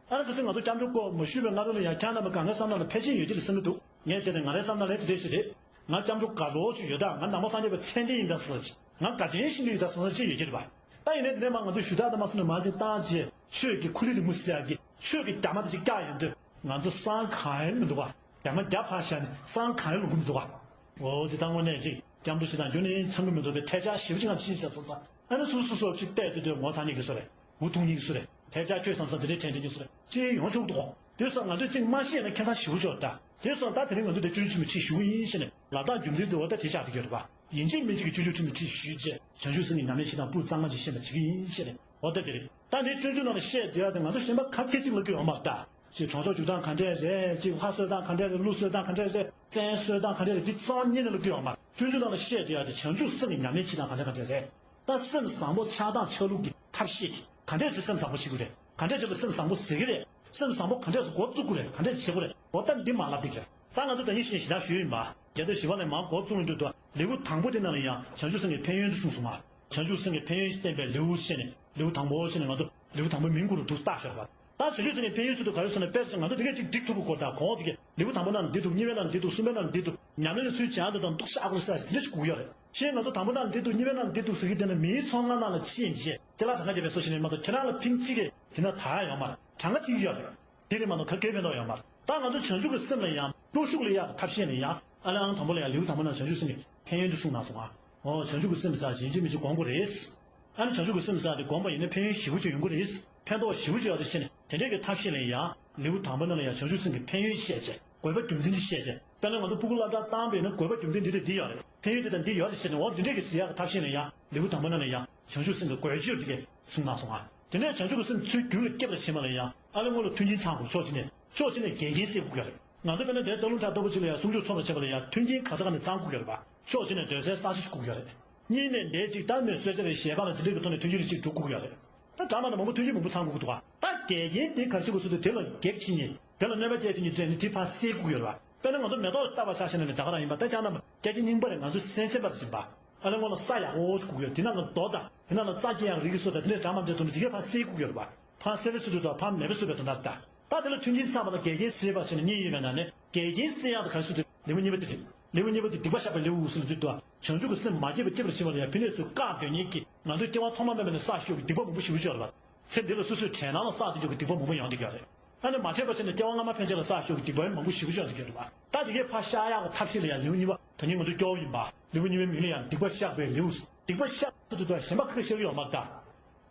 ཨ་ནི་ཁ་སང་ང་ཚོ་སྐྱབས་འགྲོ་སྐོར་མ་ཞུས་པའི་སྔ་རོལ་ལ་ཡང་ཁྱེད་རྣམ་པ་གང་གའི་བསམ་བློ་ལ་ཕལ་ཆེར་ཡོད་ཀྱི་རེད་བསམ་གྱི་འདུག་ངས་དེ་ནས་ང་རའི་བསམ་བློ་ལ་དེ་འདྲས་ཞིག་རེད། ང་སྐྱབས་འགྲོ་དགའ་རབ་ཅིག་ཡོད་ད། ང་ནང་པ་སངས་རྒྱས་པའི་མཚན་ལྡན་ཡིན་ད་ཟེར་ཅིག་ང་དགའ་ཆེན་ཤིན་ཏུ་ཡོད་ད་ཟེར་ཟེར་ཅིག་ཡོད་ཀྱི་རེད་པ། ད་ཡིན་ནའི་དེ་ནས་མར་ང་ཚོས་ཞུ་དག་དང་མ་སོང་ནས་མར་ཅིག་བཏང་བྱས་ཆོས་ཀྱི་ཁུ་ལུ་རིང་མོ་ཟེར་ཡག་གི་ ཆོས་ཀྱི་རྒྱ་མ་དེ་ཅིག་བཀྱག་ཡོང་དུས་ང་ཚོ་སང་གང་ཡང་མི་འདུག་བ། རྒྱ་མ་བརྒྱ་ཕར་བཞག་ནས་སང་གང་ཡང་ལོང་གི་མི་འདུག་བ། འོ་དེ་ལྟ་དངོས་གནས་ཅིག་སྐྱབས་འགྲོ་ཞིག་དང་རྒྱུན་ནས་ཚང་གི་མི་འདུག་པའི་ཐལ་ཆ་ཞེ་པོ་ཅིག་ང་ཕྱིན་བཞག་ས་ས་ཨ་ནི་སུ་སུ་སོགས་ཅིག་བལྟས་དུས་དུས་ངོ་ཚ་ཉེ་གི་སུ་རེད། འུ་ཐུག་ཉེ་གི་སུ་རེད། ཐལ་ཆ་ཁྱོད་བསམ་བསམ་དེ་འདྲའི་དྲན་དྲན་གྱི་སུ་རེད། ཅི་ཡོང་ཆོག་འདུག་གོ། དེ་སོགས་ང་ཚོས་ཅིག་མ་ཤེས་ན་ཁྱད་མཚར་ཞེ་པོ་ཅིག་ད། དེ་སོགས་ད་དེ་རིང་ང་ཚོ་དེ་སྤྱོད་འཇུག་ཁྲིད་ཞུ་གི་ཡིན་ཞེས་ནས་ལ་དྭགས་རྒྱུ་མཚན་དུ་འོ་ད་དེ་ཆགས་བསྡད་ཡོད་རེད་པ། ཡིན་གཅིག་མིན་གཅིག་གི་སྤྱོད་འཇུག་ཁྲིད་ཞུས་རྗེས་བྱང་ཆུབ་སེམས་ཀྱི་ཉམས་ལེན་བྱེད་སྟངས་སྤུས་གཙང་མ་ཅིག་ཤེས་པ་བྱེད་ཀྱི་ཡིན་ཞེས་ནས་འོ་ད་དེ་རེད། ད་འདིའི་སྤྱོད་འཇུག་ནང་ལ་བཤད་བསྡད་ཡ་དེ་ང་ཚོ་གཞན་པ་ཁ་ཁྱེར་གཅིག་ལ་སྐྱོན་ཡོང་མ་རེད་ད། ཅིག་གྲོང་ཆོག་རྒྱུག་སྟངས་ག་འདྲས་རེད། ཅིག་ལྷ་གསོལ་སྟངས་ག་འདྲས་རེད། ཀླུ་གསོལ་སྟངས་ག་འདྲས་རེད། བཙན་གསོལ་སྟངས་ག་འདྲས་རེད། འདི་རྩ་བ་ཉིད་ནས་ལ་སྐྱོན་ཡོད་མ་རེད། སྤྱོད་འཇུག་ནང་ལ་བཤད་བསྡད་ཡ་དེ་བྱང་ཆུབ་སེམས་ཀྱི་ཉམས་ལེན་བྱེད་སྟངས་ག་འདྲས་ག་འདྲས་རེད། ད་སེམས་བཟང་པོ་ཆགས་སྟངས་ཆགས་ལུགས་ཀྱི་ཐབས་ཤེས་དེ་ག་འདྲས་ཀྱིས་སེམས་བཟང་པོ་བྱེད་དགོས་རེད། ག་འདྲས་བྱས་པ་སེམས་བཟང་པོ་ཟེར་གི་རེད། སེམས་བཟང་པོ་ག་འདྲས་སུ་འགོ་བཙུགས་དགོས་རེད། ག་འདྲས་བྱེད་དགོས་རེད། འོ་ད་འདི་མ་ལབ་བསྡད་ཀྱི་རེད། ད་ང་ཚོ་ད་ཉིན་ཤིན་ཞེ་དྲག་ཞུས་ཡིན་པ། རྒྱལ་སྲས་ཞི་བ་ལྷས་མར་འགོ་བཙུགས་ཡོང་དུས་ད་ལེའུ་དང་པོ་དེ་ནང་ལ་ཡང་བྱང་ཆུབ་སེམས་ཀྱི་ཕན་ཡོན་དེ་གསུངས་སོང་ང་། བྱང་ཆུབ་སེམས་ཀྱི་ཕན་ཡོན་བསྟན་པའི་ལེའུ་བྱས་ནས་ལེའུ་དང་པོ་བྱས་ནས་ང་ཚོ་ལེའུ་དང་པོའི་མིང་གུ་རུ་འདུག་བཏགས་ཤོར་བ། ད་བྱང་ཆུབ་སེམས་ཀྱི་ཕན་ཡོན་ཟེར་དུས་ག་རེ་ཟེར་ན། དཔེར་བྱས་ང་ཚོ་དེ་གས་ཅིག་འགྲིག་ཐུབ་ཀྱི་སྐོར་དང་གོང་དེ་གས་ལེའུ་དང་པོ་ནང་འདི་འདུག་གཉིས་པའི་ནང་འདི་འདུག་གསུམ་པའི་ནང་འདི་འདུག་ཉམས་ལེན་ལ་ཚུལ་སྦྱང་དེ་དང་འདུག་ཤ་ཨ་ཁུ་ལ་ས་དེ་འདྲ་ཞིག་དགོས་ཀྱི་ཡོད་རེད། གཞན་ང་ཚོ་དང་པོ་ནང་འདི་འདུག་གཉིས་པའི་ནང་འདི་འདུག་ཟེར་གྱི་དེ་ནི་མིའི་ཚོགས་ལྔ་ནང་ལ་ཕྱིན་རྗེས་ཅ་ལག་གྲངས་ཀ་བརྒྱབ་པའི་སོ་ཞིག་ནས་མ་གཏོགས་ཁྱེད་རང་ལ་ཕན་གཅིག་གས་དེ་ན་ད་ཡོད་མ་རེད། གྲངས་ཀ་ཅིག་ཡོད་རེད། དེ་རེད་མ་གཏོགས་ག་གེ་ཕན་ཐོགས་ཡོད་མ་རེད། ད་ང་ཚོ་བྱང་ཆུབ་ཀྱི་སེམས་ལ་ཡང་སྟོབས་ཤུགས་སླེབས་ཡག་གི་ཐབས་ཤེས་ལ་ཡང་ཨ་ལེ་ཨང་དང་པོ་ལ་ཡང་ལེའུ་དང་པོ་ནང་བྱང་ཆུབ་སེམས་ཀྱི་ཕན་ཡོན་དུ་གསུངས་གནང་སོང་ང་། འོ་བྱང་ཆུབ་ཀྱི་སེམས་ཟེར་ཡིན་གཅིག་མིན་གཅིག་སྒོམ་དགོས་རེད། ཨ་ནི་བྱང་ཆུབ་ཀྱི་སེམས་ཟེར་དེ་སྒོམ་པ་ཡིན་ན་ཕན་ཡོན་ཞེ་པོ་ཅིག་ཡོང་གི་རེད། ཕན་ཐོགས་ཞེ་པོ་ཅིག་ཡོད་རེད་ཟེར་ནས་དེ་འདྲས་ཀྱི་ཐབས་ཤེས་ལ་ཡང་ལེའུ་དང་པོ་ནང་ལ་ཡང་བྱང་ཆུབ་སེམས་ཀྱི་ཕན་ཡོན་བཤད་བྱས། དགོས་པ་རྒྱུ་མཚན་ཅིག་བཤད་བྱས། དཔེར་ན་ང་ཚོ་སྤུ་གུ་སློབ་གྲྭར་བཏང་པས་ན་དགོས་པ་རྒྱུ་མཚན་འདི་དང་འདི་ཡོད་རེད། ཕན་ཡོན་འདི་དང་འདི་ཡོད་རེད་ཟེར་ནས་འོ་འདི་འདྲས་ཀྱི་ཟེར་ཡག་གི་ཐབས་ཤེས་ལ་ཡང་ལེའུ་དང་པོ་ནང་ལ་ཡང་བྱང་ཆུབ་སེམས་ཀྱི་དགོས་ཆེད་དེ་གས་གསུངས་གནང་སོང་ང་། དེ་ནས་བྱང་ཆུབ་ཀྱི་སེམས་ཚུལ་རྒྱུད་ལ་སྐྱེས་པར་བྱེད་པ་ལ་ཡང་ཨ་ལེ་སྔོན་ལ་མཐུན་རྐྱེན་ཚང་དགོས། ཕྱོགས་གཅིག་ནས་ཕྱོགས་གཅིག་ནས་འགལ་རྐྱེན་སེལ་དགོས་ཀྱི་རེད། ང་ཚོ་དཔེར་ན་དེ་སྟོད་ལུང་བྲག་ལྟ་བུ་ཅིག་ལ་ཡང་གསུང་ཆོས་ཚོགས་པ་བྱེད་པ་ལ་ཡང་མཐུན་རྐྱེན་ག་ས་ག་ནས་ཚང་དགོས་ཀྱི་རེད་པ། ཕྱོགས་གཅིག་ནས་སྡོད་སའི་ས་ཆ་ཞིག་དགོས་ཀྱི་རེད། གཉིས་ནས་འདས་ཅིག་ལྟར་མོས་གསོལ་ཇ་རེད་ཞལ་འབག་ལ་དེ་འདྲ་གི་ཐོག་ནས་མཐུན་རྐྱེན་རེ་གཅིག་སྒྲུབ་དགོས་ཀྱི་རེད། ད་འདྲ་མ་འདྲ་མང་པོ་མཐུན་རྐྱེན་མང་པོ་ཚང་དགོས་ཀྱི་འདུག་ག་ད་འགལ་རྐྱེན་དེ་ག་རེ་ཟེར་དུས་དེ་ལ་གེགས་བྱེད་མཁན་དེ་ལ་གནོད་པ་སྐྱེལ་ཐུབ་མཁན་སྤྲད་ནས་དེ་ཕར་སེལ་དགོས་ཀྱི་རེད་པ། དཔེར་ན་ང་ཚོ་མེ་ཏོག་ལྟ་བ་ཆ་བཞག་ན་ནི་ད་ག་རང་ཡིན་པ། ད་ཀྱང་ན་སྐྱེ་མཆེད་རྙིང་པ་རེད། ང་ཚོ་སེམས་སེམས་པ་རེད་ཟིན་པ། ཨ་ལེ་སྔོན་ལ་ས་ཡག་པོ་ཞིག་དགོས་ཀྱི་ཡོད། དེ་ནང་ལ་རྡོ་དང་དེ་ནང་ལ་རྩྭ་སྐྱེ་ཡག་རིགས་ཀྱི་སོ་དང་དེ་འདྲའི་འདྲ་མ་འདྲ་འདུག་ན་དེ་གས་ཕར་སེལ་དགོས་ཀྱི་ཡོད་རེད་པ། ཕར་སེལ་རེ་སུ་དུ་དང་ཕར་མེད་པ་སུ་བའི་དོན་དག་ད། ད་དེ་ལ་མཐུན་རྐྱེན་ཚང་བ་དང་འགལ་རྐྱེན་སེལ་བ་ཟེར་ནས་གཉིས་ཡོད་པའི་ནང་ནས་འགལ་རྐྱེན་སེལ་ཡག་དང་ག་རེ་ཟེར་དུས་ལེའུ་གཉིས་པ་དེ་རེད། ལེའུ་གཉིས་པ་དེ་སྡིག་པ་བཤགས་པའི་ལེའུ་ཟེར་ནས་དུས་དུ་བྱང་ཆུབ་ཀྱི་སེམས་མ་སྐྱེས་པ་སྐྱེས་པར་བྱེད་པ་ལ་ཡང་ཕན་གནོད་ཚུལ་བཀག་འདོད་མཁན་གྱི་ང་ཚོའི་སྐྱེ་བ་ཐོག་མ་མེད་པ་ནས་བསགས་ཞུགས་ཀྱི་སྡིག་པ་མང་པོ་ཞེ་པོ་ཅིག་ཡོད་རེད་པ། ཚེ་འདི་ལ་སོ་སོའི་དྲན་སྣང་ལ་བསགས་ཏེ་འཇོག་གི་སྡིག་པ་མང་པོ་ཡོང་བསྡད་ཀྱི་ཡོད་རེད། ཨ་ནི་མ་འཕྲད་པ་བྱས་ནས་སྐྱེ་བ་སྔ་མ་ཕན་ཆད་ལ་བསགས་ཞུགས་ཀྱི་སྡིག་པ་ཡང་མང་པོ་ཞེ་པོ་ཅིག་ཡོང་བསྡད་ཀྱི་ཡོད་རེད་པ། ད་དེ་གས་ཕར་བཤགས་ཡག་གི་ཐབས་ཤེས་ལ་ཡང་ལེའུ་གཉིས་པ་ད་ནི་ང་ཚོ་སྐྱོ་བོ་ཡིན་པ། ལེའུ་གཉིས་པའི་མིང་ལ་ཡང་སྡིག་པ་བཤགས་པའི་ལེའུ། སྡིག་པ་བཤགས་ཚུལ་དུ་དང་གཞན་པ་ཁ་ཤས་ཡོད་མ་རེད་ད།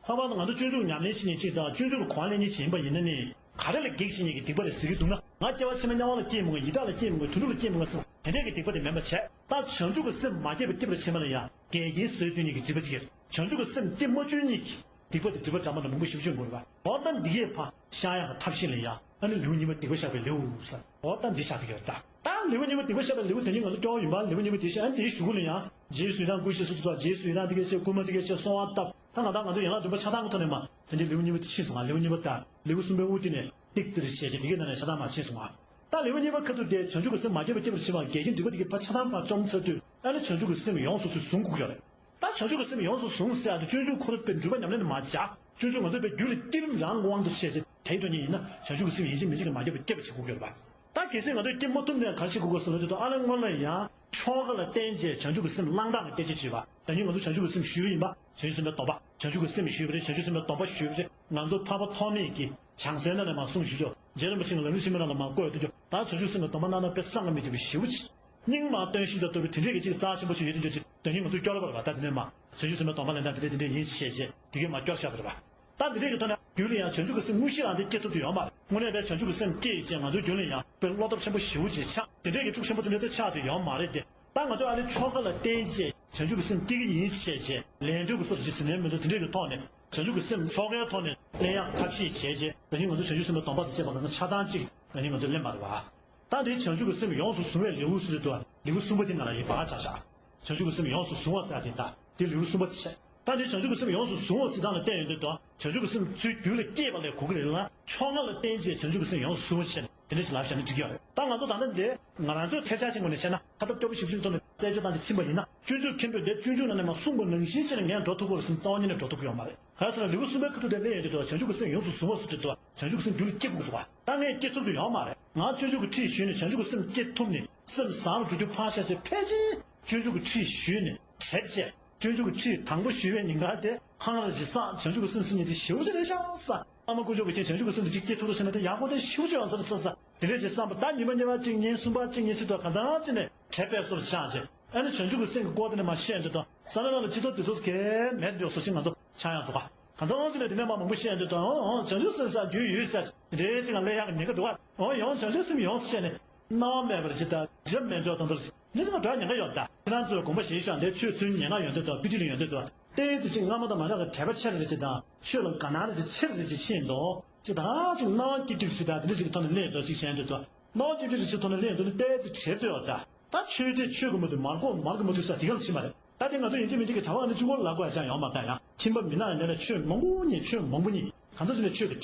ལྷག་པར་དུ་ང་ཚོ་སྤྱོད་འཇུག་ཉམས་ལེན་བྱེད་མཁན་གཅིག་དང་སྤྱོད་འཇུག་ལ་གོ་བ་ལེན་མཁན་གཅིག་ཡིན་པ་ཡིན་ན་ནི། ག་རེ་ལ་གེགས་བྱེད་མཁན་གྱི་སྡིག་པ་རེད་ཟེར་གྱི་འདུག་ན། ང་སྐྱེ་བ་ཕྱི་མ་དམྱལ་བ་ལ་སྐྱེས་མི་དགོས། ཡི་དྭགས་ལ་སྐྱེས་མི་དགོས། དུད་འགྲོ་ལ་སྐྱེས་མི་དགོས་ཟེར་དེ་འདྲས་ཀྱི་སྡིག་པ་དེ་མེད་པ་བྱས། ད་བྱང་ཆུབ་ཀྱི་སེམས་མ་སྐྱེས་པ་སྐྱེས་པར་བྱེད་པ་ལ་ཡང་འགལ་རྐྱེན་བཟོས་སྡོད་མཁན་གྱི་སྡིག་པ་དེ་གས། བྱང་ཆུབ་ཀྱི་སེམས་སྐྱེ་མ་བཅུག་མཁན་གྱི་སྡིག་པ་དེ་སྒྲིབ་པ་འདྲ་མ་འདྲ་མང་པོ་ཞེ་པོ་ཅིག་ཡོང་གི་རེད་པ། འོ་ད་འདི་གས་ཕར་བཤགས་ཡག་གི་ཐབས་ཤེས་ལ་ཡང་ཨ་ནི་ལེའུ་གཉིས་པ་སྡིག་པ་བཤགས་པའི་ལེའུ་ཟེར། འོ་ད་འདི་བཤད་ཀྱི་ཡོད་ད། ད་ལེའུ་གཉིས་པ་སྡིག་པ་བཤགས་པའི་ལེའུ་དེ་ཉིད་ང་ཚོ་སྐྱོ་བོ་ཡིན་པ། ལེའུ་གཉིས་པ་དེ་བཤད། ཨ་ནི་དེའི་གཞུག་གུ་ལ་ཡང་རྗེས་སུ་ཡི་རང་བསྐུལ་ཞེས་སུ་འདུག་ད། རྗེས་སུ་ཡི་རང་དེ་གས་བྱས། སྐུལ་མ་དེ་གས་བྱས། གསོལ་བ་བཏབ། ད་ང་དང་ང་ཚོ་ཡན་ལག་བདུན་པ་ཆགས་སྡང་གི་ཐོག་ནས་མར་དེ་འདྲའི་ལེའུ་གཉིས་པ་དེ་ཕྱིན་སོང་ང་། ལེའུ་གཉིས་པ་དང་ལེའུ་གསུམ་པའི་དབུ་དེ་ནས་ཏིག་ཙི་རེ་བྱས་བྱས་དེ་གས་ནང་ནས་ཆགས་སྡང་མར་ཕྱིན་སོང་ང་། ད་ལེའུ་གཉིས་པ་ཁ་ཐུག་དེ་བྱང་ཆུབ་ཀྱི་སེམས་མ་སྐྱེས་པ་སྐྱེས་པར་བྱེད་པ་འགལ་རྐྱེན་སྒྲིབ་པ་དེ་གས་ཕར་ཆགས་སྡང་ཕར་བཅོམ་ཚར་དུས་ཨ་ནི་བྱང་ཆུབ་ཀྱི་སེམས་ཡོངས་སུ་ཚུར་བཟུང་དགོས་ཀྱི་ཡོད་རེད། ད་བྱང་ཆུབ་ཀྱི་སེམས་ཡོངས་སུ་བཟུང་ཟེར་ཡག་དེ་སྤྱོད་འཇུག་ཁོ་རང་དཔེ་འགྲུལ་པ་ཉམས་ལེན་དུ་མ་བྱ། སྤྱོད་འཇུག་ང་ཚོ་དཔེ་རྒྱུད་ལ་བསྐྱེད་རིམ་རང་གི་དབང་དུ་བྱས་ཏེ་དེའི་འགྲོ་མཁན་ཡིན་ན་བྱང་ཆུབ་ཀྱི་སེམས་ཡིན་གཅིག་མིན་གཅིག་གིས་མ་སྐྱེས་པ་སྐྱེས་པ་བྱེད་དགོས་ཀྱི་ཡོད་རེད་པ། ད་གལ་སྲིད་ང་ཚོས་སྐྱེ་མ་ཐུབ་ན་ག་རེ་བྱེད་དགོས་ཀྱི་ཟེར་ན། དེ་དུས་ཨ་ལེ་སྔོན་ལ་ཡང་ཆོ་ག་ལ་བརྟེན་བྱས་བྱང་ཆུབ་ཀྱི་སེམས་བླང་སྟངས་ལ་དཔེ་ཆ་བྱེད་པ། ད་ནི་ང་ཚོ་བྱང་ཆུབ་ཀྱི་སེམས་ཞུས་ཡིན་པ། བྱང་ཆུབ་སེམས་དཔའི་སྡོམ་པ། བྱང་ཆུབ་ཀྱི་སེམས་ཞུས་པ་རེད། བྱང་ཆུབ་སེམས་དཔའི་སྡོམ་པ་ཞུས་པ་རེད། ང་ཚོ་འཕགས་པ་ཐོགས་མེད་ཀྱི་བྱང་སེམས་ནང་ནས་མར་གསུངས་ཞུས་ཆོག་རྗེ་རིན་པོ་ཆེ་གིས་ལམ་རིམ་ཆེན་མོའི་ནང་ལ་མར་བཀོད་ཡོད་དུས། ད་བྱང་ཆུབ་སེམས་ཀྱི་སྡོམ་པ་གནང་སྟངས་དཔེ་བསམ་གྱིས་མི་ཁྱབ་པ་ཞེ་པོ་ཅིག་སྙིང་མར་སྟོན་ཤིང་དང་ལྟ་བུའི་དེ་འདྲས་ཀྱི་ཅིག་རྩ་ཆེན་པོ་ཞིག་ཡོད་དུས་འདྲ་ཅིག་ད་ནི་ང་ཚོ་སྐྱོར་བ་རེད་པ། ད་དེ་ནས་མར་བྱང་ཆུབ་སེམས་དཔའི་སྡོམ་པ་ལེན་སྟངས་དེ་འདྲས་དེ་འདྲས་ཡིན་ཞེས་བྱས་དེ་གས་མར་སྐྱོར་བཞག་པ་རེད་པ། ད་འདི་འདྲས་ཀྱི་ཐོག་ནས་རྒྱུད་ལ་ཡང་བྱང་ཆུབ་ཀྱི་སེམས་དངོས་གཞི་རང་དེ་སྐྱེ་ཐུབ་ཀྱི་ཡོད་མ་རེད། དངོས་གནས་དཔེ་བྱང་ཆུབ་ཀྱི་སེམས་སྐྱེས་བྱས་ང་ཚོའི་རྒྱུད་ལ་ཡང་དཔེ་བློ་སྟོབས་ཆེན་པོ་ཞེ་པོ་ཅིག་ཆགས། དེ་འདྲས་ཀྱི་ཕྲུ་གུ་ཆེན་པོ་དེ་འདྲས་དེ་ཆགས་དུས་ཡོད་མ་རེད་དེ། ད་ང་ཚོས་ཨ་ནི་ཆོ་ག་ལ་བརྟེན་བྱས་བྱང་ཆུབ་ཀྱི་སེམས་སྐྱེ་གི་ཡིན་ཞེས་བྱས་ལེན་འདོད་ཀྱི་སོ་ཅིག་ཟིན་ནའི་མི་འདུག་དེ་འདྲས་ཀྱི་ཐོག་ནས་བྱང་ཆུབ་ཀྱི་སེམས་ཆོ་གའི་ཐོག་ནས་ལེན་ཡག་ཐབས་ཤེས་བྱས་བྱས་ད་ནི་ང་ཚོ་བྱང་ཆུབ་སེམས་དཔའི་སྡོམ་པ་དང་བཅས་པ་ལ་ཆགས་སྡང་ཅིག་ད་ནི་ང་ཚོས་ལེན་པ་རེད་པ། ད་འདི་བྱང་ཆུབ་ཀྱི་སེམས་ཡོངས་སུ་བཟུང་བའི་ལེའུ་ཟེར་དུས་ལེའུ་གསུམ་པ་འདི་ནང་ལ་ཡིན་པ་ཆགས་བཞག་བྱང་ཆུབ་ཀྱི་སེམས་ཡོངས་སུ་བཟུང་བ་ཟེར་ཡག་དེ་ད་འདི་ལེའུ་གསུམ་པ་དེ་བྱས། ད་འདི་བྱང་ཆུབ་ཀྱི་སེམས་ཡོངས་སུ་བཟུང་བ་ཟེར་སྟངས་ལ་བལྟས་ཡོང་དུས་ད་བྱང་ཆུབ་ཀྱི་སེམས་ཚུར་རྒྱུད་ལ་སྐྱེས་པ་ལས་གོ་གི་རེད་ལ། ཆོ་ག་ལ་བརྟེན་བྱས་བྱང་ཆུབ་ཀྱི་སེམས་ཡོངས་སུ་བཟུང་བ་བྱས་ནས་དེ་འདྲ་ཞིག་ལབ་བཞག་ན་འགྲིག་གི་ཡོད་རེད། ད་ང་ཚོ་ད་ལྟ་འདི་ང་རང་ཚོའི་ཐལ་ཆ་ཆེན་པོ་ནས་བཤད་ན་ཁ་སྟབས་སྐྱོ་པོ་ཞེ་པོ་ཅིག་ཐོག་ནས་རྩད་གཅོད་བཏང་ཅིག་ཕྱིན་པ་ཡིན་ན། སྤྱོད་འཇུག་མཁན་པོས་འདིར་སྤྱོད་འཇུག་ནང་ནས་མར་གསུངས་པ་ནང་བཞིན་བྱས་ནས་ངས་འགྲོ་ཐུབ་ཀྱི་རེད་ཟེར་ན་རྩ་བ་ཉིད་ནས་འགྲོ་ཐུབ་ཀྱི་ཡོད་མ་རེད། ག་རེ་ཟེར་ན་ལེའུ་གསུམ་པའི་ཁ་ཐུག་དེ་གླེང་ཡོང་དུས་ད་བྱང་ཆུབ་ཀྱི་སེམས་ཡོངས་སུ་བཟུང་བ་ཟེར་དུས་ད་བྱང་ཆུབ་ཀྱི་སེམས་རྒྱུད་ལ་སྐྱེ་དགོས་ཀྱི་འདུག་ག་ད་ངས་སྐྱེ་ཐུབ་ཀྱི་ཡོད་མ་རེད། ང་སྤྱོད་འཇུག་གི་ཁྲིད་ཞུས་ནས་བྱང་ཆུབ་ཀྱི་སེམས་སྐྱེ་ཐུབ་ནས་སེམས་བཟང་རུ་འགྲོ་རྒྱུ་ཕར་བཞག་བྱས་ཕལ་ཆེར་སྤྱོད་འཇུག་གི་ཁྲིད་ཞུས་ནས་དྲེགས་བྱས་སྤྱོད་འཇུག་གི་ཁྲིད་དང་པོ་ཞུས་པའི་ཉིན་ག་དེ་ཧང་ར་ཅིག་བསགས། བྱང་ཆུབ་ཀྱི་སེམས་ཟེར་མཁན་དེ་ཞེ་པོ་ཅིག་རེད་ཤག་བསགས། ཨ་མ་དཀོན་མཆོག་གི་ཆེད་བྱང་ཆུབ་ཀྱི་སེམས་དེ་གཅིག་སྐྱེ་ཐུབ་རོགས་བྱས་ན་དེ་ཡག་པོ་དེ་ཞེ་པོ་ཅིག་ཡོང་ས་རེད་ཟེར་ས། དེ་འདྲས་ཅིག་བསམ་པ་ད་ཉི་མ་ཉི་མ་གཅིག་གཉིས་གསུམ་པ་གཅིག་གཉིས་ཚིག་ཐོག་གང་ཚང་ཅིག་ནས་དྲན་པའི་སོར་ཆགས་ཅིག་ཨ་ནི་བྱང་ཆུབ་ཀྱི་སེམས་ཀྱི་སྐོར་དེ་ནས་མ་བཤད་འདུག་དང་བསམ་བློའི་ནང་ལ་སྤྱི་ཚོགས་དེ་ཚོ་གས་མེད་འགྲོ་སོ་ཅིག་ང་ཚོ་ཆགས་ཡག་འདུག་ག་གང་ཚང་ཅིག་ནས་དེ་ནས་མ་མང་པོ་བཤད་འདུག་དང་། འོ་འོ་བྱང་ཆུབ་སེམས་ས་རྒྱུས་ཡོད་ས་ཅིག་འདྲས་ཅིག་ང་ལས་ཡག་གི་མི་འགའ་འདུག་ག་འོ་ཡོང་བྱང་ཆུབ་སེམས་ཡོང་ཟེར་བཤད་ནས་སྣང་བ་མེད་པར་ཅིག་དང་རྒྱབ་མེད་འཇོག་དང་དོར་ཅིག་འདི་ཚོ་མ་འགྲོ་ཉེན་ཁ་ཡོད་ད། ཁྱེད་རང་ཚོས་དགོངས་པ་བཞེས་ཤོག་འདི་ཆོས་ཚུལ་ཉེན་ཁ་ཡོང་དུས་དང་པི་ཏི་ལ་ཡོང་དུས་དང་ཏོག་ཙམ་ཅིག་སྔ་མ་དང་མ་འདྲ་བའི་དད་པ་ཆེ་རེ་ཅིག་དང་ཆོས་ལ་དགའ་སྣང་རེ་ཅིག་ཆེ་རེ་ཅིག་ཕྱིན་འདུག་ཅིག་ད་ཅིག་སྣང་བ་སྐྱིད་སྐྱིད་ཞིག་དང་དེ་འདྲ་ཞིག་གི་ཐོག་ནས་སླེབས་འདུག་ཅིག་བྱས་འདུག་དང་སྣང་བ་སྐྱིད་སྐྱིད་ཞིག་ཐོག་ནས་སླེབས་འདུག་ནི་ཏོག་ཙམ་བྲེལ་འདུག་ཡོད་ད། ད་ཆོས་དེ་ཆོས་ཀྱི་མུ་མཐུད་མར་གོ་མར་གྱི་མུ་མཐུད་ས་དེ་ག་ལ་ཕྱིན་པ་རེད། ད་དེ་ང་ཚོ་ཡིན་གཅིག་མིན་གཅིག་བྱ་བ་ནི་གཅིག་པོ་ལ་དགོས་ཡ་ཅང་ཡོང་མ་ད་ཡང་ཁྱིམ་པ་མི་ནག་ཡིན་ན་ཆོས་མང་པོ་ཉན་ཆོས་མང་པོ་ཉན་གང་ཚོ་ཅིག་ནས་ཆོས་ཀྱི་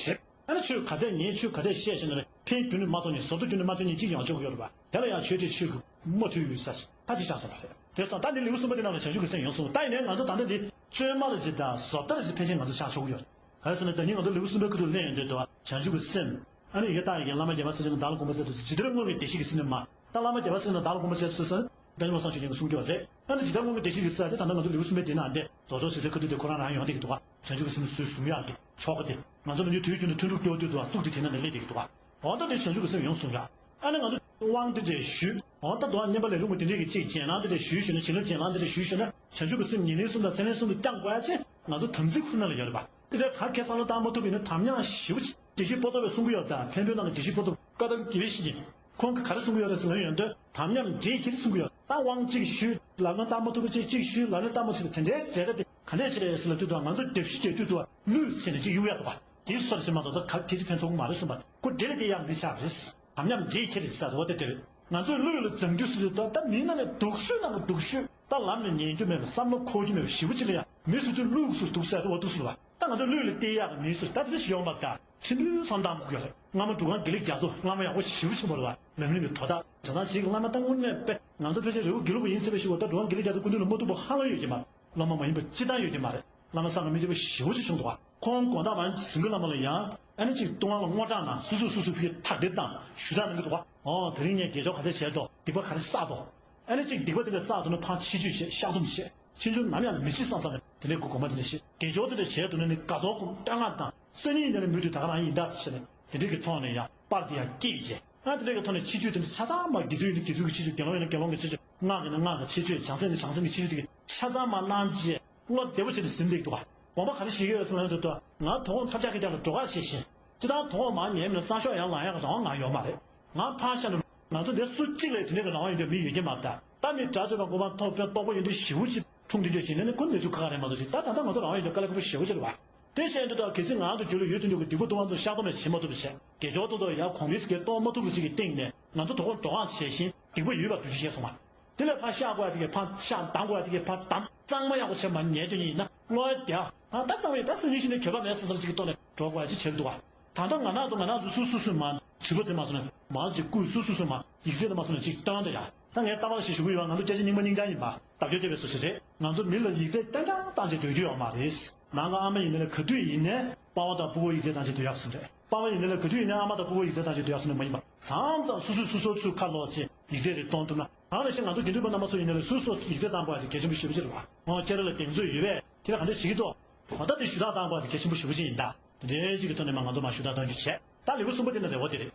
བྲེལ། ཨ་ནི་ཆོས་ག་ཚད་ཉན་ཆོས་ག་ཚད་བཤད་ཞེ་ན་ཕན་རྒྱུ་ནི་མ་ཐོན་ནས་ཟོར་ཐོ་རྒྱུ་ནི་མ་ཐོན་ནས་གཅིག་ཡོང་ཆོག་གི་ཡོད་རེད་པ། དེ་ལ་ཡང་ཆོས་དེ་ཆོས་ཀྱི་མུ་མཐུད་ཡོད་ས་ཞིག་ཁ་ཅིག་བཞག་སོང་བ་རེད། དེ་སོང་ད་ནི་ལེའུ་གསུམ་པ་དེ་ནང་ལ་བྱང་ཆུབ་ཀྱི་སེམས་ཡོང་སོང་ད་ཡིན་ནའི་ང་ཚོ་ད་ལྟ་འདི་བཅོས་མ་རེ་ཅིག་དང་བཟོ་ལྟ་རེ་ཅིག་ཕལ་ཆེར་ང་ཚོ་ཆགས་ཆོག་གི་ཡོད་རེད། ག་རེ་ཟེར་ན་ད་ནི་ང་ཚོ་ལེའུ་གསུམ་པའི་ཁ་ཐུག་ལ་སླེབས་ཡོང་དུས་དུ་བྱང་ཆུབ་ཀྱི་སེམས། ཨ་ནི་ཡི་གེ་བཏགས་ཡི་གེ་བླ་མ་རྒྱལ་བ་སྲས་བཅས་རྣམས་བདག་ལ་དགོངས་པར་མཛད་དུ་གསོལ། ཇི་ལྟར་བསྔོ་བའི་བདེ་གཤེགས་ཀྱི་སེམས་ནི་མ། ད་བླ་མ་རྒྱལ་བ་སྲས་བཅས་རྣམས་བདག་ལ་དགོངས་པར་མཛད་དུ་གསོལ་ཟེར་ན་བདག་ཉིད་བློ་བཟང་ཆོས་རྒྱན་གྱིས་གསུངས་ཀྱི་ཡོད་རེད། ཨ་ནི་ཇི་ལྟར་བསྔོ་བའི་བདེ་གཤེགས་ཀྱི་སེམས་དེ་ད་ལྟ་ང་ཚོ་ལེའུ་གསུམ་པའི་དེ་ནང་འདི་རྫོགས་སྦྱོར་ཟེར་སའི་ཁ་ཐུག་དེ་ཁོ་རང་རང་ཡོང་བསྡད་ཀྱི་འདུག་ག་བྱང་ཆུབ་ཀྱི་སེམས་ཟུར་བཟུང་ཡག་གི་ཆོ་ག་དེ་ང་ཚོ་ནམ་རྒྱུན་དུས་རྒྱུན་དུ་ཐུན་དྲུག་སྐྱོར་དུས་འདུག་ག་གཙུག་གི་དེ་ནང་ནས་སླེབས་བསྡད་ཀྱི་འདུག་ག་འོ་ད་དེ་བྱང་ཆུབ་ཀྱི་སེམས་ཡོང་གསུངས་ཡག་ཨ་ནི་ང་ཚོ་དབང་དེ་འདྲས་ཞུས། འོ་ད་དུང་བསྙེན་པ་ལས་ལྷུང་བ་དེ་འདྲས་ཀྱི་ཅིག་རྗེས་གནང་དེ་འདྲས་ཞུས་ཞུས་ན་བྱིན་རླབས་རྗེས་གནང་དེ་འདྲས་ཞུས་ཞུས་ན་བྱང་ཆུབ་ཀྱི་སེམས་ཉིན་གནས་གསུམ་དང་མཚན་ལན་གསུམ་དུ་བསྐྱང་དགོས་ཡ་ཆེ་ང་ཚོ་དམ་ཚིག་ཁུར་ན་ལ་ཡོད་རེད་པ། དེ་འདྲས་ག་གེ་བསམ་བློ་བཏང་མ་ཐུབ་པ་ཡིན་ན་དམ་ཉམས་ཞེ་པོ་ཅིག་དགེ་བཤེས་པོ་ཏོ་བས་གསུང་གི་ཡོད་ད། ཕན་པོའི་ནང་གི་དགེ་བཤེས་པོ་ཏོ་བཀའ་གདམས་དགེ་བའི་བཤེས་ཀྱིས་ཁོང་གིས་ག་རེ་གསུང་གི་ཡོད་རེད་ཟེར་ན་ཡོན་ཏན་དམ་ཉམས་འདྲེས་ཁྱེར་གསུང་གི་ཡོད། ད་དབང་གཅིག་ཞུས་ལབ་ན་བཏང་མ་ཐུབ་པ་ཅིག་གཅིག་ཞུས་ལབ་ན་བཏང་མ་ཐུབ་པ་དེ་འདྲའི་མཛད་ལྟ་དེ་ག་འདྲས་ཅིག་རེད་ཟེར་ལབ་དུས་དུ་ང་ཚོ་སྡེབ་བཤིག་རྒྱག་དུས་དུ་ལུས་ཟེར་ནས་ཅིག་གཡུག་ཡག་འདུག་ག་དེའི་སོར་ཞིག་མ་གཏོགས་ད་ག་ཕལ་ཆེར་ཕན་ཐོགས་ཀྱི་མ་རེད་གསུངས་པ་ཁོ་འདྲེ་ལ་དེ་ཡག་མི་ཆགས་རེད། དམ་ཉམས་འདྲེས་ཁྱེར་རེད་ཟེར་བ་དེ་དེ་རེད། ང་ཚོས་ལུས་ལ་སྦྱང་རྒྱུ་ཟེར་དུས་ད་ད་མིའི་ནང་ནས་སྡུག་ཤོས་ནང་གི་སྡུག་ཤོས་ད་ལམ་ལ་ཉན་རྒྱུ་མེད་པ་བསམ་བློ་འཁོར་རྒྱུ་མེད་པ་ཞེ་པོ་ཅིག་ལ་ཡང་མི་ཟེར་དུས་ལུས་ཟེར་སྡུག་ཟེར་དུ་བ་འདུག་ཟེར་བ། ད་ང་ཚོ་ལུས་ལ་བལྟས་ཡག་གི་མི་ཟེར་ད་དེ་འདྲ་ཞིག་ཡོང་བ་ད་ཕྱི་ནུས་བསམ་སྟངས་མུག་ཡོད་རེད། སྔ་མ་འབྲུག་སྒང་དགེ་ལེགས་རྒྱ་མཚོ་བླ་མ་ཡག་པོ་ཞེ་པོ་ཆེན་པོ་རེད་བ། ལམ་རིམ་གྱི་དོ་བདག་དེ་ཚང་ཞིག་བླ་མ་ད་དངོས་གནས་དཔེ་ང་ཚོ་ཕལ་ཆེར་རི་བོ་དགེ་ལུགས་པ་ཡིན་ཚེ་བའི་ཞུ་བ་ད་འབྲུག་སྒང་དགེ་ལེགས་རྒྱ་མཚོ་སྐུ་མདུན་ལ་མ་ཐུག་པ་ཧ་ལམ་ཡོད་ཀྱི་མ་རེད། བླ་མ་མ་ཡིན་པ་སྤྱི་བཏང་ཡོད་ཀྱི་མ་རེད། བླ་མ་བསམ་གྱིས་མི་ཁྱབ་པ་ཞེ་པོ་ཅིག་བྱུང་འདུག་བ། ཁོང་དགོང་དག་མ་ཟིན་གྱི་བླ་མ་ལ་ཡང་ཨ་ནི་ཅིག་ལྟུང་བ་ལ་དངངས་སྐྲག་དང་སོ་སོས་སོ་སོའི་ཕ་གི་ཐག་དེ་བཏང་ཞུ་དག་གནང་གི་འདུག་བ། ཨོ་དེ་རིང་ངས་དགེ་སྦྱོར་ག་ཚད་བྱས་འདུག་སྡིག་པ་ག་རེ་བསགས་འདུག་ཨ་ནི་གཅིག་སྡིག་པ་དེ་འདྲ་བསགས་འདུག་ན་ཕར་ཕྱི་བཅོས་བྱེད་བཤགས་སྡོམ་བྱེད། ཕྱི་འབྱོར་ནམ་ཡང་མི་བྱེད་བསམ་བསམ་ནས་དེ་འདྲའི་སྒོ་གོ་མ་དེ་འདྲ་བྱེད། དགེ་སྦྱོར་དེ་འདྲ་བྱས་འདུག་ན་ནི་དགའ་ཏོག་ཀུན་བསྟོད་བསྔགས་དང་སང་ཉིན་ཡིན་ན་ནི་མུ་མཐུད་ད་ག་རང་ཡིན་ད་ཟེར་ནས་དེ་འདྲའི་གི་ཐོག་ནས་ཡང་པར་དེ་ཡང་སྐྱེས་བྱས། ཨ་དེ་འདྲའི་གི་ཐོག་ནས་ཕྱི་བཅོས་དེ་འདྲ་ཆ་ཚང་མ་དགེ་ཚུལ་ཡིན་ན་དགེ་ཚུལ་གྱི་ཕྱི་བཅོས། དགེ་སློང་ཡིན་ན་དགེ་སློང་གི་ཕྱི་བཅོས། སྔགས་ཡིན་ན་སྔགས་ཀྱི་ཕྱི་བཅོས། བྱང་སེམས་ཡིན་ན་བྱང་སེམས་ཀྱི་ཕྱི་བཅོས་དེ་གི་ཆ་ཚང་མ་གནང་བྱས། བློ་བདེ་པོ་བྱས་ནས་ཟིན་བསྡད་འདུག་ག་དགོངས་པ་ག་རེ་བཞེས་ཀྱི་ཡོད་ཟེར་ན་འདུག་ཏུ་ང་དོ་དགོང་ཐབས་ཆག་སྐད་ཆག་ལ་འགྲོ་ཁ་བྱེད་བཞིན། སྤྱིར་བཏང་དོ་དགོང་མར་ཉལ་མིན་ན་སང་ཞོགས་ཡར་ལངས་ཡག་རང་དབང་ང་ཡོད་མ་རེད། ང་ཕར་བཞག་ན་ང་ཚོ་འདི་སུ་གཅིག་ལས་དེ་འདྲའི་གི་རང་དབང་ཡོད་འདོད་མི་ཡོད་ཀྱི་མ་རེད། ད་མི་དགྲ་བཅོམ་པ་མགོན་པོ་ཐོབ་པའི་རྟོགས་པ་ཡོད་འདོད་ཞེ་པོ་ཅིག་འཁྲུངས་དེ་འདོད་བྱེད་ནས་ནི་ཁོ་ནུས་ཚུལ་ཁ་ཁ་རེད་མ་གཏོགས་ཅིག་ད་ད་ལྟ་ང་ཚོ་རང་དབང་ཡོད་འདོད་དཀའ་ལས་ཁག་པོ་ཞེ་པོ་ཅིག་རེད་བ། དེ་བྱས་འདུག་ད་གལ་སྲིད་ང་དང་རྒྱུད་ལ་ཡོད་དོན་འདུག་གི་སྡིག་པ་ལྟུང་བ་ཚོ་བཤགས་སྡོམ་ལས་བྱེད་མ་ཐུབ་པ་བྱས། དགེ་སྦྱོར་དེ་ཚོ་ཡར་གོང་འཕེལ་ཟེར་གྱི་གཏོང་མ་ཐུབ་པ་ཅིག་གི་སྟེང་ནས་ང་ཚོ་དོ་དགོང་འགྲོ་སྒང་བྱས་ཤིང་སྡིག་པ་ཡོད་པ་སྒྲུབ་རྒྱུ་བྱས་སོང་བ། དེ་ལས་ཕར་བཤགས་དགོས་ཡ་དེ་གས་ཕར་བཤགས། སྡང་དགོས་ཡ་དེ་གས་ཕར་སྡང་། གཙང་མ་ཡག་པོ་བྱས་མ་ཉལ་དུས་ཡིན་ན་བློ་ཡ་བདེ་ཨ། ད་གཙང་མ་ཡིན་ད་སང་ཉིན་ཤི་ནས་གྱོད་པ་མེད་ས་ས་ཅིག་གི་ཐོག་ནས་འགྲོ་དགོས་ཡ་ཅིག་བྱེད་འདུག་ག་ད་ལྟ་ང་ནང་དུ་ང་ནང་དུ་སུ་སུ་སུ་མ་བྱིས་པ་དེ་མ་སོང་ན་མ་ཅིག་སྐུ་སུ་སུ་སུ་མ་ཡིག་ཚད་དེ་མ་སོང་ན་ཅིག་སྟོན་ད་ཡ། ད་ངས་ལྟ་བ་ཞིག་ཞུ་གི་ཡོད་པ། ང་ཚོ་སྐད་ཆ་རྙིང་མ་རྙིང་རྐྱང་ཡིན་པ་བརྡ་སྐྱོར་སྐྱོ་བའི་སུ་ཞིག་རེད། ང་ཚོ་མི་ལ་ཡིག་ཚད་ཏན་ཏན་བཏང་བྱས་སྡོད་རྒྱུ་ཡོད་མ་རེད། ནང་གི་ཨ་མ་ཡིན་ནའི་ག་དུས་ཡིན་ནའི་པ་ཕ་དང་ཕྲུ་གུ་ཡིག་ཚད་བཏང་བྱས་སྡོད་ཡག་སུ་རེད། པ་ཕ་ཡིན་ནའི་ག་དུས་ཡིན་ནའི་ཨ་མ་དང་ཕྲུ་གུ་ཡིག་ཚད་བཏང་བྱས་སྡོད་ཡག་སུ་ནི་མ་ཡིན་པ། མཚམས་མཚམས་སོ་སོས་སོ་སོ་ཚུར་ཁ་ལོག་བྱས་ཡིག་ཚད་རེ་གཏོང་ཐུབ་ན། གང་ལ་ཤེས་ང་ཚོ་དགེ་འདུན་པ་རྣམ་པ་ཚོ་ཡིན་ནའི་སོ་སོས་ཡིག་ཚད་བཏང་དགོས་ཡ་དེ་གལ་ཆེན་པོ་ཞེ་པོ་ཅིག་རེད་བ། ཨོ་ཁྱེད་རང་ལ་གདེང་ཚོད་ཡོད་པས་ཁྱེད་རང་ག་འདྲ་བྱེད་ཀྱི་འདུག་འོ་ད་དེ་ཞུ་དག་བཏང་དགོས་ཡ་དེ་གལ་ཆེན་པོ་ཞེ་པོ་ཅིག་ཡིན་ད། དེ་འདྲའི་ཅིག་གི་ཐོག་ནས་མ་ང་ཚོ་མ་ཞུ་དག་གཏོང་རྒྱུ་བྱས། ད་ལེའུ་གསུམ་པ་དེ་ནི་རེ་བ་དེ་རེད།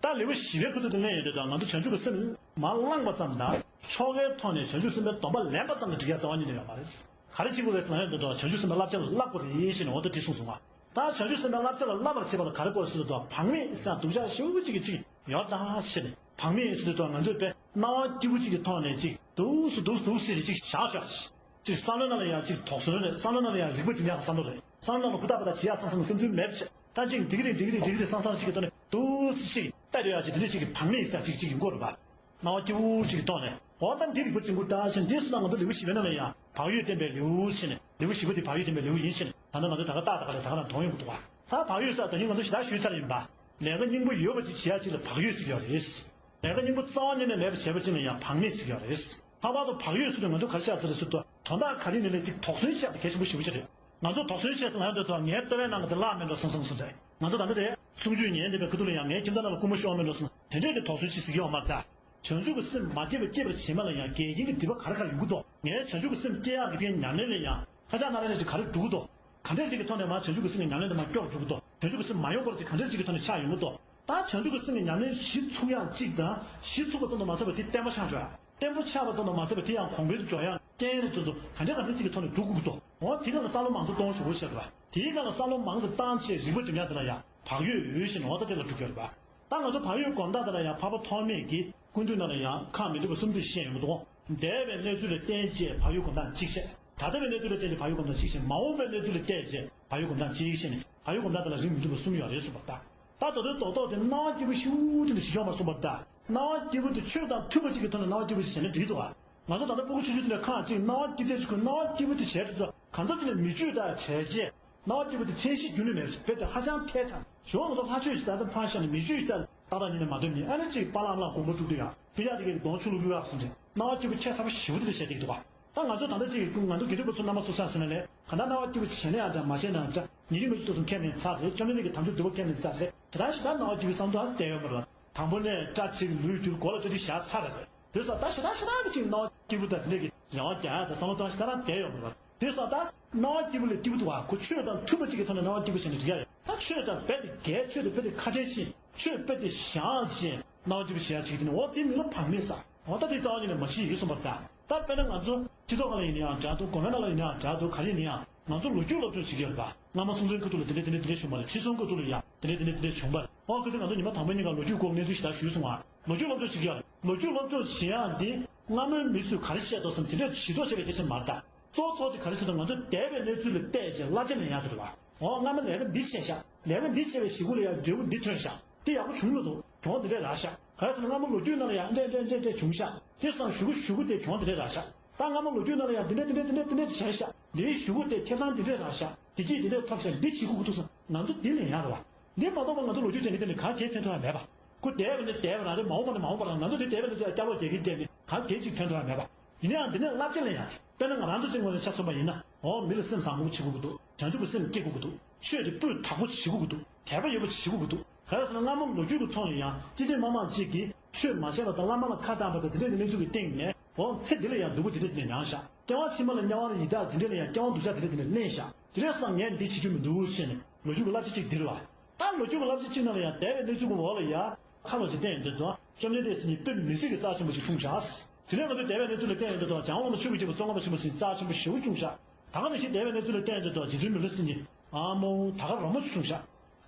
ད་ལེའུ་བཞི་པའི་ཁ་ཐུག་ཏུ་གླེང་ཡོང་དུས་ད་ང་ཚོ་བྱང་ཆུབ་ཀྱི་སེམས་མར་བླངས་པ་ཙམ་དང་ཆོ་གའི་ཐོག་ནས་བྱང་ཆུབ་སེམས་དཔའི་སྡོམ་པ་ལེན་པ་ཙམ་དང་འགྲིག་ཡ་རྩ་བ་ཉིད་ནས་ཡོད་མ་རེད། ག་རེ་བྱེད་དགོས་རེད་ཟེར་ན་ཡོང་དུས་ད་བྱང་ཆུབ་སེམས་དཔའི་བསླབ་བྱ་ལ་བསླབ་དགོས་རེད་ཞེས་ནས་འོ་ད་དེ་གསུངས་སོང་ང་། ད་བྱང་ཆུབ་སེམས་དཔའི་བསླབ་བྱ་ལ་བསླབ་པར་བྱེད་པ་ལ་ག་རེ་དགོས་རེད་ཟེར་དུས་ད་བག་མེད་ཟེར་སྡུག་ཅག་ཞེ་པོ་ཅིག་གི་ཅིག་ཡོད་ད་ཞེས་ནས་བག་མེད་ཟེར་དུས་ད་ང་ཚོས་དཔེ་སྣང་བ་སྐྱིད་པོ་ཅིག་གི་ཐོག་ནས་ཅིག་འདུག་སེ་འདུག་སེ་འདུག་སེ་ཅིག་བཞག་ཤོག་ཅིག་ཅིག་བསམ་བློའི་ནང་ལ་ཡང་ཅིག་དོགས་ཟོན་རེད། བསམ་བློའི་ནང་ལ་ཡང་རིག་པ་འདི་འདྲ་བསམ་བློ་རེད། བསམ་བློའི་ནང་ལ་ཧུར་ཐག་པ་ཐག་བྱེད་ཡག་བསམ་བསམ་བསམ་ཚུལ་མེད་པ་བྱས། ད་ཅིག་འགྲིག་གི་རེད་འགྲིག་གི་རེད་འགྲིག་གི་རེད་བསམ་བསམ་ཞིག་གི་ཐོག་ནས་འདུག་སེ་ཅིག་ལྟ་འདོད་ཡག་ཅིག་འདི་འདྲ་ཅིག་གི་བག་མེད་ཟེར་ཅིག་ཅིག་ཡིན་དགོས་རེད་པ། སྣང་བ་སྐྱིད་པོ་ཅིག་གི་ཐོག་ནས་འོ་ད་འདི་རིག་པ་ཅིག་པོ་ད་ཕྱིན་འདི་སུ་ན་ང་ཚོ་ལེའུ་བཞི་པའི་ནང་ལ་ཡང་བག་ཡོད་བསྟན་པའི་ལེའུ་ཞེས་ནས་ལེའུ་བཞི་པ་དེ་བག་ཡོད་བསྟན་པའི་ལེའུ་ཡིན་ཞེས་ནས་ད་ལྟ་ང་ཚོ་ད་ག་ཏག་ཏག་ལ་ད་ག་རང་མཐོང་ཡོང་གི་འདུག་ག་ད་བག་ཡོད་ཟེར་ད་ནི་ང་ཚོ་ཞེ་དྲག་ཞུས་ཚར་ཡིན་པ། ལས་ཀ་སྙིང་པོ་ཡོད་པ་ཅིག་བྱེད་ཡག་ཅིག་ལ་བག་ཡོད་ཟེར་གྱི་ཡོད་རེད། ལས་ཀ་སྙིང་པོ་རྩ་བ་ཉིད་ནས་མེད་པ་བྱས་པ་ཅིག་ལ་ཡང་བག་མེད་ཟེར་གྱི་ཡོད་རེད། ལྷག་པར་དུ་བག་ཡོད་ཟེར་དུས་ང་ཚོ་ག་རེ་བྱ་ཟེར་རེད་ཟེར་དུས་དོན་དག་ག་རེ་ནས་ལས་ཅིག་དོགས་ཟོན་བྱས་པ་གལ་ཆེན་པོ་ཞེ་པོ་ཅིག་རེད། ང་ཚོ་དོགས་ཟོན་བྱས་ཟེར་ན་ཡང་དུས་དང་ངའི་ལྟ་བའི་ནང་གི་དེ་བརླག་མེད་འགྲོ་བསམ་བསམ་བསམ་རེད། ང་ཚོ་ད་ལྟ་དེ་གསུང་ཆོས་ཉན་བསྡད་པའི་ཁ་ཐུག་ལ་ཡང་ངའི་ཁྱིམ་ཚང་ནང་ལ་སྐུ་མོ་ཤོར་མེད་འགྲོ་བསམ་དེ་འདྲས་ཀྱི་དོགས་ཟོན་ཅིག་ཟེར་གྱི་ཡོད་མ་རེད་ད། བྱང་ཆུབ་ཀྱི་སེམས་མ་སྐྱེས་པ་སྐྱེས་པར་བྱེད་མ་ལ་ཡང་འགལ་རྐྱེན་གྱི་སྒྲིབ་པ་ག་རེ་ག་རེ་ཡོང་གི་འདུག་ངས་བྱང་ཆུབ་ཀྱི་སེམས་སྐྱེ་ཡག་གི་ཕན་ཉམས་ལེན་ལ་ཡང་ཁ་ཆག་སྣ་ལེན་ཅིག་ག་རེ་འགྲོ་གི་འདུག་གང་འདྲ་ཅིག་གི་ཐོག་ནས་མར་བྱང་ཆུབ་ཀྱི་སེམས་ཀྱི་ཉམས་ལེན་དེ་མར་སྐྱོར་འཇུག་གི་འདུག་བྱང་ཆུབ་ཀྱི་སེམས་མ་ཡོང་བར་ཅིག་གང་འདྲ་ཅིག་གི་ཐོག་ནས་ཆགས་ཡོང་གི་འདུག་ད་བྱང་ཆུབ་ཀྱི་སེམས་ཀྱི་ཉམས་ལེན་གཞི་ཚུགས་ཡག་གཅིག་དང་། གཞི་ཚུགས་པ་ཙམ་དུ་མ་ཟད་པར་དེ་བརྟན་པོ་ཆགས་འགྲོ་ཡ། བརྟན་པོ་ཆགས་པ་ཙམ་དུ་མ་ཟད་པར་དེ་ཡང་གོང་འཕེལ་དུ་འགྲོ་ཡ། རྐྱེན་རེ་ཚོ་ཚོ་གང་འདྲ་གང་འདྲ་ཅིག་གི་ཐོག་ནས་འགྲོ་དགོས་ཀྱི་འདུག་འོ་དེ་ག་ལ་བསམ་བློ་མང་ཙམ་གཏོང་ཞུ་བ་བྱས་པ། དེའི་སྒང་ལ་བསམ་བློ་མང་ཙམ་བཏང་བྱས་རིག་པ་སྒྲིམ་ཡག་དེ་ལ་ཡང་བག་ཡོད་ཡོད་བཞིན་འོ་ད་དེ་ལ་འགྲོ་གི་ཡོད་རེད་པ། ད་ང་ཚོ་བག་ཡོད་སྒོམ་སྟངས་དེ་ལ་ཡང་འཕགས་པ་ཐོགས་མེད་ཀྱིས་ཀུན་བཏུས་ནང་ལ་ཡང་ཁག་མི་འགྲིག་པ་གསུམ་དེ་བཤད་ཡོང་གི་འདུག་འདས་པའི་གནས་ཚུལ་ལ་བརྟེན་བྱས་བག་ཡོད་སྒོམ་སྟངས་གཅིག་བཤད། ད་ལྟ་བའི་གནས་ཚུལ་ལ་བརྟེན་བྱས་བག་ཡོད་སྒོམ་སྟངས་གཅིག་བཤད། མ་འོངས་པའི་གནས་ཚུལ་ལ་བལྟས་བྱས་བག་ཡོད་སྒོམ་སྟངས་གཅིག་བཤད་ནས་བག་ཡོད་སྒོམ་སྟངས་དེ་ལ་རིགས་མི་མཐུན་པ་གསུམ་ཡོད་རེད་གསུངས་པ་ལྟར། ད་མདོ་དོན་རྡོག་རྡོག་དེ་སྣང་བ་སྐྱིད་པོ་ཞེ་པོ་ཅིག་ལ་ཞི་ཆོག་མ་གསུངས་པ་ལྟར། སྣང་བ་སྐྱིད་པོ་དེ་ཆོས་དང་མཐུན་པ་ཅིག་གི་ཐོག་ནས་སྣང་བ་སྐྱིད་པོ་ཞིག་བྱས་ན་འགྲིག་འདུག་ག་ང་ཚོ་ད་ལྟ་སྤུ་གུ་ཆུང་ཆུང་དེ་ལ་ཁག་ཅིག་སྣང་བ་སྐྱིད་ལྡན་ཞིག་དགོས། སྣང་བ་སྐྱིད་པོ་དེ་བྱས་ཚུལ་དང་གང་འཚམ་ཅིག་ལ་མི་ཆོས་དག་བྱས་རྗེས། སྣང་བ་སྐྱིད་པོ་དེ་མཚན་གཞི་རྒྱུན་ལས་མེད་པ་ཞིག་རྦད་དེ་ཧ་ཅང་ཐལ་དྲགས། གཞུང་ང་ཚོ་ལྷ་ཆོས་ཞིག་ད་ལྟ་ཕར་བཞག་ནས་མི་ཆོས་ཞིག་ད་ཏག་ཏག་ཉིད་ནས་མ་འདོན་མིན། ཨ་ནི་གཅིག་པཱ་ལགས་ཨ་མ་ལགས་དགོངས་པ་དཀྲུག་དུས་ཡང་ཕི་ཡག་དེ་གའི་གདོང་ཆུ་ལུག་གུ་ཡག་གསུངས་ཏེ་སྣང་བ་སྐྱིད་པོ་ཁྱད་མཚར་པོ་ཞེ་པོ་དེ་འདྲ་བྱས་བསྡད་འདུག་ག་ད་ང་ཚོ་ད་ལྟ་གཅིག་གི་ང་ཚོ་དགེ་འདུན་པ་ཚོ་རྣམ་པ་ཚོ་ས་ཟིན་ན་ལས་གང་ལྟར་སྣང་བ་སྐྱིད་པོ་བྱས་ན་ཡང་འདྲ་མ་བྱས་ན་ཡང་འདྲ། ཉིན་རེ་ངོས་སུ་ཚོ་གསུམ་ཁས་ལེན་ཚར་རེད། བཅོམ་ལྡན་འདས་ཀྱི་དམ་ཆོས་སྡུད་པ་ཁས་ལེན་ཚར་རེད། ཞེ་དྲག་ཞེ་དྲག་སྣང་བ་སྐྱིད་པོའི་བསམ་བློ་ཨ་བསྡད་ཡོད་མ་རེད་པ། དང་པོ་ནས་སྐྲ་བྲེགས་ལུས་བསྒྱུར་མགོ་ལ་སྐྲ་ཐིག་བཞག་ཚར་རེད། དེ་སོགས་ད་ཞེ་དྲག་ཞེ་དྲག་གི་ཅིག་སྣང་བ་སྐྱིད་པོ་དང་དེ་འདྲ་གི་རེ་བ་རྒྱག་ཡ་དང་བསམ་བློ་གཏོང་ཞེ་དྲག་བསྡད་ཡོད་མ་རེད་པ། དེ་སོགས་ད་སྣང་བ་སྐྱིད་པོ་ལས་སྐྱིད་པོ་འདུག་ག་ཁོ་ཆོས་དང་མཐུན་པ་ཅིག་གི་ཐོག་ནས་སྣང་བ་སྐྱིད་པོ་བྱས་ན་འགྲིག་ཡ་རེད། ད་ཆོས་དང་རྦད་དེ་འགལ། ཆོས་དེ་རྦད་དེ་ཁ་བྲལ་ཕྱིན། ཆོས་རྦད་དེ་བཞག་བྱས་སྣང་བ་སྐྱིད་པོ་བྱེད་ཡ་ཅིག་དེ་ནི་འོ་དེ་མིང་ལ་བག་མེད་ཟེར། འོ་ད་དེ་རྩ་བ་ཉིད་ནས་མ་ཤེས་ཡོད་གསུངས་པ་ལྟར། ད་དཔེར་ན་ང་ཚོ་སྤྱི་ཚོགས་སྒང་ལ་ཡིན་ན་ཡང་འདྲ་འདུག་སྒོ་མའི་ནང་ལ་ཡིན་ན་ཡང་འདྲ་འདུག་ག་རེ་ཡིན་ན་ཡང་ང་ཚོ་ལོ་རྒྱུས་སློབ་སྦྱོང་བྱེད་ཀྱི་ཡོད་རེད་པ། སྔ་མ་སྲོང་བཙན་སྐབས་དུས་ལ་དེ་འདྲ་དེ་འདྲ་དེ་འདྲ་བྱུང་བ་རེད། ཁྲི་སྲོང་སྐབས་དུས་ལ་ཡང་དེ་འདྲ་དེ་འདྲ་དེ་འདྲ་བྱུང་བ་རེད། ཨོ་ཁ་སང་ང་ཚོ་ཉི་མ་དང་པོ་ཉིན་གང་ལོ་རྒྱུས་སྐོར་གནས་ཚུལ་ཞེ་དྲག་ཞུས་སོང་ང་། ལོ་རྒྱུས་སློབ་སྦྱོང་བྱེད་ཀྱི་ཡོད་རེད། ལོ་རྒྱུས་སློབ་སྦྱོང་བྱེད་ཡག་འདི་སྔ་མོའི་མི་ཚོས་ག་རེ་བཤད་འདུག་བསམ་དེ་འདྲ་ཞིབ་ཏོག་བཤད་པའི་སྐད་ཆ་མ་རེད་ད། གཙོ་བོ་གཙོ་བོ་དེ་ག་རེ་ཟེར་དུས་ང་ཚོ་འདས་པའི་གནས་ཚུལ་ལ་བལྟས་བྱས་བསླབ་བྱ་ལེན་ཡག་དེ་རེད་པ། ཨོ་སྔ་མ་ལས་ཀ་འདི་བྱས་ཤག་ལས་ཀ་འདི་བྱས་པའི་གཞུག་གུ་ལ་ཡང་འབྲས་བུ་འདི་ཐོན་ཤག་འདི་ཡག་པོ་བྱུང་མི་འདུག་གྱོང་འདི་འདྲས་རག་ཤག་ག་རེ་ཟེར་ན་སྔ་མོ་ལོ་རྒྱུས་ནང་ལ་ཡང་འདྲས་འདྲས་འདྲས་འདྲས་བྱུང་ཤག་དེ་སོང་གཞུག་གུ་གཞུག་གུ་དེ་གྱོང་འདི་འདྲས་རག་ཤག་ད་སྔ་མོ་ལོ་རྒྱུས་ནང་ལ་ཡང་འདི་འདྲས་འདི་འདྲས་འདི་འདྲས་འདི་འདྲས་བྱས་ཤག་འདིའི་གཞུག་གུ་དེ་ཁེ་བཟང་འདི་འདྲས་རག་ཤག་བདེ་སྐྱིད་འདི་འདྲས་ཐོབ་ཤག་འདི་བྱེད་དགོས་ཀྱི་འདུག་བསམ་ང་ཚོ་འདི་ལེན་ཡག་རེད་པ། འདི་མ་གཏོགས་པ་ང་ཚོ་ལོ་རྒྱུས་ཅན་གྱི་སྟེང་ནས་ག་གེ་ཕན་ཐོགས་ཡ་མེད་པ། ཁོ་འདས་པ་ནས་འདས་པ་རང་རེད། མ་འོངས་པ་ནས་མ་འོངས་པ་རང་། ང་ཚོ་འདི་འདས་པ་ནས་ཚུར་སྐྱབས་ལོག་རྒྱག་གིན་བསྡད་ནས་ག་གེ་ཅིག་ཕན་ཐོགས་ཡ་མེད་པ། ཡིན་ནའང་འདི་ནས་བསླབ་བྱ་ལེན་ཡ་དེ། དཔེར་ན་ང་རང་ཚོ་ཅིག་ངོས་ནས་ཆ་མཚོན་པ་ཡིན་ན། འོ་མི་ལ་སེམས་བཟང་པོ་བྱེད་དགོས་ཀྱི་འདུག་བྱང་ཆུབ་ཀྱི་སེམས་སྐྱེ་དགོས་ཀྱི་འདུག་ཆོས་དེ་སྤུས་དག་པོ་བྱེད་དགོས་ཀྱི་འདུག་དད་པ་ཡོད་པ་བྱེད་དགོས་ཀྱི་འདུག་ག་རེ་ཟེར་ན་སྔ་མོ་ལོ་རྒྱུས་ཀྱི་ཐོག་ནས་ཡང་སྐྱེས་ཆེན་དམངས་དམངས་གཅིག་གིས་ཆོས་མ་བྱས་པ་དང་བླ་མ་ལ་ཁ་བཏང་བ་དང་དེ་འདྲ་གི་གནས་ཚུལ་གྱི་སྟེང་ནས། འོ་ཚེ་འདི་ལ་ཡང་སྡུག་པོ་དེ་འདྲ་དེ་འདྲ་མྱངས་ཤག་སྐྱེ་བ་ཕྱི་མ་ལ་དམྱལ་བ་ལ་ཡི་དྭགས་དེ་འདྲ་ལ་ཡང་སྐྱེ་བ་སྡུག་ཅག་དེ་འདྲ་དེ་འདྲ་ལེན་ཤག་དེ་འདྲ་སོང་ངས་འདི་བྱེད་རྒྱུ་མི་འདུག་ཟེར་ནས་ལོ་རྒྱུས་ཀྱི་བསླབ་བྱ་གཅིག་འདི་རེད་པ། ད་ལོ་རྒྱུས་ཀྱི་བསླབ་བྱ་གཅིག་ནང་ལ་ཡང་འདས་པའི་གནས་ཚུལ་གྱི་འོག་ལ་ཡ། ཁ་ལོ་ཅིག་བསྟན་ཡོང་དུས་དང་བཅོམ་ལྡན་འདས་ཟེར་མཁན་དཔེ་མི་སྲིད་ཀྱི་རྩ་ཆེན་པོ་ཅིག་འཁྲུངས་ཤག་དེ་ནས་ང་ཚོས་འདས་པའི་གནས་ཚུལ་ལ་བལྟས་ཡོང་དུས་དང་འཇམ་དབྱངས་བླ་མ་ཆོས་ཀྱི་རྗེ་པོ་ཙོང་ཁ་པ་ཆེན་པོ་ཟེར་མཁན་རྩ་ཆེན་པོ་ཞེ་པོ་འཁྲུངས་ཤག་ད་ག་ནང་བཞིན་འདས་པའི་གནས་ཚུལ་ལ་བལྟས་ཡོང་དུས་དང་རྗེ་བཙུན་མི་ལ་ཟེར་མཁན་ཨ་མོ་ད་ག་རོལ་མོ་ཆེ་འཁྲུངས་ཤག་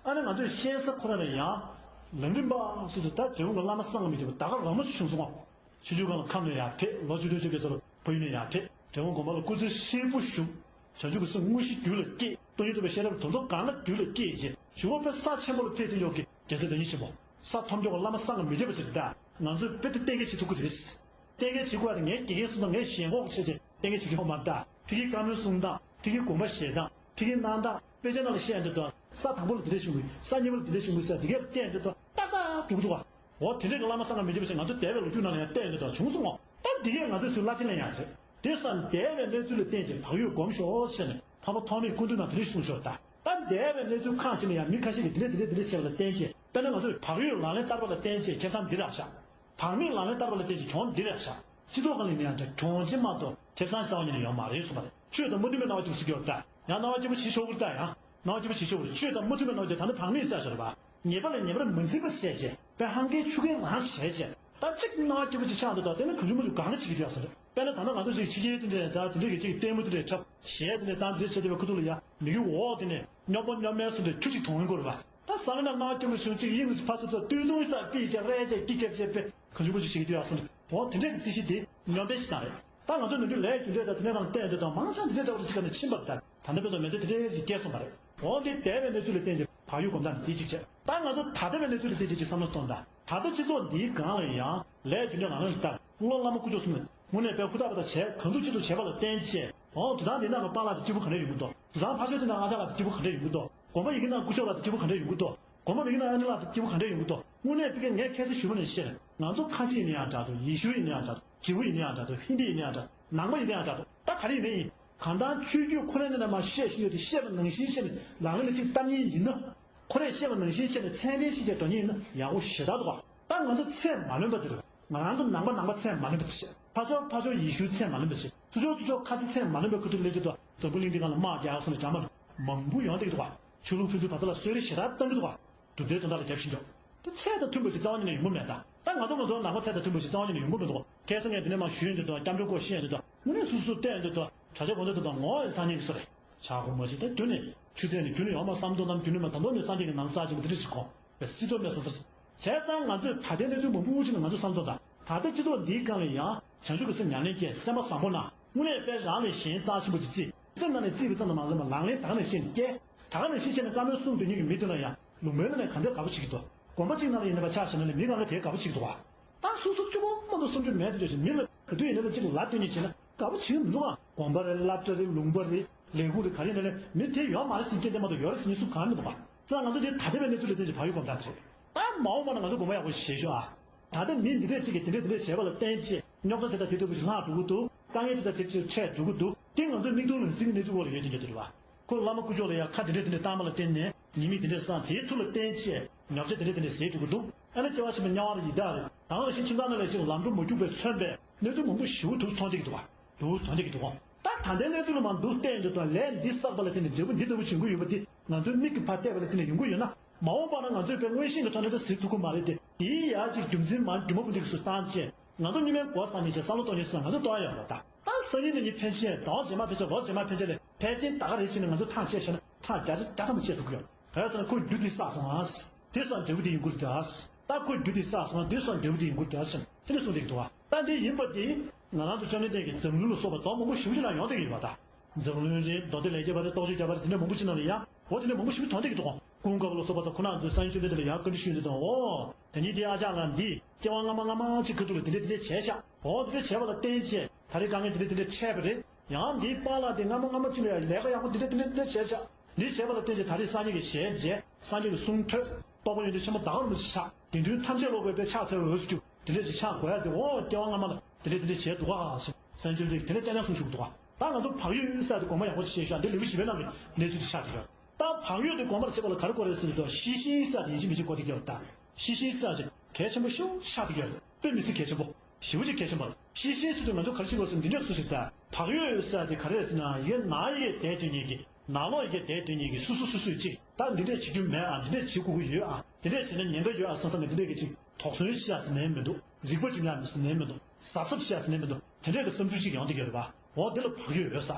ཨ་ནི་ང་ཚོས་ཤེས་ས་ཁོ་ན་ལ་ཡང་ལམ་རིམ་པ་སོ་སོ་ད་འབྲས་སྤུངས་ཀྱི་བླ་མ་སངས་རྒྱས་མི་འདུག་ད་ག་རོལ་མོ་ཆེ་བྱུང་སོང་ངོ་། ཆུ་བཞི་སྒང་ལ་ཁམས་ནས་ཡར་ཕེབས། ལོ་བཅུ་དྲུག་ཅུ་པའི་ཚོ་ལ་ཕ་ཡུལ་ནས་ཡར་ཕེབས། འབྲས་སྤུངས་དགོན་པ་ལ་སྐུ་ཚེ་ཧྲིལ་པོ་བཞུགས། བྱང་ཆུབ་ཀྱི་སེམས་དངོས་གཞི་རྒྱུད་ལ་སྐྱེས། སྟོང་ཉིད་རྟོགས་པའི་ཤེས་རབ་དོན་རྟོགས་གང་ལ་རྒྱུད་ལ་སྐྱེས་རྗེས་བཞུགས་པ་དཔེ་ས་ཆེན་པོ་ལ་ཕེབས་དུས་ཡོད་ཀྱི་རྒྱལ་སྲས་བདག་ཉིད་ཆེན་པོ། ས་ཐོབ་མཆོག་གི་བླ་མ་སངས་རྒྱས་མི་འདུག་པ་ཅིག་ད་ང་ཚོས་དཔེ་དེ་གཏན་འཁེལ་བྱེད་ཐུབ་ཀྱི་རེད། གཏན་འཁེལ་བྱེད་དགོས་པ་དེ་ངས་དགེ་རྒན་གསུང་སྟངས་ངས་ཞེན་ཁོག་བྱས་བྱས་གཏན་འཁེལ་བྱེད་ཀྱི་ཡོད་མ་རེད་ད། ཕ་གིའི་བཀའ་མོལ་གསུང་སྟངས། ཕ་གིའི་དགོངས་པ་བཞེས་སྟངས། ཕ་གིའི་གནང་སྟངས། དཔེ་ཆ་ནང་ལ་བཤད་ཡོང་དུས་དང་ས་དང་པོ་ལ་འདི་འདྲ་བྱུང་གི། ས་གཉིས་པ་ལ་འདི་འདྲ་བྱུང་གི་ཟེར་འདི་གས་ལ་བལྟས་ཡོང་དུས་དང་ཏག་ཏག་འགྲོ་གི་འདུག་ག་འོ་དེ་འདྲ་གི་བླ་མ་སངས་རྒྱས་མི་འདུག་པ་ཅིག་ང་ཚོ་འདས་པའི་ལོ་རྒྱུས་ནང་ལ་ཡང་བལྟས་ཡོང་དུས་དང་བྱུང་སོང་ངོ་། ད་འདི་གས་ང་ཚོས་ཚུར་བསླབ་བྱ་ལེན་ཡག་རེད། དེ་སོང་འདས་པའི་གནས་ཚུལ་ལ་བརྟེན་བྱས་བག་ཡོད་སྒོམ་ཤོག་ཟེར་ནས་འཕགས་པ་ཐོགས་མེད་སྐུ་མདུན་ནང་དེ་འདྲ་གསུངས་ཤོག་ད་ད་འདས་པའི་གནས་ཚུལ་ཁག་ཅིག་ལ་ཡང་མི་ཁ་ཤས་ཀྱིས་དེ་འདྲ་དེ་འདྲ་དེ་འདྲ་བྱས་པ་ལ་བརྟེན་བྱས་དཔེར་ན་ང་ཚོས་བག་ཡོད་ལག་ལེན་བསྟར་བ་ལ་བརྟེན་བྱས་ཁེ་བཟང་འདི་རག་ཤག་བག་མེད་ལག་ལེན་བསྟར་བ་ལ་བརྟེན་བྱས་གྱོང་འདི་རག་ཤག་སྤྱི་ཚོགས་སྒང་ལ་ཡིན་ན་ཡང་འདྲ་གྱོང་ཆེ་མ་གཏོགས་ཁེ་བཟང་རྩ་བ་ཉིད་ནས་ཡོད་མ་རེད་གསུངས་པ་རེད། ཆོས་དང་མ་མཐུན་པའི་སྣང་བ་ཅིག་ཟེར་གྱི་ཡོད་ད། ཡང་སྣང་བ་སྐྱིད་པོ་བྱེད་ཆོག་གི་རེད་ད། ཡང་སྣང་བ་སྐྱིད་པོ་བྱེད་ཆོག་གི་རེད། ཆོས་དང་མ་མཐུན་པའི་སྣང་བ་ཅིག་ད་ནི་བག་མེད་ཟེར་ཆོག་རེད་པ། ཉེས་པ་ལ་ཉེས་པར་མི་འཛིན་པ་བྱས་བྱས། དཔེ་ཧང་གའི་ཆུ་རྐྱལ་རང་བྱས་བྱས། ད་གཅིག་སྣང་བ་སྐྱིད་པོ་ཅིག་ཆགས་འདུག་ད་དེ་ནི་གང་བྱུང་མང་བྱུང་གང་ག་བྱེད་ཀྱི་འདུག་ཟེར། དཔེར་ན་ད་ལྟ་ང་ཚོ་ཅིག་ཕྱི་རྒྱལ་དེ་འདྲས་ད་དེ་འདྲས་ཀྱི་ཅིག་ལྟད་མོ་དེ་འདྲས་འཁྲབ་གཞས་དེ་འདྲས་བཏང་དེ་འདྲས་བྱས་བསྡད་པའི་ཁ་ཐུག་ལ་ཡ་མི་གི་འོག་དེ་ནས་སྨྱོ་པོ་སྨྱོ་མའི་སུ་འདྲས་ཁྱུ་གཅིག་མཐོང་ཡོང་གི་རེད་པ། ད་བསམ་ན་སྣང་བ་སྐྱིད་པོ་བྱུང་ཅིག་དབྱིངས་སུ་ཕར་ཚུར་ཚུར་སྟོད་ཐུང་ཞིག་ད་ཕི་བྱས་རལ་བྱས་སྐྱིད་རྐྱབ་བྱས་དཔེ་གང་བྱུང་མང་བྱུང་བྱེད་ཀྱི་འདུག་ཡ་གསུངས་འདུག་འོ་དེ་འདྲས་ཀྱི་རྩིས་གཞི་དེ་སྨྱོན་པའི་གཞི་རྟགས་རེད། ད་ང་ཚོ་ནམ་རྒྱུན་ལས་རྒྱུ་འབྲས་དང་དེ་འདྲ་དང་བལྟས་འདོད་དང་མང་ཆེ་འདི་འདྲས་འདྲ་བ་ཅིག་ག་ནས་ཕྱིན་པ་རེད། ད་ལྟ་བོད་དུ་མེ་མདའ་དེ་འདྲས་ཅིག་སྐྱེས་སོང་བ་རེད། འོ་འདི་འདས་པའི་གནས་ཚུལ་ལ་བརྟེན་ཅིང་བག་ཡོད་སྒོམ་སྟངས་འདི་གཅིག་བྱས། ད་ང་ཚོ་ད་ལྟ་བའི་གནས་ཚུལ་ལ་བརྟེན་ཅིང་ཅིག་བསམ་བློ་གཏོང་དང་། ད་ལྟ་སྤྱི་ཚོགས་འདིའི་སྒང་ལ་ཡང་ལས་རྒྱུ་འབྲས་ལག་ལེན་ལ་བསྟར། བློ་བླ་མ་དཀོན་མཆོག་གསུམ་ལ་དངོས་གནས་དཔེ་ཧུར་ཐག་པ་དང་བྱས་གང་ཐུབ་ཅི་ཐུབ་བྱས་པ་ལ་བརྟེན་བྱས། འོ་དུ་ཚང་འདི་ནང་གི་པཱ་ལགས་དེ་སྐྱིད་པོ་ག་འདྲ་ཡོང་གི་འདུག་དུ་ཚང་ཕ་ཆོས་དེ་ནང་ཨ་ཅག་ལགས་དེ་སྐྱིད་པོ་ག་འདྲ་ཡོང་གི་འདུག་དགོན་པ་ཡི་གེ་ནང་སྐུ་ཞབས་ལགས་དེ་སྐྱིད་པོ་ག་འདྲ་ཡོང་གི་འདུག་དགོན་པ་མི་གི་ནང་ཨ་ནེ་ལགས་དེ་སྐྱིད་པོ་ག་འདྲ་ཡོང་གི་འདུག་དངོས་གནས་ཕ་གིར་ངས་ཁ་སང་ཞུས་པ་ནང་བཞིན་ང་ཚོ་ཁ་ཆེ་ཡིན་ན་ཡང་འདྲ་འདུག་ཡེ་ཤུ་ཡིན་ན་ཡང་འདྲ་འདུག་ཇི་ཧུ་ཡིན་ན་ཡང་འདྲ་འདུག་ཧིན་དི་ཡིན་ན་ཡང་འདྲ་འདུག་ནང་པ་ཡིན་ན་ཡང་འདྲ་འདུག་ད་ག་རེ་ཡིན་ན་ཡིན། གང་ལྟར་ཆོས་བརྒྱུད་ཁོ་རང་ནས་མར་བཤད་བཞིན་ཡོད་དེ་བཤད་པ་ནང་བཞིན་བཤད་ནས་ལག་ལེན་ལ་ཅིག་བསྟར་མཁན་ཡིན་ན། ཁོ་རས་བཤད་པ་ནང་བཞིན་བཤད་ནས་ཚད་ལྡན་ཤེས་བྱས་འགྲོ་མཁན་ཡིན་ན་ཡག་པོ་ཞེ་དྲག་འདུག་ག་ད་ང་ཚོ་ཚད་མ་ལོན་པ་དེ་རེད། ང་རང་ཚོ་ནང་པ་ནང་པ་ཚད་མ་ལོན་པ་དེ་བཤད། ཕར་ཕྱོགས་ཕར་ཕྱོགས་ཡེ་ཤུ་ཚད་མ་ལོན་པ་བཤད། ཚུར་ཕྱོགས་ཚུར་ཕྱོགས་ཁ་ཆེ་ཚད་མ་ལོན་པའི་ཁ་ཐུག་སླེབས་དུས་དང་འཛམ་བུ་གླིང་འདི་སྒང་ལ་དམག་རྒྱག་སོང་ནས་འདྲ་མ་རེད། མང་པོ་ཡོང་བསྡད་ཀྱི་འདུག་ག་ཆོས་ལུགས་ཕན་ཚུན་བར་དུ་ལ་གསོད་རེས་ཞེ་དྲག་བཏང་གི་འདུག་ག་གྲུབ་མཐའི་དོན་དག་ལ་རྒྱབ་བཞིན་འདུག་ད་ཚད་དང་མཐུན་པ་ཞིག་རྩ་བ་ཉིད་ནས་ཡོང་གི་མེད་ད། ད་ང་ཚོ་ང་ཚོ་ནང་པ་ཚད་དང་མཐུན་པ་ཞིག་རྩ་བ་ཉིད་ནས་ཡོང་གི་མི་འདུག་ཁ་སང་ངས་འདི་ནས་མར་ཞུས་ཡོང་དུས་དང་སྐྱབས་འགྲོ་སྐོར་བཤད་ཡོང་དུས་དང་དངོས་གནས་སུ་སུ་བལྟས་ཡོང་དུས་དང་གྲྭ་ཆས་གོན་ཚད་དུ་དང་ངོ་ཡི་སང་ཉིན་གྱི་སུ་རེད། ཆག་སྒོ་མ་བྱེད་ད་རྒྱུ་ནས་ཆུ་ཚད་ནས་རྒྱུ་ནས་ཡོང་མ་བསམ་དོ་ནམ་རྒྱུ་ནས་མ་དམ་དོ་ནས་སངས་རྒྱས་ཀྱི་ནང་ས་ཆེན་པོ་དེ་འདྲ་ཞིག་གོ་བས་སྲིད་དོ་མེད་ས་ས་བྱས་ཙང་ང་ཚོས་ད་ལྟའི་གནས་ཚུལ་མང་པོ་ཅིག་ལ་ང་ཚོ་བསམ་དོ་དང་ད་ལྟ་སྤྱི་ཚོགས་འདིའི་སྒང་ལ་ཡང་བྱང་ཆུབ་ཀྱི་སེམས་ཉམས་ལེན་བསྐྱེད་སེམས་པ་བཟང་པོ་ན་དངོས་གནས་དཔེ་རང་ལས་གཞན་རྩ་ཆེན་པོ་ཅིག་བརྩིས་སེམས་ནང་ནས་བརྩིས་པའི་ཙམ་དུ་མ་ཟད་པར་ལག་ལེན་ད་ག་ནས་ཤེས་ནས་བསྐྱལ། ད་ག་ནང་བཞིན་བྱས་ནས་བཀའ་མོལ་གསུང་སྡོད་མཁན་གྱི་མི་དེ་ལ་ཡང་ལུང་པའི་ནང་ནས་གང་འདྲ་དགའ་པོ་བྱེད་ཀྱི་འདུག་དགོན་པ་གཅིག་ནང་ལ་ཡིན་ན་པ་ཆ་བཞག་ན་ལས་མི་གང་ག་དེ་དགའ་པོ་བྱེད་ཀྱི་འདུག་བ། ད་སོ་སོ་སྐྱོ་པོ་མ་གཏོགས་བསམ་རྒྱུ་མེད་དུ་འགྲོ་ཞིང་མི་ལ་ག་དུས་ཡིན་ན་ལ་གཅིག་ལ་སྟོན་ཉིན་བྱས་ན་དགའ་པོ་བྱེད་ཀྱི་མི་འདུག་ཨ། དགོན་པ་རེད་སློབ་གྲྭ་རེད་ལུང་པ་རེད་ལས་ཁུངས་རེད་ག་རེ་ཡིན་ན་ལས་མི་དེ་ཡོད་མ་རེད་ཟེར་མཁན་དེ་མ་གཏོགས་ཡོད་རེད་ཟེར་མཁན་སུ་གང་མི་འདུག་བ། ཙང་ང་ཚོ་འདི་ད་ལྟ་བའི་གནས་ཚུལ་ལ་བརྟེན་ཅིང་བག་ཡོད་གོམ་སྟངས་དེ་རེད། ད་མ་འོངས་པ་ན་ང་ཚོ་དགོངས་པ་ཡག་པོ་ཞིག་བཞེས་ཤོག་ཨ། ད་ལྟ་མི་འདི་འདྲས་ཅིག་གིས་དེ་འདྲས་དེ་འདྲས་བྱས་པ་ལ་བརྟེན་ཅིང་རྙོག་དྲ་དེ་དག་དེ་འདྲ་བོ་ཞིག་ལྷག་འགྲོ་གི་འདུག་དཀའ་ངལ་དེ་དག་དེ་འདྲས་འཕྲད་འགྲོ་གི་འདུག་དེ་ང་ཚོའི་མིག་མཐོང་ལག་ཟིན་གྱི་གནས་ཚུལ་འོག་ལ་ཡོད་དེ་འདྲ་འདུག་བ། ཁོ་བླ་མ་སྐུ་ཕྱོགས་ལ་ཡང་ཁ་དེ་འདྲས་དེ་འདྲས་བཏང་བ་ལ་བརྟེན་ནས་ཉེས་དམིགས་དེ་འདྲས་བསགས་དེའི་ཐུགས་ལ་བརྟེན་ཅིང་ཉོག་བྱ་དེ་འདྲས་དེ་འདྲས་ཟེར་འགྲོ་གི་འདུག་ཨ་ནི་སྐྱེ་བ་ཕྱི་མ་དམྱལ་བ་རི་ཡི་དྭགས་རེད་ད་ག་ནང་བཞིན་ཁྱིམ་ཚང་ནང་ལ་ཅིག་ལམ་འགྲོ་མ་རྒྱུག་པས་མཚོན་པའི་གནས་ཚུལ་མང་པོ་ཞེ་པོ་འདུག་མཐོང་བསྡད་ཀྱི་འདུག་བ། འདུག་མཐོང་བསྡད་ཀྱི་འདུག་གོ་ད་ད་ལྟའི་གནས་ཚུལ་ལ་མ་འདུག་བལྟས་ཡོང་དུས་ད་ལས་འདི་བསགས་པ་ལ་བརྟེན་ནས་འབྲས་བུ་འདི་ལྟ་བུ་འབྱུང་གི་ཡོད་པ་འདི་ང་ཚོའི་མིག་གིས་ཕར་བལྟས་པ་ལ་བརྟེན་ནས་ཡོང་གི་ཡོད་ན་མ་འོངས་པ་ན་ང་ཚོས་དཔེ་མངོན་ཤེས་ཀྱི་ཐོག་ནས་ད་ཟེར་ཐུབ་ཀྱི་མ་རེད་དེ། དེའི་ཡར་ཅིག་རྒྱུ་མཚན་མ་རྒྱུ་མ་བུ་འདི་གི་སུ་བཏང་བྱས་ང་ཚོ་གཉིས་མའི་མགོ་བཟང་ཉིན་བྱས་བསམ་བློ་གཏོང་ཉིན་སུ་ང་ཚོ་གཏོང་ཡ་ཡོད་པ་ད། ད་སང་ཉིན་ནས་ཉིན་ཕན་ཆད་ཟླ་བ་རྗེས་མ་ཕན་ཆད་ལོ་རྗེས་མ་ཕན་ཆད་ལས་ཕལ་ཆེར་ད་ག་རེ་བྱས་ནས་ང་ཚོ་ཐག་བཅད་ཤེས་ན་ཐག་བརྒྱ་ཆ་བརྒྱ་ཐམ་པ་བཅད་ཐུབ་ཀྱི་ཡོད། ག་རེ་ཟེར་ན་ཁོས་རྒྱུ་འདི་བསགས་སོང་ཨ། དེ་སོང་འབྲས་བུ་འདི་ཡོང་གི་རེད་ཨ། ད་ཁོས་རྒྱུ་འདི་བསགས་སོང་དེ་སོང་འབྲས་བུ་འདི་ཡོང་གི་རེད་ཨ་ཟེར་དེ་འདྲ་གསུངས་བསྡད་ཀྱི་འདུག་བ། ད་འདི་ཡིན་པ་འདི་ང་རང་ཚོ་བཅོམ་ལྡན་འདས་ཀྱི་འཛམ་གླིང་ལ་སོགས་པ་དོན་མང་པོ་ཞེ་པོ་ཅིག་ལ་ཡོང་བསྡད་ཀྱི་ཡོད་པ་ད། འཛམ་གླིང་རེད་མདོ་སྡེ་ལས་བརྒྱད་པ་རེད་རྟོགས་བརྗོད་བརྒྱད་པ་རེད་དེ་འདྲ་མང་པོ་ཅིག་ནང་ལ་ཡང་འོ་དེ་འདྲ་མང་པོ་ཞེ་པོ་ཅིག་མཐོང་བསྡད་ཀྱི་འདུག་གོ་ཀུན་དགའ་བོ་ལ་སོགས་པ་དང་ཁོ་རང་ཚོའི་སངས་རྒྱས་བཅོམ་ལྡན་འདས་ལ་ཡང་བཀའ་འདྲི་ཞུས་ཡོང་དུས་དང་འོ། ད་ནི་དེ་ཨ་ཅག་ལ་འདི་སྐྱེ་བ་སྔ་མ་སྔ་མ་ཅིག་ཁ་ཐུག་ལ་དེ་འདྲ་དེ་འདྲ་བྱས་ཤག་འོ་དེ་འདྲ་བྱས་པ་ལ་བརྟེན་བྱས་ད་རེས་དཀའ་ངལ་དེ་འདྲ་དེ་འདྲ་འཕྲད་པ་རེད། ཡང་འདིའི་པཱ་ལགས་དེ་སྔ་མ་སྔ་མ་ཅིག་ལ་ཡང་ལས་ཀ་ཡག་པོ་དེ་འདྲ་དེ་འདྲ་དེ་འདྲ་བྱས་ཤག་འདི་བྱས་པ་ལ་བརྟེན་བྱས་ད་རེས་སངས་རྒྱས་ཀྱི་ཞལ་མཇལ་སངས་རྒྱས་ཀྱི་གསུང་ཐོས་རྟོགས་པ་ཡོན་ཏན་ཆེན་པོ་ད་ག་རུ་མི་ཆགས་དགེ་འདུན་ཐམས་ཅད་ལོག་པའི་དཔེ་ཕྱག་འཚལ་བའི་འོས་སུ་གྱུར་དེ་འདྲ་ཞིག་ཆགས་དགོས་ཡ་དེ་འོ་སྐྱེ་བ་སྔ་མ་ལ་དེ་འདྲ་དེ་འདྲ་བྱས་འདུག་ག་ཟེར་སངས་རྒྱས་བཅོམ་ལྡན་འདས་ཀྱིས་དེ་འདྲ་ཏན་ཏན་གསུངས་བཞག་འདུག་ག་ད་ང་ཚོ་བག་ཡོད་ས་དེ་དགོངས་པ་ཡག་པོ་ཅིག་བཞེས་ཤོག་འདི་ལེའུ་བཞི་པའི་ནང་གི་གནས་ཚུལ་དེ་ཆགས་བསྡད་ཡོད། ད་བག་ཡོད་དེ་དགོངས་པར་བྱེད་པ་ལ་ག་རེ་དགོས་རེད་ཟེར་དུས་ཤེས་བཞིན་ས་དེ་ཡིན་གཅིག་མིན་གཅིག་གོ་བསྡད་ཀྱི་ཡོད་ད། ཤེས་བཞིན་ས་དེ་གལ་ཆེན་པོ་ཤོས་ཆགས་བསྡད་ཀྱི་ཡོད་རེད། དཔེ་མི་སྲིད་གལ་ཆེན་པོ། ཞེ་པོ་ཅིག་གལ་ཆེན་པོ་རེད། ཤེས་བཞིན་ཟེར་དུས་ང་ཚོ་ག་རེ་ཤེས་དགོས་ཟེར་འདི་འདྲ་སུ་ཞིག་ད། བག་ཡོད་ས་དེ་ག་རེ་རེད་ཟེར་ན་ཡི་གེ་ནང་ཡི་གེ་བསྡད་སྡོད་མཁན་གྱི་ནང་ལོགས་ཡི་གེ་བསྡད་སྡོད་མཁན་གྱི་སུ་སུ་སུ་སུ་ཅིག་ད་འདི་འདྲས་བྱེད་རྒྱུ་མེད་ཨ་འདི་འདྲས་བྱེད་དགོས་ཀྱི་ཡོད་ཨ་འདི་འདྲས་བྱས་ན་ཉེན་ཁ་ཡོད་ཨ་བསམ་བསམ་ནས་འདི་འདྲས་ཀྱི་ཅིག་དོགས་ཟོན་བྱེད་ཡ་ཟེར་ནའི་མི་འདུག་རིག་པ་སྒྲིམ་ཡ་ཟེར་ནའི་མི་འདུག་གཟབ་གཟབ་བྱེད་ཡ་ཟེར་ནའི་མི་འདུག་དེ་འདྲས་ཀྱི་བསམ་ཚུལ་ཅིག་ཡོང་བསྡད་ཀྱི་ཡོད་རེད་པ། འོ་འདི་ལ་བག་ཡོད་ཡོད་ས།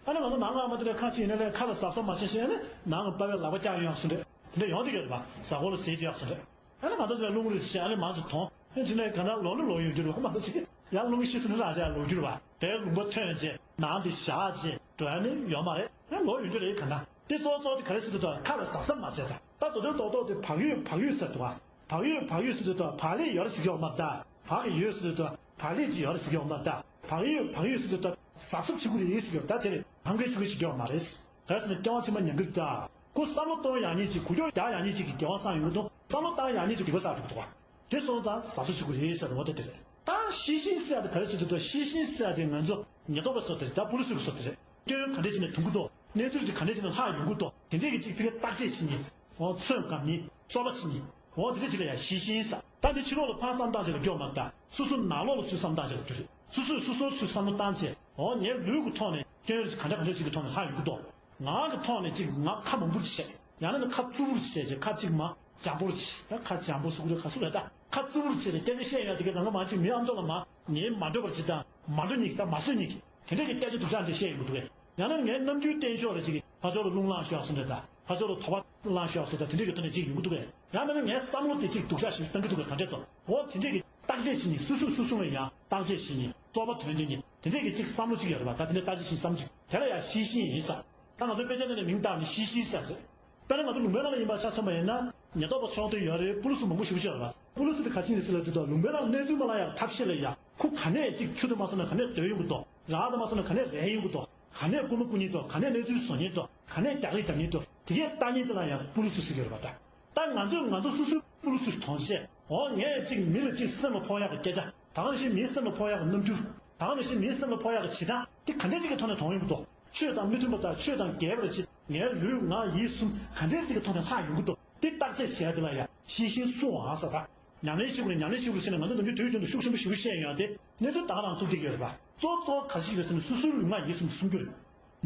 ཨ་ནི་ང་ཚོ་ནང་ལ་མ་འདི་འདྲ་ཁ་ཕྱེ་ཡིན་ན་ལས་ཁ་ལ་གཟབ་གཟབ་མ་བྱས་ཤེས་ནས་ནང་གི་པ་ཕའི་ལག་པ་བཀྱག་ཡོང་ཡག་བཟོ་འདྲ་དེ་འདྲ་ཡོང་བསྡད་ཀྱི་ཡོད་རེད་པ། གཟའ་འཁོར་ལ་ཟས་རྒྱག་ཡག་བཟོ་འདྲ། ཨ་ནི་མ་གཏོགས་ཅིག་རླུང་རེ་བྱས་ཨ་ནི་མང་ཙམ་འཐུང་ཨ་ནི་ཅིག་ནས་ག་ན་ལོག་ནི་ལོག་ཡོང་རྒྱུ་རེད་པ། མ་གཏོགས་ཅིག་ཡང་རླུང་ཤི་སོང་ནི་རང་ཅག་ལོག་རྒྱུ་རེད་པ། དེ་ལུང་པ་ཐོན་རྗེས་ནང་དེ་བཞག་རྗེས་འགྲོ་ཡ་ནི་ཡོད་མ་རེད། ཨ་ནི་ལོག་ཡོང་རྒྱུ་རེད་ག་ན། དེ་གཙོ་བོ་གཙོ་བོ་དེ་ག་རེ་ཟེར་དུས་ད་ཁ་ལ་གཟབ་གཟབ་མ་བྱས་ད། ད་དོ་དོན་རྡོག་རྡོག་དེ་བག་ཡོད་བག་ཡོད་ཟེར་དུས་བ། བག་ཡོད་བག་ཡོད་ཟེར་དུས་ད་བག་ལེབ་ཡོད་རེད་ཟེར་གྱི་ཡོད་མ་རེད་ད། བག་ཡོད་ཟེར་དུས་ད་བག་ལེབ་ཅིག་ཡོད་རེད་ཟེར་གྱི་ཡོད་མ་རེད་ད། བག་ཡོད་བག་ཡོད་ཟེར་དུས་ད་གཟབ་གཟབ་བྱེད་དགོས་རེད་ཟེར་གྱི་ཡོད་ད། དེ་རེད་ཧམ་གའི་ཆུ་གི་བྱེད་ཀྱི་ཡོད་མ་རེད། ག་རེ་ཟེར་ན་སྐྱེ་བ་ཕྱི་མ་ཉམས་ཀྱི་རེད་ད། ཁོ་བསམ་བློ་གཏོང་ཡག་ཉིད་ཅིག་གུ་ཀྱོག་རྒྱག་ཡག་ཉིད་ཅིག་གི་དགེ་བ་བསགས་ཡོང་གི་འདུག་བསམ་བློ་བཏང་ཡག་ཉིད་ཅིག་དགེ་བ་བསགས་འགྲོ་གི་འདུག་བ། དེ་སོང་ཙང་གཟབ་གཟབ་བྱེད་དགོས་རེད་ཟེར་བ་དེ་དེ་རེད། ད་ཤེས་བཞིན་ཟེར་ཡག་དེ་ག་རེ་ཟེར་དུས་ད་ཤེས་བཞིན་ཟེར་ཡག་དེ་ང་ཚོ་ཉེན་རྟོག་པ་བཟོ་དེ་རེད་ད། པུ་ལི་སི་གི་བཟོ་དེ་རེད། སྐྱོན་ག་འདྲས་བྱས་ནས་ཐོན་གི་འདུག་གནས་ཚུལ་ཅིག་ག་འདྲས་བྱས་ནས་ལྷག་ཡོང་གི་འདུག་དེ་འདྲས་ཀྱི་ཅིག་ཕ་གིར་བརྟག་དཔྱད་བྱེད་མཁན། འོ་ཚོད་བགམ་མཁན། རྩོད་པ་བྱེད་མཁན། འོ་དེ་འདྲས་ཅིག་ལ་ཡ་ཤེས་བཞིན་ཟེར། ད་འདི་ཕྱི་ལོགས་ལ་ཕར་བསམ་བློ་བཏང་བྱས་ལ་སྐྱོན་མ་རེད་ད། སོ་སོ་ནང་ལོགས་ལ་ཚུར་བསམ་བློ་བཏང་བྱས་ལ་སྐྱོན་རེད། སོ་སོས་སོ་སོར་ཚུར་བསམ་བློ་བཏང་བྱས་འོ་ངའི་ལུས་ཀྱི་ཐོག་ནས་སྐྱོན་རིགས་ག་འདྲ་ག་འདྲ་ཅིག་གི་ཐོག་ནས་ལྷག་ཡོང་གི་འདུག་ངག་གི་ཐོག་ནས་ཅིག་ངག་ཁ་མང་པོ་ཅིག་བཤད། ཡང་ན་ནི་ཁ་རྩུབ་པོ་ཅིག་བཤད་ཅིག་ཁ་ཅིག་མ་འཇམ་པོ་ཅིག་ད་ཁ་འཇམ་པོ་སུ་གུ་རེད་ག་སུ་རེད་ད། ཁ་རྩུབ་པོ་ཅིག་བཤད་ཅིག་སྐད་ཆ་བཤད་ཡོང་དེ་ག་རང་ག་མ་ཅིག་མི་ཨ་མཆོག་ལ་མ་ངའི་མ་འགྲོ་བར་ཅིག་དང་མ་འགྲོ་ཉིད་ཀྱི་ད་མ་བཟོད་ཉིད་ཀྱི་དེ་འདྲ་གི་སྐད་ཆ་སྡུག་ཅག་འདྲ་བཤད་ཡོང་གི་འདུག་གས། ཡང་ན་ངའི་རྣམ་འགྱུར་བསྟན་ཕྱོགས་ལ་ཅིག་ཕར་ཕྱོགས་ལ་རླུང་ལངས་ཤོག་སུ་འདྲ་ད་ཕར་ཕྱོགས་ལ་དོགས་པ་ལངས་ཤོག་སུ་ད་དེ་འདྲ་གི་ཐོག་ནས་ཅིག་ཡོང་གི་འདུག་གས། ཡང་མིན་ན་ངའི་བསམ་བློ་དེ་ཅིག་སྡུག་ཅག་ཞིག་བཏང་གི་འདུག་གས་ག་འདྲས་དོ། འོ་དེ་འདྲས་ཀྱི་བརྟག་དཔྱད་བྱེད་ཉིད་སོ་སོས་སོ་སོ་ལ་ཡང་བརྟག་དཔྱད་བྱེད་ཉིད་རྩོད་པ་ཐོན་དེ་ཉིད་དེ་འདྲས་ཀྱི་ཅིག་བསམ་བློ་ཅིག་ཡོད་རེད་པ། ད་དེ་འདྲས་བརྟག་དཔྱད་བྱེད་བསམ་བློ་ཅིག་དེ་ལ་ཡང་ཤེས་བཞིན་ཡིན་ས། ད་ང་ཚོ་དཔེ་ཆ་ནང་ནས་མིང་བཏགས་ནས་ཤེས་བཞིན་ཟེར་རེད། དཔེར་ན་ང་ཚོ་ལུང་པའི་ནང་ལ་ཡིན་པ་ཆ་མཚོན་པ་ཡིན་ན་ཉེན་རྟོག་པ་ཚོགས་སྡེ་ཡོད་རེད། པུ་ལི་སི་མང་པོ་ཞེ་པོ་ཅིག་ཡོད་རེད་པ། པུ་ལི་སི་དེ་ག་ཅི་ཡིན་ཟེར་ལབ་དུས་ད་ལུང་པའི་ནང་ལ་གནས་ཚུལ་མ་ལྷག་ཡག་ཐབས་ཤེས་ལ་ཡ་ཁོ་ག་ནས་ཅིག་ཆུ་དེ་མ་སོང་ན་ག་ནས་སྡོད་ཡོང་གི་འདུག་རགས་དེ་མ་སོང་ན་ག་ནས་རལ་ཡོང་གི་འདུག་ག་ནས་རྐུན་མ་རྐུ་མཁན་འདུག་ག་ནས་གནས་ཚུལ་བཟོ་མཁན་འདུག་ག་ནས་རྒྱག་རེས་རྒྱག་མཁན་འདུག་དེ་གས་ལྟ་མཁན་དེ་ལ་ཡང་པུ་ལི་སི་ཟེར་གྱི་ཡོད་རེད་པ། ད་ད་ང་ཚོས་ང་ཚོ་སོ་སོའི་པུ་ལི་སི་མཐོང་ཆེད་འོ་ངས་ཅིག་མི་ལ་ཅིག་སེམས་ལ་ཕོག་ཡག་གི་སྐད་ཆ་ད་ག་ནང་བཞིན་མིའི་སེམས་ལ་ཕོག་ཡག་གི་རྣམ་འགྱུར་ད་ག་ནང་བཞིན་མིའི་སེམས་ལ་ཕོག་ཡག་གི་བྱེད་སྟངས་དེ་ག་འདྲས་ཅིག་གི་ཐོག་ནས་མཐོང་ཡོང་གི་འདུག་ཆོས་དང་མི་མཐུན་པ་དང་ཆོས་དང་འགལ་བར་བྱེད་ངའི་ལུས་ངག་ཡིད་གསུམ་ག་འདྲས་ཅིག་གི་ཐོག་ནས་ལྷག་ཡོང་གི་འདུག་དེ་བརྟག་དཔྱད་བྱེད་ཡ་དེ་ལ་ཡང་ཤེས་བཞིན་སྲུང་བ་ཟེར་ད། ཉམས་ལེན་བྱེད་དགོས་རེད། ཉམས་ལེན་བྱེད་དགོས་རེད་ཟེར་ནས་ང་ཚོ་ནམ་རྒྱུན་དུས་རྒྱུན་དུ་ཤུགས་ཆེན་པོ་ཞེ་པོ་བཤད་ཡོང་ཡ་དེ་གནས་ཚུལ་ད་ག་རང་ཐུག་བསྡད་ཀྱི་ཡོད་རེད་པ། གཙོ་གཙོ་ག་རེ་ཞིག་རེད་ཟེར་ན་སོ་སོའི་ལུས་ངག་ཡིད་གསུམ་སྲུང་རྒྱུ་རེད།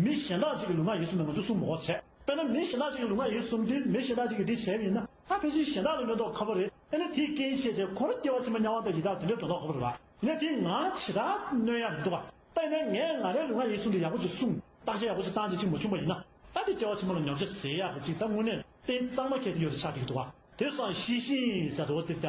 མི་གཞན་དག་ཅིག་གི་ལུས་ངག་ཡིད་གསུམ་ལ་ང་ཚོ་སྲུང་མི་དགོས་བྱས། དཔེར་ན་མི་གཞན་དག་ཅིག་གི་ལུས་ངག་ཡིད་གསུམ་འདི་མི་གཞན་དག་ཅིག་གིས་འདི་བྱས་པ་ཡིན་ན། ད་ཕལ་ཆེར་གཞན་དག་ལ་གནོད་མདོག་ཁ་པོ་རེད། ཨ་ནི་དེའི་རྐྱེན་བྱས་བྱས་ཁོ་རང་སྐྱེ་བ་ཕྱི་མ་དམྱལ་བ་དང་ཡི་དྭགས་དེ་འདྲའི་འགྲོ་མདོག་ཁ་པོ་རེད་བ། ཡིན་ན་དེ་ང་ཇི་ལྟར་གནོད་ཡག་མི་འདུག་བ། ད་ཡིན་ན་ངས་ང་རའི་ལུས་ངག་ཡིད་གསུམ་དེ་ཡག་པོ་ཅིག་བསྲུང་། བརྟག་དཔྱད་ཡག་པོ་ཅིག་བཏང་བྱས་ཅིག་མ་བྱུང་བ་ཡིན་ན། ད་དེ་སྐྱེ་བ་ཕྱི་མ་ལ་ཉོག་བྱ་ཟེར་ཡག་གི་ཅིག་ད་དངོས་གནས་རྟེན་གཙང་མ་ཁྱེར་དེ་ཡོད་རེད་ཆགས་བསྡད་ཀྱི་འདུག་བ། དེ་སོང་ཤི་ཤི་ཟེར་འདུག་བ། དེ་ལྟ་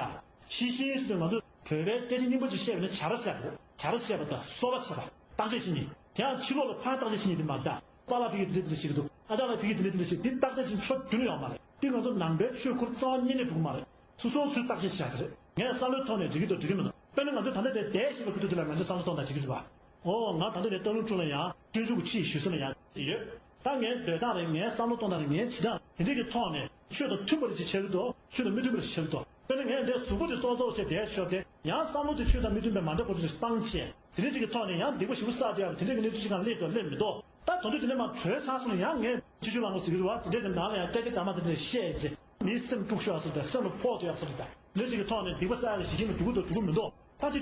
ཤི་ཤི་ཟེར་དུས་ང་ཚོ་བོད་པའི་སྐད་ཆ་སྙན་པོ་ཅིག་བཤད་པ་ན་བྱ་ར་བཤད་པ། བྱ་ར་བཤད་པ་དང་གསོ་བ་བྱེད་པ། བརྟག་དཔྱད་བྱེད་མཁན། དེ་ཡང་ཕྱི་ལོགས་ལ་ཕར་བརྟག་དཔྱད་བྱེད་མཁན་དེ་མ་རེད་ད། པཱ་ལགས་ཕ་གིར་དེ་འདྲ་དེ་འདྲ་བྱེད་ཀྱི་འདུག་ཨ་ཅག་ལགས་ཕ་གིར་དེ་འདྲ་དེ་འདྲ་བྱེད། འདི་བརྟག་དཔྱད་བྱེད་ཕྱོགས་རྒྱུན་ཡོད་མ་རེད། འདི་ང་ཚོ་ནང་པའི་ཆོས་སྐོར་རྩ་བ་ཉིད་ནས་འགྲོ་གི་མ་རེད། སོ་སོ་སོའི་བརྟག་དཔྱད་བྱ་དེ་རེད། ངས་བསམ་བློ་ཐོག་ནས་འགྲིག་གི་འདུག་འགྲིག་གི་མི་འདུག་དཔེར་ན་ང་ཚོ་ད་ལྟ་དེ་བསྡད་བཞིན་པའི་ཁུ་ཐུག་དེ་ལ་ང་ཚོས་བསམ་བློ་གཏོང་སྟངས་འགྲིག་གི་འདུག་བ། ཨོ་ང་ད་ལྟ་ནས་སྟག་ལུང་དྲུང་ལ་ཡང་སྤྱོད་འཇུག་གི་ཁྲིད་ཞུ་ས་ལ་ཡང་ཡོད། ད་ངའི་སྡོད་སྟངས་རེད། ངའི་བསམ་བློ་གཏོང་སྟངས་རེད། ངའི་བྱེད་སྟངས་དེ་འདྲ་གི་ཐོག་ནས་ཆོས་དང་མཐུན་པ་རེ་ཅིག་བྱེད་ཀྱི་འདུག་ཆོས་དང་མི་མཐུན་པ་རེ་ཅིག་བྱེད་ཀྱི་འདུག་དཔེར་ན་ངས་འདིར་གཟུགས་པོ་དེ་ཙོག་ཙོག་བྱས་བསྡད་ཆོག་སྟེ། ཡང་བསམ་བློ་དེ་ཆོས་དང་མི་མཐུན་པའི་མ་འདྲ་པོ་ཅིག་བཏང་བྱས། དེ་འདྲ་ཅིག་གི་ཐོག་ནས་ཡང་སྡིག་པ་ཞེ་པོ་བསགས་བསྡད་ཡག་དེ་འདྲ་གི་གནས་ཚུལ་ཅིག་གང་སླེབས་འདུག་སླེབས་མི་འདུག་ད་དོན་དུ་དེ་འདྲ་མར་གྲོལ་ཚར་སོང་ན་ཡང་ངས་སྤྱོད་འཇུག་ལ་ངོ་ཟེར་གྱི་རེད་བ། དེ་འདྲ་གི་ནང་ལ་ཡང་སྐད་ཆ་རྫ་མ་དེ་འདྲ་བཤད་བྱས། མིའི་སེམས་དཀྲུག་ཤོར་ཡག་བཟོ་དང་། སེམས་ལ་ཕོག་ཐུག་ཡག་བཟོ་དང་། འདི་འདྲ་ཅིག་གི་ཐོག་ནས་སྡིག་པ་བསགས་ཡག་གི་གཞི་རྐྱེན་ལ་འགྲོ་གི་འདུག་འགྲོ་གི་མི་འདུག་ད་འདི་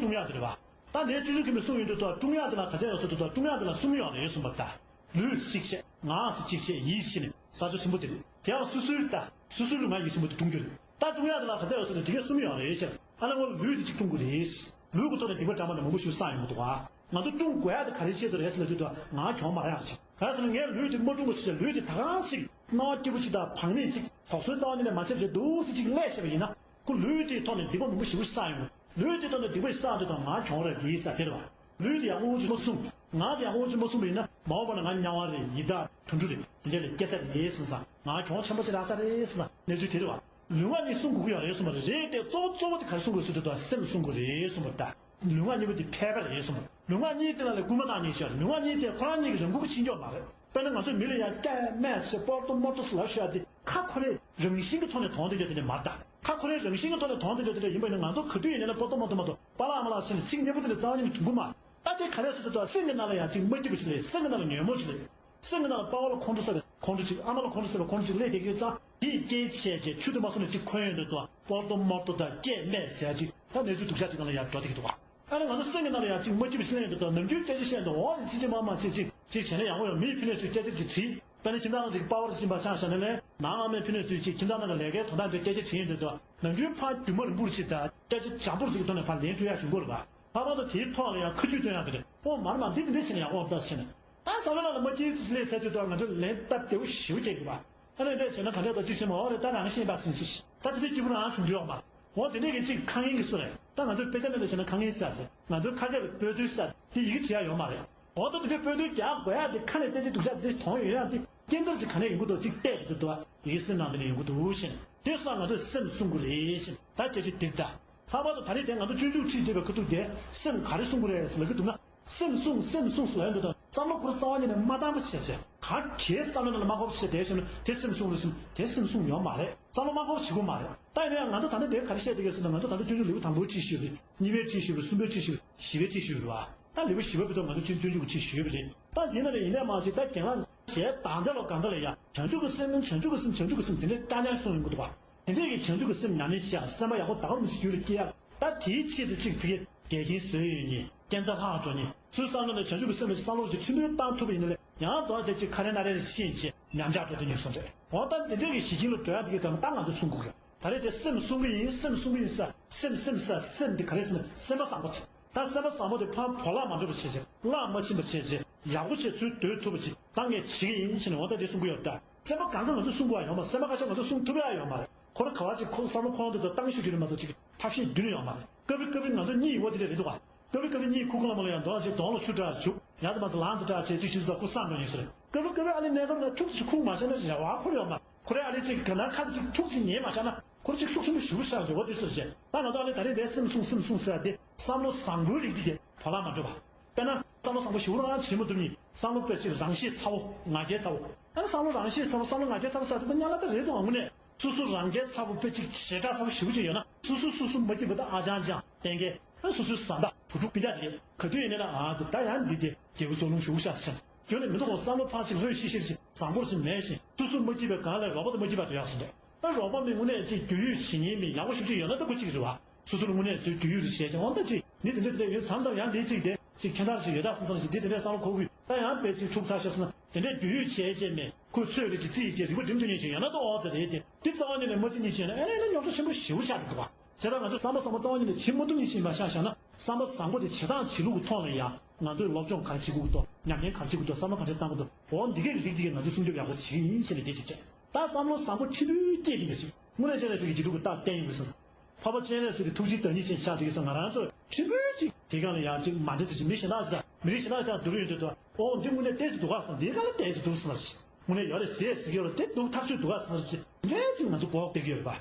སྤྱོད་འཇུག་གིས་མི་གསུང་ཡོང་དུས་ད་དཀྲུག་ཡག་དེ་ལ་ག་ཚད་ཡོད་ཟེར་དུས། ད་དཀྲུག་ཡག་དེ་ལ་གསུམ་ཡོད་རེད་གསུངས་པ་ལྟར། ལུས་གཅིག་བྱས། ངག་གཅིག་བྱས། ཡིད་བྱས་ནས་ས་ཕྱོགས་གསུམ་པོ་དེ་རེད། དེ་ཡང་སོ་སོའི་ད་སོ་སོའི་ལུས་ངག་ཡིད་གསུམ་པོ་དེ་དཀྲུག་རྒྱུ་རེད། ད་དཀྲུག་ཡག་དེ་ལ་ག་ཚད་ཡོད་ཟེར་དུས་དེ་གས་གསུམ་ཡོད་རེད་ཟེར། ཨ་ལས་ངོ་ལུས་དེ་གཅིག་དཀྲུག་དགོས་རེད། ལུས་ཀྱི་ཐོག་ནས་སྡིག་པ་འདྲ་མི་འདྲ་མང་པོ་ཞིག་བསགས་ཡོང་གི་འདུག་ག་ང་ཚོ་དཀྲུག་དགོས་ཡག་དེ་ག་རེ་བྱས་འདུག་རེད་ཟེར་ལབ་དུས། ད་ང་གྱོང་མ་རག་ཡག་ཅིག་ག་རེ་ཟེར་ན། ངའི་ལུས་དེ་མ་དཀྲུག་པ་ཞིག་བྱས། ལུས་དེ་ད་ག་རང་ཅིག་སྣང་བ་སྐྱིད་པོ་ཅིག་དང་བག་མེད་ཅིག་དོགས་ཟོན་རྩ་བ་ཉིད་ནས་མ་བྱས་བྱས་འདུག་སེ་ཅིག་ལས་བྱས་པ་ཡིན་ན། ཁོ་ལུས་དེའི་ཐོག་ནས་སྡིག་པ་མང་པོ་ཞེ་པོ་བསགས་ཡོང་། ལུས་དེའི་ཐོག་ནས་སྡིག་པ་བསགས་དུས་ད་ང་གྱོང་རེད་དེ་ས་དེ་རེད་བ། ལུས་དེ་ཡག་པོ་ཅིག་མ་བསྲུངས། ངག་དེ་ཡག་པོ་ཅིག་མ་བསྲུངས་པ་ཡིན་ན། མ་འོངས་པ་ན་ང་དམྱལ་བ་རེད། ཡི་དྭགས་དུད་འགྲོ་རེད། དེ་འདྲ་ལ་སྐྱེ་ས་རེད་ཟེར་ས། ང་གྱོང་ཆེན་པོ་ཅིག་རག་ས་རེད་ཟེར་ས། གནས་ཚུལ་དེ་རེད་བ། ལུས་ངག་གཉིས་བསྲུང་དགོས་ཀྱི་ཡོད་རེད་གསུངས་པ་རེད། རེད་དེ་གཙོ་བོ་གཙོ་བོ་དེ་ག་རེ་བསྲུང་དགོས་ཟེར་དུས་ད་སེམས་བསྲུང་དགོས་རེད་གསུངས་པ་ལྟར། ལུས་ངག་གཉིས་པོ་དེ་ཕལ་པ་རེད་གསུངས་པ། ལུས་ངག་གཉིས་དེ་ལ་ལས་རྐུན་མ་བཏང་མཁན་ཞིག་ཡོད་རེད། ལུས་ངག་གཉིས་དེ་ཁོ་རང་གཉིས་ཀྱི་རང་འགུལ་གྱི་ཕྱིན་ཆོག་མ་རེད། དཔེར་ན་ང་ཚོས་མི་ལ་ཡང་སྐད་སྨྲས་ཟེར་སྤོར་ཏོ་སྨོར་ཏོ་ཟེར་ལབ་ཤོག་ཡ་དེ་ཁ་ཁོ་རའི་རང་བཞིན་གྱི་ཐོག་ནས་དོན་དེ་འདྲ་དེ་འདྲ་མ་རེད་ད། ཁ་ཁོ་རའི་རང་བཞིན་གྱི་ཐོག་ནས་དོན་དེ་འདྲ་དེ་འདྲ་ཡིན་པ་ཡིན་ན། ང་ཚོ་ག་དུས་ཡིན་ནའི་སྤོར་ཏོ་སྨོར་ཏོ་མ་གཏོགས། པཱ་ལགས་ཨ་མ་ལགས་ཟེར་ནས་ཚིག་སྙན་པོ་དེ་འདྲ་རྩ་བ་ཉིད་ནས་འདོན་གྱི་མ་རེད། ད་དེ་ག་རེ་ཟེར་དུས་ད་སེམས་ཀྱི་ནང་ལ་ཡང་ཅིག་མ་སྐྱིད་པ་ཞིག་སླེབས། སེམས་ཀྱི་ནང་ལ་ཉོན་མོངས་ཤིག་སླེབས། སེམས་ཀྱི་ནང་ལ་པཱ་ལགས་ཁོང་ཁྲོ་ཟ་བའི་ཁོང་ཁྲོ་ཅིག་ཨ་མ་ལགས་ཁོང་ཁྲོ་ཟ་བའི་ཁོང་ཁྲོ་ཅིག་སླེབས་བསྡད་ཀྱི་ཡོད་ཙང་། དེའི་རྐྱེན་བྱས་བྱས་ཆུ་དེ་མ་བསྲུངས་ནས་ཅིག་ཁོལ་ཡོང་དུས་ད་སྤོར་ཏོ་སྨོར་ཏོ་དང་སྐད་སྨྲས་ཟེར་ཡ་ཅིག་ད་གནས་ཚུལ་སྡུག་ཅག་ཅིག་ནང་ལ་ཡར་འགྲོ་བསྡད་ཀྱི་འདུག་ག་ཨ་ནི་ང་ཚོ་སེམས་ཀྱི་ནང་ལ་ཡང་ཅིག་མ་སྐྱིད་པ་ཞིག་སླེབས་ཡོང་དུས་ད་ནམ་རྒྱུན་སྐད་ཆ་བཤད་འདུག་འོ་ཅི་ཅི་མ་མ་ཅིག་ཅིག་ཅིག་བྱས་ན་ཡག་པོ་ཡོད། མིའི་ཕི་ནས་ཚུར་སྐད་ཆ་ཅིག་དྲིས། དཔེར་ན་ཁྱིམ་ཚང་ནང་ཅིག་པཱ་ཕར་ཅིག་ཕྱིན་པ་ཆ་བཞག་ན་ལས་ནང་ཨ་མའི་ཕི་ནས་ཚུར་ཅིག་ཁྱིམ་ཚང་ནང་གི་ལས་ཀའི་དོན་དག་འདྲ་སྐད་ཆ་དྲིས་ཡོང་དུས་ད་ནམ་རྒྱུན་ཕར་རྒྱུ་མ་རིང་པོ་ཅིག་དང་སྐད་ཆ་འཇམ་པོ་ཅིག་གི་ཐོག་ནས་ཕར་ལན་སྤྲོད་ཡག་བྱུང་གི་རེད་པ། ལྷག་པར་དུ་དེའི་ཐོག་ལ་ཡང་ཁ་རྒྱུན་སྟོན་ཡག་དེ་རེད། ཨོ་མར་མར་འདི་འདི་འདྲ་བྱས་ན་ཡག་པོ་འདུག་ཟེར་ནས། ད་བསམ་བློ་ལ་མ་སྐྱིད་ཅིག་སླེབས་ཚར་དུས་ད་ང་ཚོས་ལན་སྟབས་བདེ་པོ་ཞེ་པོ་བྱེད་དགོས་པ། ཨ་ནི་འདྲ་བྱས་ན་ག་འདྲ་འདུག་ཅིག་བྱས་མ། འོ་རེད། ད་རང་ཤེས་པ་ཟིན་སོང་ཞིག་ད་དེ་ཚོའི་སྐྱིད་པོ་རང་བྱུང་རྒྱུ་ཡོད་མ་རེད། འོ་དེ་འདྲས་ཀྱི་ཅིག་ཁ་ངན་གྱི་བཟོ་རེད། ད་ང་ཚོས་དཔེ་ཆ་མེད་ལ་བྱས་ན་ཁ་ངན་ཟེར་ཟེར། ང་ཚོའི་ཁ་སྐད་ལ་དཔེ་མཛོད་ཟེར་དེ་ཡི་གེ་བྲིས་ཡག་ཡོད་མ་རེད། འོ་ད་དེ་འདྲའི་དཔེ་མཛོད་རྒྱག་དགོས་ཡག་དེ་ཁ་ནས་བལྟས་ཚེ་སྡུག་ཅག་དེ་འདྲ་མཐོང་ཡོང་ཡག་དེ་རྐྱེན་རྩ་ཅིག་ག་ནས་ཡོང་གི་འདུག་ཅིག་བལྟས་ཚེ་འདུག་ཡི་གེ་སེམས་ནང་དེ་ནས་ཡོང་གི་འདུག་ཟེར། དེ་སོགས་ང་ཚོས་སེམས་བསྲུང་དགོས་རེད་ཟེར། ད་སྐད་ཆ་འདི་ལྟ། ལྷག་པར་དུ་ད་རེས་དེ་ང་ཚོ་སྤྱོད་འཇུག་ཁྲིད་བསྡད་པའི་ཁ་ཐུག་དེ་སེམས་ག་རེ་བསྲུང་དགོས་རེད་ཟེར་ལབ་ཀྱི་འདུག་ན། སེམས་བསྲུང་སེམས་བསྲུང་ཟེར་ལབ་ཡོང་དུས་ད་བསམ་བློ་ཁོ་རང་རྩ་བ་ཉིད་ནས་མ་བཏང་བ་བྱས་བྱས། ག་གེ་བསམ་བློ་ནང་ལ་མ་འཁོར་བ་བྱས་བསྡད་བཞག་ན་དེ་སེམས་བསྲུང་རེད་ཟེར་ན་དེ་སེམས་བསྲུང་ཡོད་མ་རེད། བསམ་བློ་མ་འཁོར་བ་བྱེད་དགོས་མ་རེད། ད་ཡིན་ན་ཡང་ང་ཚོ་ད་ལྟ་དེ་ག་རེ་བཤད་བསྡད་ཀྱི་ཡོད་ཟེར་ན། ང་ཚོ་ད་ལྟ་སྤྱོད་འཇུག་ལེའུ་དང་པོའི་ཁྲིད་ཞུས་པ་རེད། གཉིས་པའི་ཁྲིད་ཞུས་པ་རེད། གསུམ་པའི་ཁྲིད་ཞུས་པ་རེད། བཞི་པའི་ཁྲིད་ཞུས་པ་རེད་བ། ད་ལེའུ་བཞི་པ་བར་དུ་ང་ཚོ་སྤྱོད་འཇུག་གི་ཁྲིད་ཞུས་པ་རེད། ད་དེ་ནང་ལ་ཡིན་ནའི་མ་གཞི་ད་རྒན་ལགས་ཞལ་དང་ཚ་ལོ་གང་ལྟར་ལ་ཡ་བྱང་ཆུབ་ཀྱི་སེམས་བྱང་ཆུབ་ཀྱི་སེམས་བྱང་ཆུབ་ཀྱི་སེམས་དེ་འདྲའི་སྐྲག་སྣང་གསུངས་ཡོང་གི་འདུག་བ། དེ་འདྲས་ཀྱི་བྱང་ཆུབ་ཀྱི་སེམས་ཉམས་ལེན་བྱེད་ཡག་སེམས་པ་ཡག་པོ་ད་ག་རུ་མི་ཞིག་རྒྱུད་ལ་སྐྱེ་ཡག་ད་དེའི་ཆེད་དུ་གཅིག་ཕ་གིར་འགལ་རྐྱེན་བཟོས་ཡོད་ནི། རྐྱེན་རྩ་ལྷག་འགྲོ་ནི། ཚུར་བསམ་བློ་ནས་བྱང་ཆུབ་ཀྱི་སེམས་ལ་བསམ་བློ་ཅིག་ཁྲིམས་མཐུན་བཏང་ཐུབ་པ་ཡིན་ན་ལས་ཡང་དོ་དེ་ཅིག་ཁ་རས་སྣ་རས་ཕྱིན་བྱས་ཉམས་ཆག་འགྲོ་དེ་ཉེར་སོང་རེད། འོ་ད་འདི་འདྲས་ཀྱི་གཞི་རྐྱེན་ལ་འགྲོ་ཡག་དེ་གའི་སྐབས་ལ་ད་ང་ཚོས་བསྲུང་དགོས་ཀྱི་ཡོད། ད་རེས་དེ་སེམས་བསྲུང་གི་ཡིན། སེམས་བསྲུང་གི་ཡིན་ཟེར། སེམས་སེམས་ཟེར་སེམས་དེ་ག་རེ་ཟེར་ན་སེམས་པ་བཟང་པོ་དེ། ད་སེམས་པ་བཟང་པོ་དེ་ཕར་བོར་བརླག་མ་འགྲོ་བ་བྱས་བྱས། བརླག་མ་ཕྱིན་པ་བྱས་བྱས། ཡག་པོ་བྱས་ཚུར་སྡོད་ཐུབ་པ་ཅིག་ད་ངས་བྱེད་ཀྱི་ཡིན་ཟེར་ནས་འོ་ད་དེ་གསུང་གི་ཡོད་ད། སེམས་པ་གང་ག་ང་ཚོས་བསྲུང་དགོས་ཡ་ཡོད་མ་རེད། སེམས་པ་ཁ་ཤས་ང་ཚོས་བསྲུང་ཐུབ་ཡ་ཡོད་མ་རེད། ཁོ་རང་ག་བ་ཅིག་ཁོ་བསམ་བློ་ཁོ་རང་དེ་དང་བཏང་ཤེས་རྒྱུ་རེད་མ་གཏོགས་ཅིག་ཐབས་ཤེས་རྒྱུ་རེད་ཡོད་མ་རེད། སྐབས་རེ་སྐབས་རེ་ང་ཚོ་གཉིད་ཡོད་དེ་འདྲ་རེད་འདུག་ག་སྐབས་རེ་སྐབས་རེ་གཉིད་ཁུག་ཁུག་ལ་མ་ལ་ཡང་འདོད་ཅིག་གདོང་ལ་ཆུ་དྲག་བྱུག་ཡང་དེ་མ་གཏོགས་ལངས་ཙམ་དྲག་བྱས་ཅིག་ཤི་ཙམ་ཁུ་སངས་འགྲོ་ཡིན་ཟེར། སྐབས་རེ་སྐབས་རེ་ཨ་ལི་གནས་སྐབས་ལ་ཐུག་ཅིག་ཁུག་མ་བྱས་ན་རེ་བ་འཁོར་ཡོད་མ་རེད། ཁོ་རེ་ཨ་ལི་ཅིག་ག་ན་ཁ་ཅིག་ཐུག་ཅིག་ཉལ་མ་བྱས་ན་ཁོ་རེ་ཅིག་ཤུགས་ཆེན་པོ་ཞེ་པོ་ཤར་འགྲོ་བ་དུས་སུ་རེད་བྱས། ད་ང་ཚོ་ཨ་ལི་ད་རེས་འདིར་སེམས་བསྲུང་སེམས་བསྲུང་ཟེར་ཡ་དེ་བསམ་བློ་བཟང་པོའི་རིགས་དེ་དེ་བོར་བརླག་མ་འགྲོ་བ། དཔེར་ན་བསམ་བློ་བཟང་པོ་ཞེ་པོ་རང་བྱེད་མ་ཐུབ་ནི་བསམ་བློ་དཔེ་ཅིག་རང་ཤེད་ཚ་བོ་ང་རྒྱལ་ཚ་བོ། ཨ་ནི་བསམ་བློ་རང་ཤེད་ཚ་བོ་བསམ་བློ་ང་རྒྱལ་ཚ་བོ་ཟེར་དེ་ད་ཉག་ལ་ད་རེད་དོ་ཨ་དངོས་གནས། སོ་སོ་རང་རྒྱལ་ཚ་བོ་དཔེ་ཅིག་ཞེ་དྲག་ཚ་བོ་ཞེ་པོ་ཅིག་ཡོད་ན་སོ་སོ་སོ་སོ་མ་སྐྱིད་པ་ད་ཨ་ཅང་ཅང་གཏན་འཁེལ། ཨ་སོ་སོའི་བཟའ་ཟླ་བུ་ཕྲུག་སྤུན་ཀྱག་དེ་ག་དུས་ཡིན་ནའི་ལ་ཨ་ཙི་ད་ཡང་འདི་དེ་རྒྱལ་པོ་སོ་ལུང་ཞུ་ཤག་ཟེར་ཁྱོད་ནི་མི་འདུག་གོ་བསམ་བློ་ཕར་ཕྱིན་ལྷོད་ཤིག་ཤིག་ཅིག་བཟང་པོར་ཅིག་མེད་ཞིང་སོ་སོ་མ་སྐྱིད་པའི་སྒང་ལ་རོགས་པ་དང་མ་སྐྱིད་པ་དེ་ཡག་སོང་འདུག་ཨ་རོགས་པ་མི་དངོས་གནས་ཅིག་རྒྱུས་ཡོད་བྱེད་མཁན་མི་ཡག་པོ་ཞེ་པོ་ཅིག་ཡོད་ན་ད་ཁོ་གཅིག་རེད་བ། སོ་སོ་ལ་དངོས་གནས་ཚུལ་རྒྱུས་ཡོད་རེད་བྱས་ཀྱང་འོ་ད་ཅིག་མི་དེ་འདྲ་དེ་འདྲ་ཡོད་མཚམས་མཚམས་ཡང་འདི་ཅིག་དེ་ཅིག་ཁྱད་མཚར་ཞིག་ཡོད་ད་བསམ་བསམ་ཞིག་འདི་དེ་འདྲའི་བསམ་བློ་འཁོར་གི་ད་ཡང་དཔེ་ཅིག་འཁྲུག་ཚར་ཤག་བསམ་དེ་འདྲའི་རྒྱུས་ཡོད་བྱས་བྱས་མེད། ཁོས་ཚོད་རེ་ཅིག་རྩིས་ཡིན་ཅེས་རིག་པ་སྒྲིམ་ཐུབ་མཁན་ཞིག་ཡོད་ན་ཏོ་ཨོ་དེ་རེད་དེ། འདི་རྩ་བ་ཉིད་ནས་མ་རྩིས་མཁན་ཞིག་ཡོད་ན་ཨེ་ལས་ན་རྙོག་དྲ་ཆེན་པོ་ཞེ་པོ་ཆགས་འགྲོ་འདུག་བ། བྱས་ཙང་ང་ཚོས་བསམ་པ་བཟང་པོ་རྩ་བ་ཉིད་ནས་བྱེད་མ་ཐུབ་མཁན་ཞིག་ཡིན་པ་ཆ་བཞག་ན། བསམ་པ་བཟང་པོ་དེ་བྱེད་སྟངས་བྱེད་ལུགས་ཀྱི་ཐོག་ལ་ཡང་ང་ཚོས་སློབ་སྦྱོང་ག་རེ་བྱེད་དགོས་ཀྱི་འདུག་ཉམས་ལེན་ག་རེ་བྱེད་དགོས་འདུག་བསམ་བློ་ག་འདྲ་བཏང་དགོས་འདུག་འོ་འདི་གའི་རིགས་འདི་གས་ང་ཚོས་སྲུང་སྐྱོབ་ཡག་པོ་བྱེད་ཀྱི་ཡིན་ཞེས་ནས་འགྲེལ་བཤད་བྱས། ད་བསམ་བློ་བཟང་པོ་ཁྲི་འབུལ་སྐྱེས་ཀྱི་འདུག་ཅིག་དངོས་གནས་བྱས་ན་ཟེར་གྱི་འཇིགས་སྐྲག་བསྟན་ཡོད་པའི་སང་། འཕགས་པ་སྤྱན་རས་གཟིགས་ཀྱི་ཐུགས་རྗེའི་བདག་ཉིད་ཅན་ཆགས་འདུག་ཡོད་ཙང་ང་རང་ཚོ་ཁྲི་འབུལ་ཅིག་དེ་གང་ལ་ཡང་ཅིག་མ་འདྲེས་ཚེ་ཅིག་མི་གཞན་དག་ཅིག་དང་མི་རིགས་གཞན་དག་ཅིག་དང་བསྡུར་ཡོང་ཚེ་དུ་ཨོ་འདི་དངོས་གནས་བདེ་ཞིག་འདུག་ག་བསམ་འདི་གང་ལ་བདེ་ཞིག་འདུག་ཟེར་ལ་ཞིག་དངོས་གནས་ཡོད་རེད་ཟེར་ཟེར་གྱི་ཡོད་རེད་དེ་འདུག་ཐག་ཆོད་འདུག་ག་ཟེར་ལ་ཞིག་འདྲེ་ཅིག་ང་ཚོ་འགོག་བསྡད་ཀྱི་ཡོད་རེད་པ།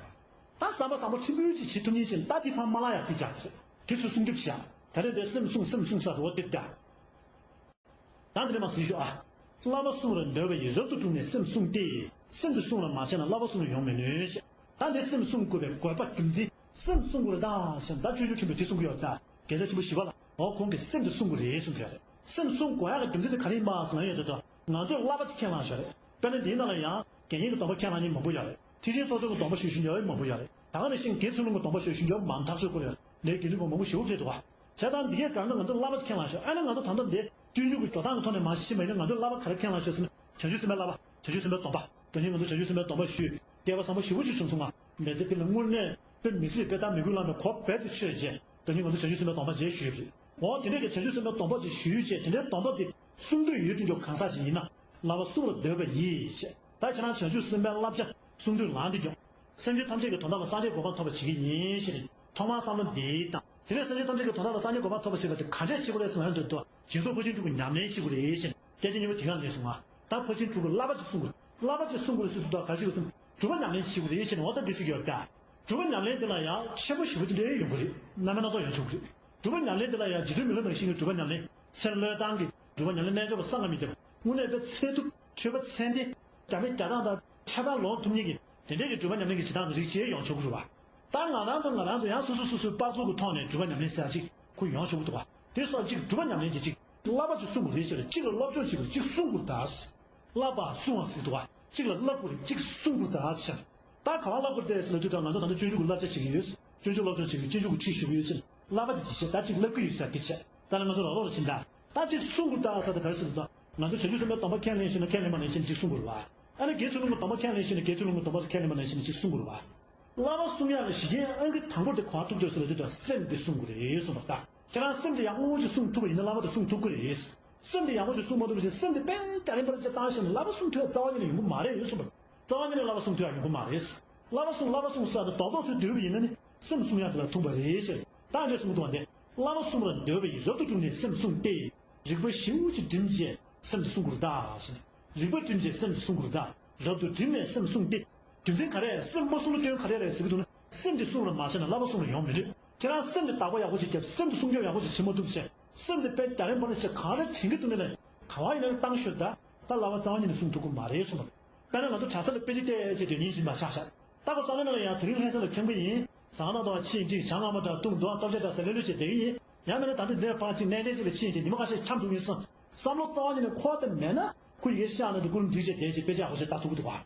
ད་བསམ་པ་བཟང་པོ་ཁྲི་འབུལ་ཅིག་བྱེད་ཐུབ་མཁན་ཅིག་ད་དེ་ཕར་མ་ལ་ཡང་རྩིས་རྒྱག་དེ་རེད་དེ་ཚོ་སྲུང་སྐྱོབ་བྱེད་ཡ་ད་རེད་དེ་སེམས་སྲུང་སེམས་སྲུང་ས་རེད་འོ་དེ་ད། ད་འདི་ནས་མར་གཟིགས་ཤོག་ཨ། བསླབ་པ་བསྲུང་བར་འདོད་པ་ཡིས། རབ་ཏུ་བསྒྲུབས་ནས་སེམས་བསྲུངས་ཏེ། སེམས་འདི་བསྲུང་བར་མ་བྱས་ན། བསླབ་པ་བསྲུང་བར་ཡོང་མི་ནུས། ད་འདི་སེམས་བསྲུང་དགོས་པའི་དགོས་པ་རྒྱུ་མཚན། སེམས་བསྲུང་དགོས་རེད་ད་ཞེས་ད་སྤྱོད་འཇུག་མཁན་པོས་དེ་གསུང་གི་ཡོད་ད། དགེ་རྩ་ཆེན་པོ་བཞི་པ་ལ་འོ་ཁོང་གིས་སེམས་འདི་བསྲུང་དགོས་རེད་གསུང་གི་ཡོད་རེད། སེམས་བསྲུང་དགོས་ཡག་གི་རྒྱུ་མཚན་དེ་ག་རེ་ཡིན་པ་ཟེར་ན་ཡོད་དོ། ང་ཚོས་བསླབ་པ་ཅིག་ཁས་བླངས་ཤོག་རེད། དཔེར་ན་འདིའི་ནང་ལ་ཡང་དགེ་བསྙེན་གྱི་སྡོམ་པ་ཁས་བླངས་མཁན་མང་པོ་ཡོད་རེད། ཐེག་ཆེན་སྲོག་སྦྱོང་གི་སྡོམ་པ་ཞུ་བཞིན་ཡོད་མང་པོ་ཡོད་རེད། ད་ག་ནང་བཞིན་དགེ་ཚུལ་སློང་གི་སྡོམ་པ་ཞུ་བཞིན་ཡོད་མང་ཐག་ཆོད་ཁོ་རེད། ལས་དགེ་འདུན་པ་མང་པོ་ཞེ་པོ་ཕེབས་འདུག་ག་བྱས་ཙང་འདི་གས་གང་ལྟར་ང་ཚོ་བསླབ་པ་ཅིག་ཁས་བླངས་ཤོག་ཨ་ནི་ང་ཚོ་ད་ལྟ་འདི་སྤྱོད་འཇུག་གི་འགྲོ་སྟངས་ཀྱི་ཐོག་ནས་མར་ཕྱིན་པ་ཡིན་ན་ང་ཚོ་བསླབ་པ་ག་རེ་ཁས་བླངས་ཤོག་ཟེར་ན་བྱང་ཆུབ་སེམས་དཔའི་བསླབ་པ། བྱང་ཆུབ་སེམས་དཔའི་སྡོམ་པ། ད་ནི་ང་ཚོ་བྱང་ཆུབ་སེམས་དཔའི་སྡོམ་པ་ཞུས། སྐལ་པ་བཟང་པོ་ཞེ་པོ་ཅིག་བྱུང་སོང་ང་། མི་ཚེ་འདི་ལ་དངོས་གནས་དཔེ་མི་སྲིད་དཔེ་ལྟ་མི་དགོས་ལ་མེད་གོ་བས་དེ་ཆོས་བྱས། ད་ནི་ང་ཚོ་བྱང་ཆུབ་སེམས་དཔའི་སྡོམ་པ་བྱས་ཞུས་པ་རེད། འོ་དེ་འདྲའི་གི་བྱང་ཆུབ་སེམས་དཔའི་སྡོམ་པ་ཅིག་ཞུས་བྱས་དེ་འདྲའི་སྡོམ་པ་དེ་སྲུང་འདོད་ཡོད་དུས་འཇོག་གང་ཟག་ཅིག་ཡིན་ན། བསླབ་པ་བསྲུང་བར་འདོད་པ་ཡིས་བྱས། ད་ཁྱེད་རང་བྱང་ཆུབ་སེམས་དཔའི་བསླབ་བྱ་སྲུང་འདོད་ལངས་དུས་ཀྱང་། སེམས་ཅན་ཐམས་ཅད་ཀྱི་དོན་དག་ལ་སངས་རྒྱས་གོ་འཕང་ཐོབ་པར་བྱེད་ཀྱི་ཡིན་ཞེས་ནས་ཐོག་མར་བསམ་བློ་འདི་བཏང་། དེ་ནས་སེམས་ཅན་ཐམས་ཅད་ཀྱི་དོན་དག་ལ་སངས་རྒྱས་གོ་འཕང་ཐོབ་པར་བྱེད་པ་དེ་ག་འདྲས་བྱེད་དགོས་རེད་ཟེར་ན་ཡང་དོན་དུ་སྦྱིན་སོགས་ཕར་ཕྱིན་དྲུག་གི་ཉམས་ལེན་བྱེད་དགོས་རེད་ཞེས་ནས་སྐད་ཆ་སྙན་པོ་དེ་ག་ནས་གསུངས་ང་། ད་ཕར་ཕྱིན་དྲུག་གི་བསླབ་པ་ཅིག་སྲུང་དགོས། བསླབ་པ་ཅིག་སྲུང་དགོས་རེད་ཟེར་དུས་ད་ག་རེ་བྱེད་དགོས་སེམས་སྒྲུབ་པ་ཉམས་ལེན་བྱེད་དགོས་རེད་ཞེས་ནས་འོ་ད་འདི་ཟེར་གྱི་ཡོད་ད། སྒྲུབ་པ་ཉམས་ལེན་དེ་ལ་ཡང་ཆེན་པོ་ཞེ་པོ་དེ་འདྲའི་ཡོང་གི་རེད། རྣམ་པ་སྣ་ཚོགས་ཡོང་ཆོག་གི་རེད། སྒྲུབ་པ་ཉམས་ལེན་དེ་ལ་ཡང་རྗེ་བཙུན་མི་ལ་ནང་བཞིན་གྱི་སྒྲུབ་པ་ཉམས་ལེན། ཚེ་བློས་བཏང་གི་སྒྲུབ་པ་ཉམས་ལེན། རྣལ་འབྱོར་པ་བསམ་གྱིས་མི་ཁྱབ། དངོས་གནས་དཔེ་ཚད་ཐུབ་མཆོད་པ་ཚད་ལྡན། རྒྱ་མེད་རྒྱ་གྲངས་དང་ཆ་ཚང་ལོངས་ཐུབ་མཁན་གྱི་དེ་འདྲའི་གི་སྒྲུབ་པ་ཉམས་ལེན་གྱི་བྱེད་སྟངས་རིགས་ཅིག་ཡོང་ཆོག་གི་རེད་བ། ད་ང་རང་ཚོ་ང་རང་ཚོ་ཡང་སོ་སོ་སོ་སོའི་པར་ཚུགས་ཀྱི་ཐོག་ནས་སྒྲུབ་པ་ཉམས་ལེན་ཟེར་ཡ་ཅིག་ཁོ་ཡོང་ཆོག་གི་འདུག་བ། དེ་སོགས་ཅིག་སྒྲུབ་པ་ཉམས་ལེན་གྱི་ཅིག་བསླབ་པ་ཅིག་སྲུང་དགོས་རེད་ཟེར། གཅིག་ལ་སློབ་སྦྱོང་བྱེད་དགོས་རེད། གཅིག་སྲུང་དགོས་རེད་ད། བསླབ་པ་སྲུང་བ་ཟེར་འདུག་བ། གཅིག་ལ་བསླབ་དགོས་རེད། གཅིག་སྲུང་དགོས་རེད་ད་ཟེར། ད་ག་བ་བསླབ་དགོས་རེད་ཟེར་ན་དུས་ད་ང་ཚོ་ད་ལྟ་སྤྱོད་འཇུག་གི་བསླབ་བྱ་བྱེད་ཀྱི་ཡོད། སྤྱོད་འཇུག་སློབ་སྦྱོང་བྱེད་ཀྱི་ཡོད། སྤྱོད་འཇུག་གི་ཁྲིད་ཞུ་གི་ཡོད་ཟེར། བསླབ་པ་དེ་དེ་བྱས་ད་གཅིག་བསླབ་ཀྱི་ཡོད་ཟེར་དེ་བྱས། ད་ནི་ང་ཚོ་རོགས་རོགས་ལ་ཕྱིན་ད། ད་གཅིག་སྲུང་དགོས་རེད་ད་ཟེར་ད་ག་རེ་ཟེར་འདུག་ད་ང་ཚོ་བྱང་ཆུབ་སེམས་དཔའི་སྡོམ་པ་ཁས་ལེན་ཤེས་ན་ཁས་ལེན་མ་ལེན་ཤེས་ན་གཅིག་སྲུང་དགོས་རེད་བ། ཨ་ནི་དགེ་ཚུལ་སློང་གི་སྡོམ་པ་ཁས་ལེན་ཤེས་ན་དགེ་ཚུལ་སློང་གི་སྡོམ་པ་ཁས་ལེན་མ་ལེན་ཤེས་ན་གཅིག་སྲུང་དགོས་རེད་བ། བསླབ་པ་སྲུང་ཡག་ལ་གཞི་རྐྱེན་ཨང་ཀི་དང་པོར་དེ་ག་པར་ཐུག་འདུག་ཟེར་ལ་དུས་ད་སེམས་དེ་སྲུང་དགོས་རེད་གསུངས་པ་ད། ཁྱེད་རང་སེམས་དེ་ཡག་པོ་ཅིག་སྲུང་ཐུབ་པ་ཡིན་ན་བསླབ་པ་དེ་སྲུང་ཐུབ་ཀྱི་རེད། སེམས་དེ་ཡག་པོ་ཅིག་སྲུང་མ་ཐུབ་པ་བཞིན་སེམས་དེ་དཔེ་རྒྱ་རིམ་པར་ཅིག་བཏང་ཤེས་ན་བསླབ་པ་སྲུང་ཐུབ་ཡག་རྩ་བ་ཉིད་ནས་ཡོང་གི་མ་རེད་གསུངས་པ། རྩ་བ་ཉིད་ནས་བསླབ་པ་སྲུང་ཐུབ་ཡག་ཡོང་གི་མ་རེད། བསླབ་པ་སྲུང་བསླབ་པ་སྲུང་ཟེར་ཏེ་རྡོག་རྡོག་ཚུར་བསྡུས་པ་ཡིན་ན་ནི་སེམས་སྲུང་ཡག་དེ་ལ་ཐུག་པ་རེད་ཟེར། ད་འདྲ་གསུངས་འདུག་བ་འདི། བསླབ་པ་སྲུང་བར་འདོད་པ་ཡིས། རབ་ཏུ་བསྒྲུབས་ནས་སེམས་བསྲུངས་ཏེ། རིག་པ་ཞིབ་ཅིང་བསྒྲིམས་བྱས་སེམས་དེ་བསྲུང་དགོས་རེད་ད་ཟེར། རིག་པ་བསྒྲིམས་བྱས་སེམས་དེ་བསྲུང་དགོས་རེད་ད། རབ་ཏུ་བསྒྲིམས་ནས་སེམས་བསྲུངས་ཏེ། རྒྱུ་མཚན་ག་རེ། སེམས་མ་བསྲུང་ན་སྐྱོན་ག་རེ་རེད་ཟེར་གྱི་འདུག་ན། སེམས་དེ་བསྲུང་བར་མ་བྱས་ན་བསླབ་པ་སྲུང་བར་ཡོང་མི་ནུས། ཁྱེད་རང་སེམས་དེ་བདག་པོ་ཡག་པོ་ཅིག་བརྒྱབ། སེམས་དེ་སྲུང་སྐྱོབ་ཡག་པོ་ཅིག་བྱེད་མ་ཐུབ་བྱས། སེམས་དེ་དཔེ་རྒྱ་རིམ་པ་ནས་བྱས་གང་རེ་དྲན་གྱི་འདུག་ན་ལས། གང་བ་ཡིན་ན་བཏང་ཤོད་ད། ད་བསླབ་པ་རྩ་བ་ཉིད་ནས་སྲུང་ཐུབ་ཀྱི་མ་རེད་གསུངས་པ། དཔེར་ན་ང་ཚོ་གྲྭ་ས་ལ་དཔེ་ཆ་བལྟས་བྱས་སྡོད་མཁན་ཞིག་མ་ཆགས་ཤག་ད་ཁོ་བསམ་བློ་ནང་ལ་ཡང་དེ་རིང་ལྷ་ས་ལ་ཁྱེད་པ་ཡིན། ཟ་ཁང་ནང་དུ་ཕྱིན་ཅིག་ཇ་མངར་མོ་འདྲ་བཏུང་འདུག་ཨ། ལྟོ་ཆས་འདྲ་ཟ་ལེ་ལོ་བྱས་བསྡད་ཀྱི་ཡིན། ཡང་མིན་ན་ད་ལྟ་འདིར་ཕར་ཅིག་གནས་མཇལ་ཅིག་ལ་ཕྱིན་ཅིག་ཉི་མ་ཁ་ཤས་འཁྱམས་འགྲོ་གི་ཡིན་བསམ། བསམ་བློ་རྩ་བ་ཉིད་ནས་འཁོར་བ་དེ་མེད་ན་ཁོ་ཡི་གེ་ཤག་ན་དེ་ཁོ་རང་འགྲིག་བྱས་བསྡད་བྱས་དཔེ་ཆ་ཡག་པོ་ཞིག་ལྟ་ཐུབ་ཀྱི་འདུག་ག་ད་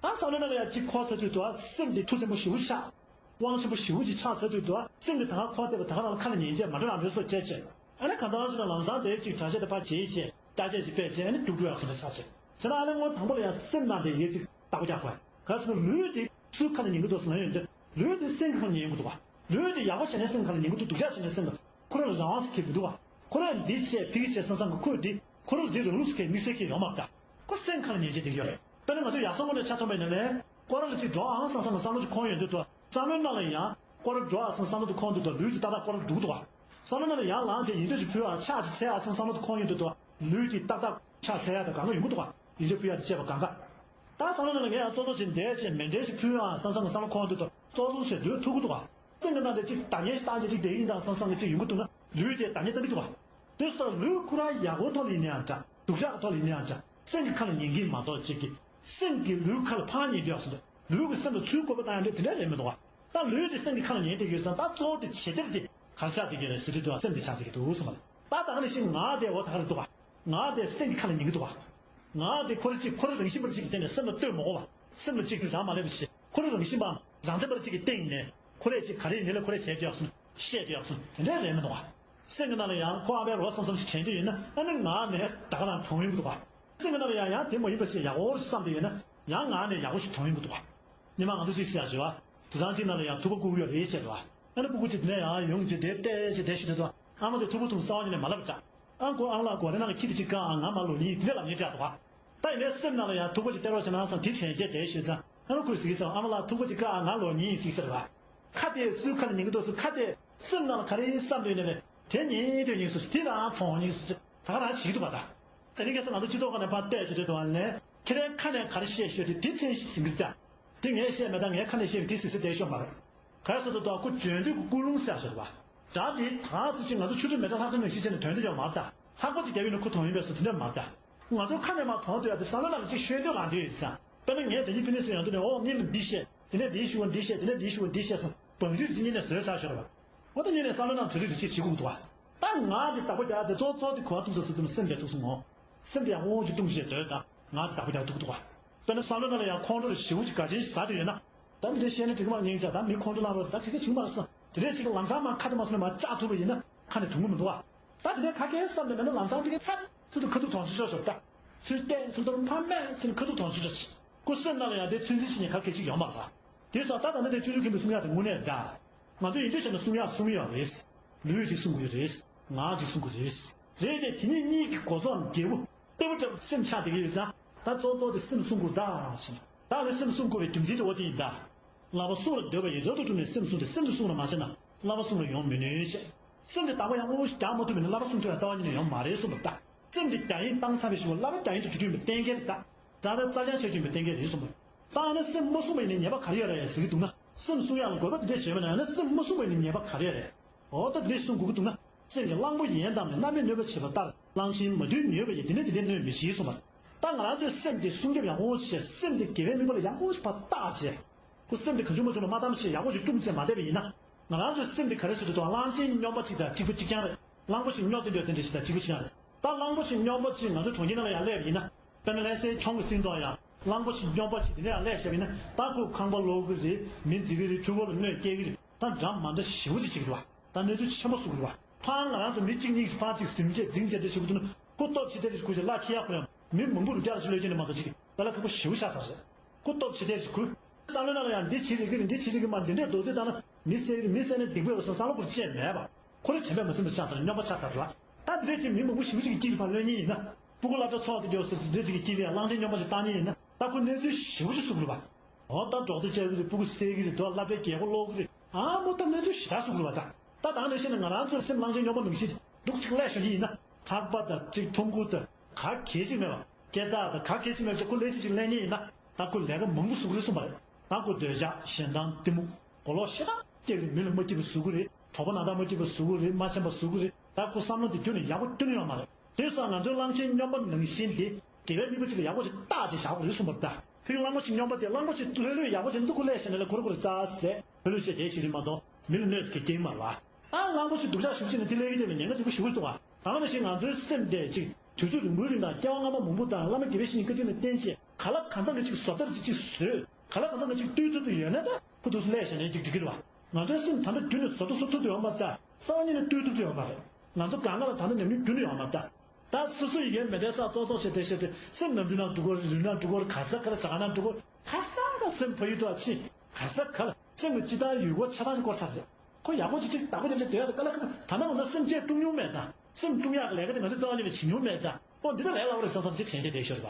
བསམ་བློ་ནང་ལ་ཡང་ཅིག་འཁོར་ཚར་དུས་དུ་ཨ། སེམས་དེ་ཐུགས་བརྟན་པོ་ཞེ་པོ་ཆགས། དབང་ཆེན་པོ་ཞེ་པོ་ཅིག་ཆགས་ཚར་དུས་དུ་ཨ། སེམས་ཀྱི་ད་ག་འཁོར་བསྡད་པ་ད་ག་རང་ལ་ཁ་ལ་ཉན་བྱས་མ་འགྲོ་རང་འགྲོ་སོགས་བྱས་བྱས། ཨ་ནི་གང་ལྟར་ཞིག་ན་ལམ་སང་དེ་ཅིག་གྲྭ་ཆས་དེ་ཕར་བརྗེས་བྱས་སྐྱ་ཆས་ཅིག་ཕུད་བྱས་ཨ་ནི་རྒྱུགས་འགྲོ་ཡག་བཟོ་འདྲ་ཆགས་བྱས། བྱས་ན་ཨ་ནི་སྔོན་དང་པོ་ལ་ཡང་སེམས་ནང་དེ་ཡེ་ཅིག་བརྟག་པ་རྒྱག་དགོས། ག་རེ་ཟེར་ན་ལུས་དེ་སུའི་ཁ་ལ་ཉན་གྱི་འདུག་ཟེར་ན་ཡོད་འདི། ལུས་དེ་སེམས་ཀྱི་ཁ་ལ་ཉན་གྱི་འདུག་ག་ལུས་དེ་ཡག་པོ་བྱས་ན་སེམས་ཁ་ལ་ཉན་གྱི་འདུག་སྡུག་ཅག་བྱས་ན་སེམས་ཁ་ཁོ་རང་ལ་རང་དབང་ཟེར་ཁྱེར་གྱི་འདུག་ག་ཁོ་རང་འདི་བྱས་ཕ་གི་བྱས་བསམ་བསམ་གི་ཁོས་འདི་ཁོ་རང་ལ་འདི་རང་ལུགས་སུ་ཁྱེར་དམིགས་བསལ་ཁྱེར་ཡོད་མ་རེད་ད། ཁོ་སེམས་ཁ་ལ་ཉན་བྱས་བསྡད་ཀྱི་ཡོད་རེད། དཔེར་ན་ང་ཚོ་ཡར་བསམ་བློ་ནས་ཆ་མཐོན་པ་ཡིན་ན་ལས། སྐོར་ར་ལ་ཅིག་འགྲོ་ཨང་བསམ་བསམ་གི་བསམ་བློ་ཅིག་འཁོར་ཡོང་དུས་དུ་བསམ་བློའི་ནང་ལ་ཡང་སྐོར་ར་འགྲོ་ཨ་བསམ་བསམ་བློ་དུ་འཁོར་དུས་དུ་ལུས་དེ་ཏག་ཏག་སྐོར་ར་འགྲོ་གི་འདུག་ག་བསམ་བློའི་ནང་ལ་ཡར་ལངས་བྱས་ཡིན་འདོད་ཅིག་ཕུལ་ཨ་ཕྱག་ཅིག་འཚལ་ཨ་བསམ་བསམ་བློ་དུ་འཁོར་ཡོང་དུས་དུ་ལུས་དེ་ཏག་ཏག་ཕྱག་འཚལ་ཡ་དང་གང་ག་ཡོང་གི་འདུག་ག་ཡིན་འདོད་ཕུལ་ཡ་དང་བཅས་པ་གང་ག་ད་བསམ་བློའི་ནང་ལ་ངས་ཡང་ཙོག་ཙོག་ཅིག་འདས་བྱས་མེ་འདྲེན་ཅིག་ཕུལ་ཨ་བསམ་བསམ་གི་བསམ་བློ་འཁོར་དུས་དུ་ཙོག་ཙོག་བྱས་སྡོད་ཐུབ་གི་འདུག་ག་སེམས་ཀྱི་ནང་དེ་ཅིག་བདག་གཉེར་ཞིག་བཏང་བྱས་ཅིག་བསྡད་ཀྱི་ཡིན་དང་བསམ་བསམ་གི་ཅིག་ཡོང་གི་འདུག་ན་ལུས་དེ་བདག་གཉེར་བཏང་གི་འདུག་ག་དེ་སོགས་ལུས་ཁོ་རང་ཡག་པོའི་ཐོག་ལ་ཡིན་ན་ཡང་འདྲ། སྡུག་ཅག་གི་ཐོག་ལ་ཡིན་ན་ཡང་འདྲ། སེམས་ཀྱི་ཁ་ལ་ཉན་གྱི་མ་གཏོགས་ཅིག་གི། སེམས་ཀྱིས་ལུས་ཁ་ལ་ཕར་ཉན་རྒྱུ་ཡག་སོང་འདྲ། ལུས་ཀྱིས་སེམས་ལ་ཚུར་བཀོད་པ་བཏང་ཡང་འདྲ་དེ་འདྲ་རེད་མི་འདུག་ག་ད་ལུས་དེ་སེམས་ཀྱི་ཁ་ལ་ཉན་བསྡད་ཀྱི་ཡོད་ཙང་ད་གཙོ་བོ་དེ་བྱེད་གཏེ་དེ་ག་རེ་ཆགས་བསྡད་ཀྱི་རེད་ཟེར་དུས་དུ་སེམས་དེ་ཆགས་བསྡད་ཀྱི་འདུག་གསུངས་པ་རེད། ད་ད་ག་ནང་བཞིན་ངག་དེ་འོ་ད་ག་རེ་འདུག་ག་ངག་དེ་སེམས་ཀྱི་ཁ་ལ་ཉན་གྱི་འདུག་ག་ངག་དེ་ཁོ་རང་གཅིག་ཁོ་རང་རང་བཞིན་པ་གཅིག་གི་སྟེང་ནས་སེམས་ལ་ལྟོས་མ་དགོས་པ། སེམས་ལ་གཅིག་རང་མ་སླེབས་པ་བྱས། ཁོ་རང་རང་བཞིན་པའམ་རང་བཙན་པ་གཅིག་གི་སྟེང་ནས་ཁོ་རང་གཅིག་ག་རེ་ཡིན་ནའི་ཁོ་རང་བྱས་དུས་ཡག་སོང་། བཤད་དུས་ཡག་སོང་། དེ་འདྲ་རེད་མི་འདུག་ག་སེམས་ཀྱི་ནང་ལ་ཡང་ཁོ་ཨ་ཕའི་རོ་བསམ་བསམ་ཞིག་དྲན་དུས་ཡིན་ན་ཨ་ནི་ངག་ནས་ད་ག་རང་གྲོངས་ཡོང་གི་འདུག་ག་སེམས་ཀྱི་ནང་ལ་ཡང་ཡང་དེ་མ་ཡིན་པ་ཞིག་ཡག་པོ་བསམ་དེ་ཡོད་ན་ཡང་ངག་ནས་ཡག་པོ་ཞིག་མཐོང་ཡོང་གི་འདུག་བ། ཉི་མ་ང་ཚོ་ཅིག་ཟེར་ཡག་བྱེད་བ། དུད་ཚང་གཅིག་ནང་ལ་ཡང་ཐུག་པ་བཀུག་ཡོད་རེད་ཟེར་བ། ཨ་ནི་སྤུ་གུ་གཅིག་དེ་ནས་ཡང་ཡོང་རྗེས་དེ་བལྟས་བྱས་དེ་ཞུ་དུས་ཨ་མ་དེ་ཐུག་པ་འཐུང་རྩ་བ་ཉིད་ནས་མ་ལབ་ཀྱང་། ཨ་ཁོ་ཨ་མ་ལགས་གོ་རེ་ནང་གི་ཁྱི་དེ་གཅིག་བཀང་ཨ་ང་མ་ལོ་ཡིན་དེ་འདྲ་ལབ་ཉེས་བྱ་འདུག་བ། ད་ཡིན་ནའི་སེམས་ནང་ལ་ཡང་ཐུག་པ་ཞིག་སྟེར་རོགས་བྱེད་ན་བསམ་དེ་དྲན་བྱས་དེ་ཞུས་ཙང་ཨ་ནི་ཁོས་ཟེར་གྱི་སོང་། ཨ་མ་ལགས་ཐུག་པ་ཅིག་བཀག་ང་ལོ་ཉིས་ཡིན་ཟེར་གྱི་ཟེར་བ། ཁ་དེ་སུའི་ཁ་ལ་ཉན་གྱི་འདུག་ཟེར། ཁ་དེ་སེམས་ནང་ལ་ག་རེ་བསམ་འདོད་ནས་དེ་ཉན་འདོད་ཉན་སོ་དེ་རང་མཐོང་ཉན་སོ་ད་ག་རང་བྱེད་ཀྱི་འདུག་པ། ད་དེ་རིང་ཁ་སང་ང་ཚོ་སྤྱི་ཚོགས་ཁ་ནས་ཕར་བལྟས་དུས་དེ་དུས་ལན་ཁྱེད་རའི་ཁ་ནས་ག་རེ་བཤད་ཤོད་དེ་དེ་མཚན་གཞི་ཟིན་གྱི་འདུག་ད་དེ་ངས་བཤད་མེད་ད་ངའི་ཁ་ནས་བཤད་མེད་དེ་ཟིན་ཟེར་བསྡད་ཤོག་མ་རེད། ག་རེ་ཟེར་དུས་ད་ཁོ་འཇོན་དུས་ཀྱི་ཀུན་སློང་ཟེར་ཞོར་བ། སྒྲ་འདི་གང་ཟེར་ཅིག་ང་ཚོ་ཆུ་ཕྲན་མེ་སྟག་ལྷག་ཕྲན་ནང་བཞིན་བྱས་ནས་དོན་དུ་ཡོད་མ་རེད་ད། ལྷག་པ་ཅིག་རྒྱབ་ཡོད་ན་ཁོ་དོན་ཡོད་པས་སུ་དེ་འདྲ་མ་རེད་ད། ང་ཚོ་ཁ་ནས་མར་དོན་དུ་ཡོད་དེ་བསམ་བློ་ནང་ལ་ཅིག་ཤོད་འདོད་རང་འདོད་ཡོད་ཙང་། དཔེར་ན་ངས་དེ་ཉིད་ཕི་ནས་སུ་ཡང་དུ་ནས་ཨོ་ངས་ལ་འདི་བཤད། དེ་ནས་འདི་ཞུ་བ་འདི་བཤད། དེ་ནས་འདི་ཞུ་བ་འདི་བཤད་སོང་བང་རིགས་ཅིག་གཉིས་ནས་བཟོས་ཚར་ཤོར་བ། ཨོ་ད་གཉིས་ནས་བསམ་བློ་ནང་དྲི་རིགས་རིགས་ཅིག་བྱེད་དགོས་འདུག་བ། ད་ང་འདི་བདག་པོ་རྒྱག་དེ་གཙོ་གཙོ་དེ་གོ་བ་ཐུག་ས་སུ་དུ་སེམས་དེ་ཐུག་སོང་ངོ་། སེམས་དེ་ཡང་ཨོ་ཅིག་ཀྲུང་བྱས་སྡོད་ད་ང་འདི་བདག་པོ་རྒྱག་ཐུག་འདུག་བ། དཔེར་ན་བསམ་བློ་ནང་ལ་ཡང་ཁོང་ཁྲོ་ཞེ་པོ་ཅིག་དགའ་ཆེན་ཞིག་ཟ་དུ་ཡོད་ན། ད་འདི་འདྲ་བཤད་ན་འགྲིག་གི་མ་རེད་སྙིང་རྗེ། ད་མི་ཁོང་ཁྲོ་ལངས་རོགས། ད་ག་གེ་བྱེད་ཀྱི་མ་རེད་བསམ། དེ་འདྲས་ཅིག་ལམ་སང་མར་ཁ་དེ་མ་སོང་ནས་མར་བཅག་ཐུབ་པ་ཡིན་ན་ཁ་ནས་དུང་གི་མི་འདུག་བ། ད་དེ་འདྲས་ག་གེ་བསམ་ནས་མེད་ན་ལམ་སང་འདི་གའི་ཚད་ཚུལ་དུ་ཁ་ཐུག་གྲོང་ཚོ་ཤོར་ཤོར་ད། ཚུལ་བསྟན་སུམ་མདོར་ཕ་མས་ཚུལ་ཁ་ཐུག་གྲོང་ཚོ་ཤོར་ཆེ། ཁོ་སེམས་ནང་ལ་ཡང་དེ་ཚུལ་འཛིན་བྱེད་མཁན་ག་གེ་ཅིག་ཡོད་མ་རེད། དེ་སོགས་ད་ད་ནི་དེ་བཅུ་དྲུག་མཁན་པོའི་གསུང་ཡག་དེ་དངོས་གནས་འདྲ། ང་ཚོ་ཡིན་དུས་བྱས་ན་གསུང་ཡག་གསུང་ཡོད་རེད། ལུས་ཅིག་གསུང་དགོས་རེད། ངག་ཅིག་གསུང་དགོས་རེད། རེད་དེ་དེ་གཉིས་གཉིས་ཀྱི་འགོ་རྩོམ་རྒྱལ་པོ། ལྟ་བུ་འདྲ་བོ་སེམས་ཆགས་བསྡད་ཀྱི་ཡོད་ཙང་། ད་གཙོ་གཙོ་དེ་སེམས་བསྲུང་དགོས་ད་ཞེས། ད་ལས་སེམས་བསྲུང་དགོས་པའི་རྒྱུ་མཚན་དེ་འོ་དེ་ཡིན་ད། བསླབ་པ་སྲུང་ལ་འདོད་པ་ཡིས་རབ་ཏུ་བསྒྲུབས་ནས་སེམས་བསྲུང་སྟེ། སེམས་དེ་བསྲུང་བར་མ་བྱས་ན་བསླབ་པ་བསྲུང་ལ་ཡོང་མི་ནུས་ཞེས། སེམས་དེ་བདག་པོ་ཡང་དངོས་པོ་ཞིག་རྒྱག་མ་ཐུབ་པ་ཡིན་ན་བསླབ་པ་བསྲུང་ཐུབ་ཡ་རྩ་བ་ཉིད་ནས་ཡོང་མ་རེད་གསུངས་པ་ལྟར། སེམས་དེ་རྒྱ་ཡན་བཏང་ཚར་བའི་གཞུག་ལ་བསླབ་པ་རྒྱ་ཡན་དུ་འགྱུར་རྒྱུ་ཡིན་པའི་གཏན་འཁེལ་རེད་ད། རྩ་བའི་རྩ་རྐྱང་ཆགས་རྒྱུ་ཡིན་པའི་གཏན་འཁེལ་རེད་གསུངས་པ། བཏང་ན་སེམས་མ་བསྲུངས་པ་ཡིན་ན་ཉེས་པ་ག་རེ་ཡོད་རེད་ཟེར་གྱི་འདུག་ན། སེམས་བསྲུང་ཡག་ལ་དགོས་པ་དེ་འདྲས་བྱས་པ་ན་ཡང་ན་སེམས་མ་བསྲུངས་པ་ཡིན་ན་ཉེས་པ་ག་རེ་ཡོད་རེད། འོ་ད་དེ་འདྲས་གསུང་དགོས་ཀྱི་འདུག་ན། སེམས་ཀྱི་གླང་པོ་ཡན་དམ་ནི་གནམ་མེད་གནོད་པ་བྱེད་པ་ལྟར། གླང་ཆེན་མ་བཏུལ་མྱོས་པ་ཡིས། དེ་ནི་དེ་འདྲའི་གནོད་མི་བྱེད་གསུངས་པ། ད་ང་རང་ཚོའི་སེམས་དེ་སྲུང་སྐྱོབ་ཡག་པོ་བྱས། སེམས་དེ་དགེ་བའི་དམིགས་པ་ལ་ཡག་པོ་ཞིག་ཕར་བཏགས་བྱས། ཁོ་སེམས་དེ་གང་བྱུང་མ་བྱུང་ལ་མ་བསྡམས་བྱས་ཡག་པོ་ཞིག་བསྲུངས་བྱས་མ་བསྡད་པ་ཡིན་ན། ང་རང་ཚོའི་སེམས་དེ་ག་རེ་བཟོ་བྱེད་དོ། གླང་ཆེན་སྨྱོན་པ་ཅིག་དང་གཅིག་པ་གཅིག་རྐྱང་རེད། གླང་པོ་ཆེ་སྨྱོ་དེ་འདྲ་དེ་འདྲ་ཞིག་དང་གཅིག་པ་གཅིག་རྐྱང་རེད། ད་གླང་པོ་ཆེ་སྨྱོན་པ་ཅིག་ང་ཚོ་གྲོང་ཁྱེར་ནང་ལ་ཡར་སླེབས་པ་ཡིན་ན། དཔེར་ན་ལྷ་སའི་གྱང་གི་སེང་སྟོང་ཡང་གླང་པོ་ཆེ་སྨྱོན་པ་ཅིག་དེ་འདྲ་ཡར་སླེབས་བཞག་པ་ཡིན་ན། ད་ཁོས་ཁང་པ་སློག་གི་རེད། མི་འཛིང་གི་རེད། ཕྲུ་གུ་ལ་གནོད་སྐྱེལ་གི་རེད། ད་འདྲ་མ་འདྲ་ཞེ་པོ་ཅིག་བྱེད་ཀྱི་རེད་བ། ད་གནོད་འཚེ་ཆེན་པོ་བཟོ་གི་རེད་བ། ཕར་ང་རང་ཚོ་མི་གཅིག་གཉིས་ཀྱིས་ཕར་ཅིག་ཟིན་བྱས་འཛིང་བྱས་དེ་བྱེད་ཀྱི་འདུག་ན། ཁོ་སྟོབས་ཆེ་དེ་རེ་ཞིག་ཁོ་ཅིག་གླ་ཁྱེར་ཡག་ཁོ་ཡང་མི་མང་པོ་རུ་བརྒྱ་ལ་ཕྱི་ལོགས་ཀྱི་ནས་མ་གཏོགས་ཅིག་དཔེ་ལ་ཁག་པོ་ཞེ་པོ་ཆགས་ཚར་རེད། ཁོ་སྟོབས་ཆེ་དེ་རེ་ཞིག་ཁོ། བསམ་བློའི་ནང་ལ་ཡང་འདི་བྱེད་རེ་གི་རེད། འདི་བྱེད་རེ་གི་མ་འདི་འདྲས་རྡོག་རྫིས་བཏང་ན་མི་བསད་གི་རེད། མི་བསད་ན་སྡིག་པ་ཡོད་བསམ་བསམ་བློ་ཁོ་ཅིག་མེད་པ། ཁོ་རང་བྱམས་པས་མ་ཟིན་པ་ཆགས་ཚར། སྨྱོན་པ་ཆགས་ཚར་རེད་བ། ད་འདི་འདྲས་ཅིག་མི་མང་པོ་ཞེ་པོ་ཅིག་གི་དཀྱིལ་ལ་ཕར་གློད་མཁན་ཡིན་ན། སྤུ་གུ་སློབ་གྲྭ་ཚོགས་དེ་འགྱོ་སོང་ཟེར་འདི་འདྲས་ཅིག་གི་དཀྱིལ་ལ་ཡང་གླང་ཆེན་སྨྱོན་པ་ཅིག་བཏང་མཁན་ཡིན་ན། ད་ཁོ་གནོད་འཚེ་ཞེ་པོ་ཅིག་བཟོ་གི་རེད་བ། འོ་ད་འགྲོགས་ཏེ་བཅར་གི་རེད། སྤུ་གུ་བསད་གི་རེད། དོ་སློབ་གྲྭའི་རྒྱལ་སྒོ་སློག་གི་རེད། ཨ་མོ་ད་གནོད་འཚེ་ཞེ་དྲག་བཟོ་གི་རེད་བ། ད་ད་གང་འདྲ་བཤད་ན་ང་རང་ཚོའི་སེམས་གླང་ཆེན་སྨྱོན་པ་ནང་བཞིན་སྡུག་ཅིག་སླེབས་ཤོག་གི་ཡིན་ན། ཐག་པ་དང་ཅིག་ཐུང་ཀུ་དང་ག་གེ་ཅིག་མེད་པ། སྐེ་ཐག་དང་ག་གེ་ཅིག་མེད་པ་ཅིག་ཁོ་ལས་ཅིག་ཅིག་ལེན་མཁན་ཡིན་ན། ད་ཁོ་ལས་ཀ་མང་པོ་བཟོ་གི་རེད་གསུངས་པ་རེད། ད་ཁོ་འདོད་ཆགས་ཞེ་སྡང་གཏི་མུག་གོ་ལོག་ཤེད་ཐག་སྐྱེ་གི་རེད། མི་ལ་མ་སྐྱིད་པ་བཟོ་གི་རེད། གྲོགས་པོ་ན་ཚ་མ་སྐྱིད་པ་བཟོ་གི་རེད། མ་འཆམ་པ་བཟོ་གི་རེད། ད་ཁོ་བསམ་བློ་དེ་ཁྱོན་ནས་ཡག་པོ་ཁྱོན་ནས་ཡོང་མ་རེད། དེ་སོང་ང་ཚོའི་གླང་ཆེན་སྨྱོན་པ་ནང་བཞིན་དེ་དགེ་བའི་དམིགས་པ་གཅིག་ལ་ཡག་པོ་ཞིག་བཏགས་བྱས་བཞག་དགོས་རེད་གསུངས་པ་རེད་ད། ཁྱོད་ཀྱི་གླང་པོ་ཆེ་སྨྱོན་པ་དེ་གླང་པོ་ཆེ་ལྷོད་ལྷོད་ཡག་པོ་ཞིག་འདུག་གོ་ལས་བྱས་ནས་ལ་ཁོ་ར་ཁོ་ར་རྩ་ཟེར་ལྷོད་ལྷོད་བྱས་བསྡད་ཤེས་རིགས་མ་གཏོགས་མི་ལ་གནོད་ཀྱི་རྐྱེན་མ་རེད་བ། ཨ་གླང་པོ་ཆེ་སྡུག་ཅག་ཞིག་བྱས་ནས་དེ་ལས་ཡིན་དེ་ལ་ཉེན་ཁ་ཆེན་པོ་ཞེ་པོ་འདུག་བ། གང་ལ་ཞིག་ང་ཚོའི་སེམས་དེ་ཅིག་དུས་ཚོད་རིང་པོའི་རིང་ལ་སྐྱེ་བ་སྔ་མ་མང་པོ་དང་བླ་མ་དགེ་བའི་བཤེས་གཉེན་བཀའ་དྲིན་ལ་བརྟེན་བྱས་ག་ལ་གང་འཚམ་གྱི་ཅིག་བཟོ་ལྟ་ཅིག་ཅིག་བཟོས། ག་ལ་གང་འཚམ་གྱི་ཅིག་བཏུལ་ཐུབ་ཏུ་ཡོད་ན་ད་ཁོ་ཐུགས་སུ་ལས་བྱས་ནས་ཅིག་འགྲིག་གི་རེད་བ། ང་ཚོའི་སེམས་ད་ལྟ་རྒྱུན་ནས་བཟོ་ལྟ་བཟོ་ཐུབ་ཏུ་ཡོད་མ་རེད་ད། རྩ་བ་ཉིད་ནས་བཏུལ་ཐུབ་ཏུ་ཡོད་མ་རེད། ང་ཚོ་གང་ག་ལ་ད་ལྟ་ཉམས་མྱོང་རྒྱུན་ནས་ཡོད་མ་རེད་ད། ད་སོ་སོ་ཡི་གེ་མེད་དེ་ས་ཙོག་ཙོག་བྱས་ཏེ་བྱས་ཏེ་སེམས་ནམ་རྒྱུན་ན་འགྲོ་གི་རེད། ལུས་ན་འགྲོ་གི་རེད། ག་ས་ག་ལ་ཟ་ཁང་ན་འགྲོ་གི་རེད། ག་ས་ག་སེམས་ཕ་ཡུལ་དུ་ཨ་ཕྱིན། ག་ས་ག་ལ་སེམས་ཀྱི་སྤྱི་བཏང་ཡུལ་སྐོར་ཆ་ཚང་ཞིག་བསྐོར་ཚར་རེད། ཁོ་ཡག་པོ་ཅིག་ཅིག་བདག་པོ་ཅིག་ཅིག་དེ་ཡག་དེ་ག་ལ་ཁ་ད་ནང་ང་ཚོ་སེམས་ཅན་སྲུང་མྱོང་མེད་ཙང་། སེམས་སྲུང་ཡག་གི་ལས་ཀ་དེ་ང་ཚོས་རྩ་བ་ཉིད་ནས་བྱེད་མྱོང་མེད་ཙང་། ཨོ་འདི་འདྲ་ལས་སླ་པོ་རེད་བསམ་བསམ་ཅིག་བྱས་བྱས་བསྡད་ཤོར་བ།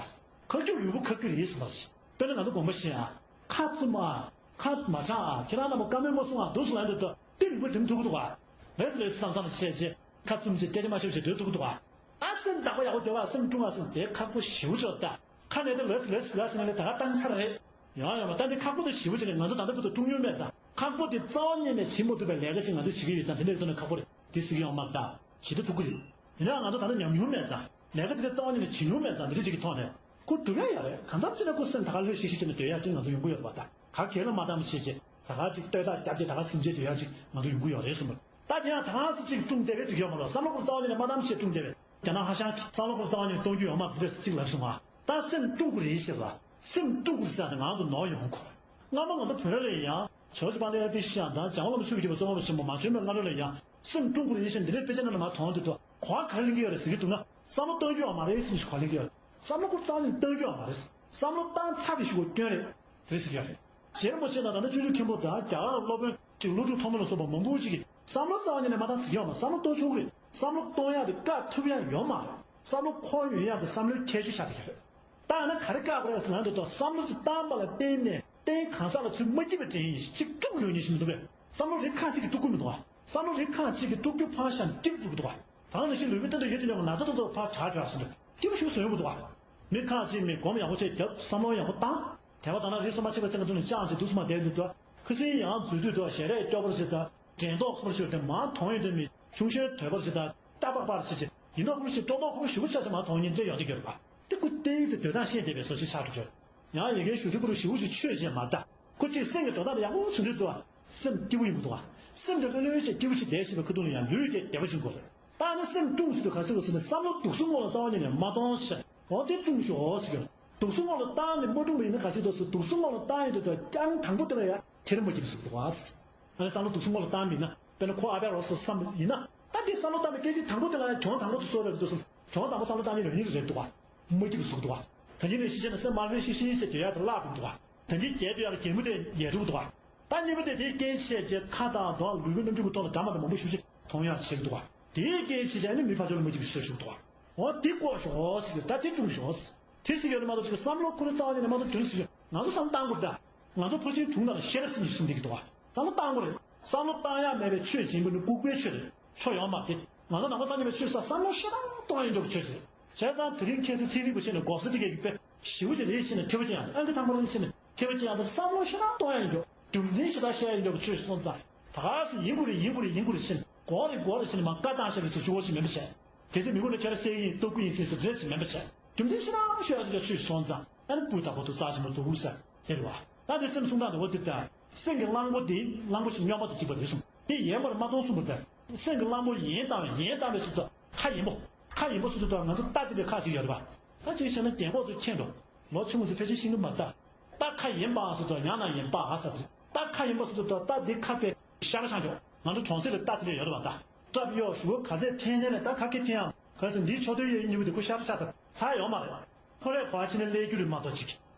ཁ་རྒྱུག་ཡུལ་པོ་ཁ་རྒྱུག་རེད་བསམ་བསམ་ཞིག་དཔེར་ན་ང་ཚོ་དགོངས་པ་བཞེས་ཨ། ཁ་བཙུམ་ཨ། ཁ་མ་གྲག་ཨ། ཁྱེད་རང་རྣམ་པ་བཀའ་མོལ་མ་གསུང་ཨ། འདུག་སེ་ལབ་འདུག་ད་གཏིང་རིང་པོ་དྲན་ཐུབ་ཀྱི་འདུག་ཨ། ལས་སུ་ལས་སུ་བསམ་བསམ་ཞིག་བྱས་བྱས་ཁ་བཙུམ་བྱས་སྐད་ཆ་མ་བཤད་བྱས་སྡོད་ཐུབ་ཀྱི་འདུག་ཨ། ད་སེམས་བདག་པོ་ཡག་པོ་རྒྱབ་ཨ། སེམས་དཀྲུག་ཨ་སེམས་དེ་ཁག་པོ་ཞེ་པོ་ཅིག་རེད་ད། ཁ་ནས་དེ་ལས་སུ་ལས་སུ་ལ་ཞིག་ནས་ད་ག་བཏང་ཚར་རེད། ཡང་ཡང་མ་བཏང་དེ་ཁག་པོ་དང་ཞེ་པོ་ཅིག་རེད། ང་ཚོ་ད་ལྟ་བར་དུ་དཀྲུག་མྱོང་མེད་ཙང་། ཁག་པོ་དེ་རྩ་བ་ཉིད་ནས་བྱེད་མ་ཐུབ་པའི་ལས་ཀ་ཅིག་ང་ཚོས་བྱེད་ཀྱི་ཡོད་ཙང་། དེ་འདྲའི་ཐོག་ནས་ཁག་པོ་རེད། དེ་སྲིད་ཀྱི་ཡོང་མ་རེད་ད། ཇི་ལྟར་ཐུབ་ཀྱི་རེད། ཡིན་ནའང་ང་ཚོ་ད་ལྟ་ཉམས་མྱོང་མེད་ཙང་། ལས་ཀ་དེ་འདྲ་རྩ་བ་ཉིད་ནས་བྱེད་མྱོང་མེད་ཙང་། དེ་འདྲ་ཅིག་གི་ཐོག་ནས་ཁོ་སྒྲུབ་ཡ་ཡོད་རེད། གང་འཚམ་ཅིག་ནས་ཁོ་སེམས་ད་ག་ལྷོད་ཤིག་ཤིག་བྱས་ནས་སྡོད་ཡ་ཅིག་ང་ཚོ་ཡོང་གི་ཡོད་རེད་པ། ད་ག་གེ་ལ་མ་བཏང་བྱས་བྱས་ད་ག་ཅིག་ལྟོས་ཐག་བརྒྱབ་བྱས་ད་ག་སེམས་ཅན་སྡོད་ཡ་ཅིག་ང་ཚོ་ཡོང་གི་ཡོད་རེད་གསུངས་པ། ད་དེ་ཡང་ད་ག་སེ་ཅིག་དཀྲུག་བསྡད་པའི་ཅིག་ཡོད་མ་རེད། བསམ་བློ་ཁོ་རྩ་བ་ཉིད་ནས་མ་བཏང་བྱས་དཀྲུག་བསྡད་པའི། རྒྱ་ནག་ཧ་ཤང་གིས་བསམ་བློ་ཁོ་རྩ་བ་ཉིད་ནས་གཏོང་རྒྱུ་ཡོད་མ་རེད་ཅིག་ལབ་སོང་ང་། ད་སེམས་དཀྲུག་གི་རེད་ཟེར་བ། སེམས་དཀྲུག་གི་རེད་ཟེར་ཏེ་ང་ཚོ་ནོར་ཡོང་གོ། སྔ་མ་ང་ཚོ་བོད་ལ་ཡང་ཇོ་ཇོ་པ་ལེ་ཡ་དེ་ཤི་ཡང་དང་འཇམ་དབྱངས་བླ་མ་ཆོས་ཀྱི་རྒྱལ་པོ་གཙོ་བོ་ཆེན་པོ་མ་བྱོན་པའི་སྔ་རོལ་ལ་ཡང་སེམས་དཀྲུག་གི་རེད་ཟེར་འདི་འདྲའི་དཔེ་ཆ་ནང་ལ་མར་མཐོང་དུས་ད་གོ་བ་ག་རེ་ལེན་གྱི་ཡོད་རེད་ཟེར་གྱི་འདུག་ན། བསམ་བློ་གཏོང་རྒྱུ་ཡོད་མ་རེད་ཟེར་ཞིག་གོ་ལེན་གྱི་ཡོད། བསམ་བློ་ཁོ་རྩ་བ་ནས་བཏང་རྒྱུ་ཡང་མ་རེད། བསམ་བློ་བཏང་ཚར་བའི་གཞུག་གུ་སྐྱོན་རེད། དེ་རེད་ཟེར་གྱི་ཡོད་རེད། རྗེ་རིན་པོ་ཆེ་དང་ད་ལྟ་སྤྱོད་འཇུག་མཁན་པོ་དང་རྒྱ་གར་སློབ་དཔོན་གཅིག་ཀླུ་སྒྲུབ་ཐོགས་མེད་ལ་སོགས་པ་མང་པོ་ཅིག་གིས་བསམ་བློ་རྩ་བ་ཉིད་ནས་མ་བཏང་ཟེར་གྱི་ཡོད་མ་རེད། བསམ་བློ་གཏོང་ཆོག་གི་རེད། བསམ་བློ་གཏོང་ཡག་དེ་བཀག་ཐུབ་ཡག་ཡོད་མ་རེད། བསམ་བློ་འཁོར་ཡོང་ཡག་དེ་བསམ་བློའི་ཁྱད་ཆོས་ཆགས་བསྡད་ཀྱི་རེད། ད་ཡང་ན་ག་རེ་བཀག་དགོས་རེད་ཟེར་ན། འདི་ལྟར་བསམ་བློ་དེ་བཏང་པ་ལ་བརྟེན་ནས་རྟེན་གང་ཟག་ལ་ཚུར་མ་སྐྱེས་པ་དྲན་ཡིན་ཞིག་དཀྲུག་ཡོང་ཉེན་ཞིག་མི་འདུག་པས། བསམ་བློ་རིགས་ཁག་ཅིག་གིས་དཀྲུག་གི་མི་འདུག་བ། བསམ་བློ་རིགས་ཁག་ཅིག་གིས་དཀྲུག་རྒྱུ་ཕར་བཞག་སྟེ་སྐྱིད་པོ་འགྲོ་གི་འདུག་བ། ད་ནང་བཞིན་ལུས་པོའི་སྟེང་དུ་ཡོད་དུས་ཀྱང་ན་ཚ་ཏོག་ཏོག་ཕར་དྲག་དྲག་ཟེར་འདུག་སྐྱིད་པོ་ཞིག་བཟོ་ཡོང་གི་འདུག་བ། མི་ཁག་ཅིག་མི་སྒོམ་ཡག་པོ་བྱས་རྒྱབ། བསམ་བློ་ཡག་པོ་བཏང་། དད་པ་དང་ན་རེ་སོ་མ་ཆེ་བ་ཚན་ག་དུ་ནས་ཅང་ཞིག་འདུག་སེ་མ་བསྡད་འདུག་ཏུ། ཁ་སང་ཡང་འཛུལ་དུས་དུ་ཞལ་རས་སྐྱོ་པོར་ཞིག་དང་། དྲན་རྟོག་ཁ་པོར་ཞིག་དང་། མ་མཐོང་ཡོང་དུས་མི་ཆུང་ཤོས་དོད་པར་ཞིག་དང་། ལྟ་བག་པར་ཞིག་ཅིག་ཡིན་མདོག་ཁ་པོར་ཞིག་སྤྲོ་མདོག་ཁ་པོར་ཞིག་པོ་ཆ་ཆ་མ་མཐོང་ཉིན་ཏེ་ཡོང་དུ་གྱུར་པ། དེ་ཁོ་ཏེའི་ཚེ་དོད་དང་ཤེས་བསྡད་པའི་བཟོ་ཞིག་ཆགས་འགྲོ་གྱུར། ཡང་ཡི་གེའི་ཞུ་སྒྲིག་པུ་རུ་ཞིག་པོ་ཞིག་ཆོས་ཅན་མ་གདའ། ཁོ་གཅིག་སེམས་ཀྱི་འགྲོ་སྟངས་ལ་ཡག་པོ་བྱུང་དུས་དུ་བ། སེམས་སྐྱིད་པོ་ཡིན་པ་འདུག་བ། སེམས་དེ་ལྷོད་ལྷོད་བྱས་སྐྱིད་པོ་ཞིག་བསྡད་བཞིན་པའི་ཁ་ཐུག་ལ་ཡང་ལུས་དེ་བདེ་བ་བྱུང་དགོས་རེད། ད་ནི་སེམས་ཀྲུང་ཟེར་དུས་ག་ཟེར་བ་ཟེར་ན། བསམ་བློ་དུག་སུ་སྔོན་ལ་རྩ་བ་ཉིད་ནས་མ་གཏོང་ཞེས། འོ་དེ་ཀྲུང་ཞོག་ཟེར་གྱི། དུག་སུ་སྔོན་ལ་བཏང་ནས་མ་ཀྲུང་བ་ཡིན་ན་ག་ཟེར་འདུག་ཟེར། དུག་སུ་སྔོན་ལ་བཏང་ཡོང་དུས་དུ་རྐྱང་དང་པོ་དེ་ལ་ཡང་ཁྱེར་མ་སྐྱིད་པ་ཟེར་གྱི་འདུག་བ། ཨ་ནི་བསམ་བློ་དུག་སུ་སྔོན་ལ་བཏང་མིན་ན། དཔེར་ན་ཁོ་ཨ་བེ་རོ་སོ་བསམ་པ་ཡིན་ན། ད་འདི་བསམ་བློ་བཏང་པའི་སྐད་ཅིག་དང་པོ་དེ་ལ་ཡང་གྱོང་དང་པོ་དེ་གསོ་རེད་འདུག་ཟེར། གྱོང་དང་པོ་བསམ་བློ་བཏང་ནས་རང་ཉིད་རེད་འདུག་བ། མ་སྐྱིད་པ་ཟེར་གྱི་འདུག་བ། ད་ནི་ནས་ཤི་ཆེ་ན་སེམས་དམར་པོའི་ཤི་ཤི་ཟེར་དེ་ཡག་ཏུ་བརླག་འགྲོ་འདུག་བ། ད་ནི་རྒྱལ་དུ་ཡག་ལ་རྒྱལ་མོ་དེ་ཡལ་འགྲོ་འདུག་བ། ད་གཉིས་པ་དེ་དེའི་རྐྱེན་བྱས་རྗེས་ཁ་དང་གདོང་ལུས་པོའི་རྣམ་འགྱུར་གྱི་ཐོག་ལ་འདྲ་མ་འདྲ་མང་པོ་ཞིག་ཅིག་མཐོང་ཡག་བྱེད་ཀྱི་འདུག་བ། དེའི་རྐྱེན་བྱས་རྗེས་ནི་མི་ཕར་ཕྱོགས་ལ་མ་སྐྱིད་པ་ཟེར་ཞུ་གི་འདུག་བ། འོ་དེ་བཀོག་ཞོག་ཟེར་གྱི། ད་དེ་ཀྲུང་ཞོག་ཟེར། དེ་ཟེར་གྱི་ཡོད་ན་མ་གཏོགས་ཅིག་བསམ་བློ་ཁོ་རང་བཏང་ཡོད་ན་མ་གཏོགས་དོན་ཟེར་གྱི། ང་ཚོ་བསམ་བཏང་དགོས་ད། ང་ཚོ་ཕར་ཕྱིན་དྲུང་ནང་ལ་ཤེས་རབ་སེམས་ཀྱི་གསུམ་བསྡད་ཀྱི་འདུག་བ། བསམ་བློ་བཏང་ཡག་མེད་པའི་ཆོས་བྱེད་པ་ནི་ལྐུགས་པའི་ཆོས་རེད། ཆོས་ཡོད་མ་རེད། ང་ཚོ་ནང་པ་སངས་རྒྱས་པའི་ཆོས་ས་བསམ་བློ་ཞེ་དྲག་གཏོང་ཡག་འགྲོ་གི་ཆོས་རེད། བྱས་ཙང་དེ་རིང་ཁ་སང་ཚན་རིག་པ་ཤེས་ནས་འགོག་སེལ་དེ་གས་ཀྱི་དཔེ་ཞེ་པོ་ཅིག་ལས་ཤེས་ནས་ཐེ་བ་ཅན་ཡང་ཨང་ཀི་དང་པོ་རང་ཤེས་ནས་ཐེ་བ་ཅན་ཡང་ད་བསམ་བློ་ཞེ་དྲག་གཏོང་ཡག་ཡིན་རྒྱུ། རྒྱུ་མཚན་ཞེ་དྲག་བཤད་ཡག་ཡིན་རྒྱུ་ཆོས་སོང་ཙང་། ད་ག་སེ་ཡིན་དགོས་རེད་ཡིན་དགོས་རེད་ཡིན་དགོས་རེད་ཟེར་ནས་འགོག་རེད་འགོག་རེད་ཟེར་ནས་མ་བཀའ་བཏང་བཞག་པའི་བཟོ་བཅུག་པ་ཞིག་མིན་པ་བྱས། གལ་སྲིད་མི་དགོས་ན་ཁྱེད་རང་བསད་ཀྱི་ཡིན་གཏུབ་ཀྱི་ཡིན་ཟེར་བཟོ་འདྲ་ཞིག་མིན་པ་བྱས། རྒྱུ་མཚན་ཞེ་དྲག་བཤད་ཡག་ཡིན་རྒྱུ་ཆོས་སོང་ཙང་། ཨ་ནི་སྤུས་དག་པོ་འདུག་རྩ་ཆེན་པོ་འདུག་ཟེར་དེ་རེད་བ། ད་དེ་སེམས་གསུང་སྟངས་དེ་འོ་དེ་ལྟར། སེམས་ཀྱི་གླང་པོ་དེ་གླང་པོ་ཆེ་སྨྱོན་པ་དང་གཅིག་པ་རེད་གསུངས། དེ་ཡལ་བར་མ་གཏོང་གསུངས་པ་ལྟར། སེམས་ཀྱི་གླང་པོ་ཡལ་བཏང་བའི་ཡལ་བཏང་བའི་ཟེར་དུས་ཁ་ཡིན་པོ། ཁ་ཡིན་པོ་ཟེར་དུས་ང་ཚོ་རྟ་དེ་འདྲའི་ཁ་ཅིག་ཡོད་རེད་བ། ད་ཅིག་བཤད་ན་རྒན་གོག་ཚོས་མཁྱེན་འགྲོ། ལོ་ཆུང་ངུ་ཚོས་ཕལ་ཆེར་ཤེས་ཀྱི་མ་རེད་ད། རྟ་ཁ་ཡིན་པ་ཟེར་དུས་ཡང་ན་ཡིན་པ་ཟེར་དེ། རྟ་ཁ་ཡིན་པ་ཟེར་དུས་རྟ་དེ་ཁ་དཔེ་ཤ་ར་ཆགས་འགྲོ། ང་ཚོ་གྲོང་གསེབ་ལ་རྟ་དེ་འདྲ་ཡོད་རེད་བ་ད། སྐྲ་གཡོགས་ཞུ་བ་ག་ཚད་འཐེན་འཐེན་ནས་ད་ཁ་སྐད་འཐེན་ཡང་ག་ཟེར་འདིའི་ཕྱོགས་དོན་ཡོད་ཉིན་མོ་དེ་ཁོ་ཤ་ར་ཆགས་ཚར་ཚར་ཡོད་མ་རེད། ཁོ་རས་གོ་བ་ཕྱིན་ན་སླེབས་རྒྱུ་རེད་མ་གཏོགས་ཅིག་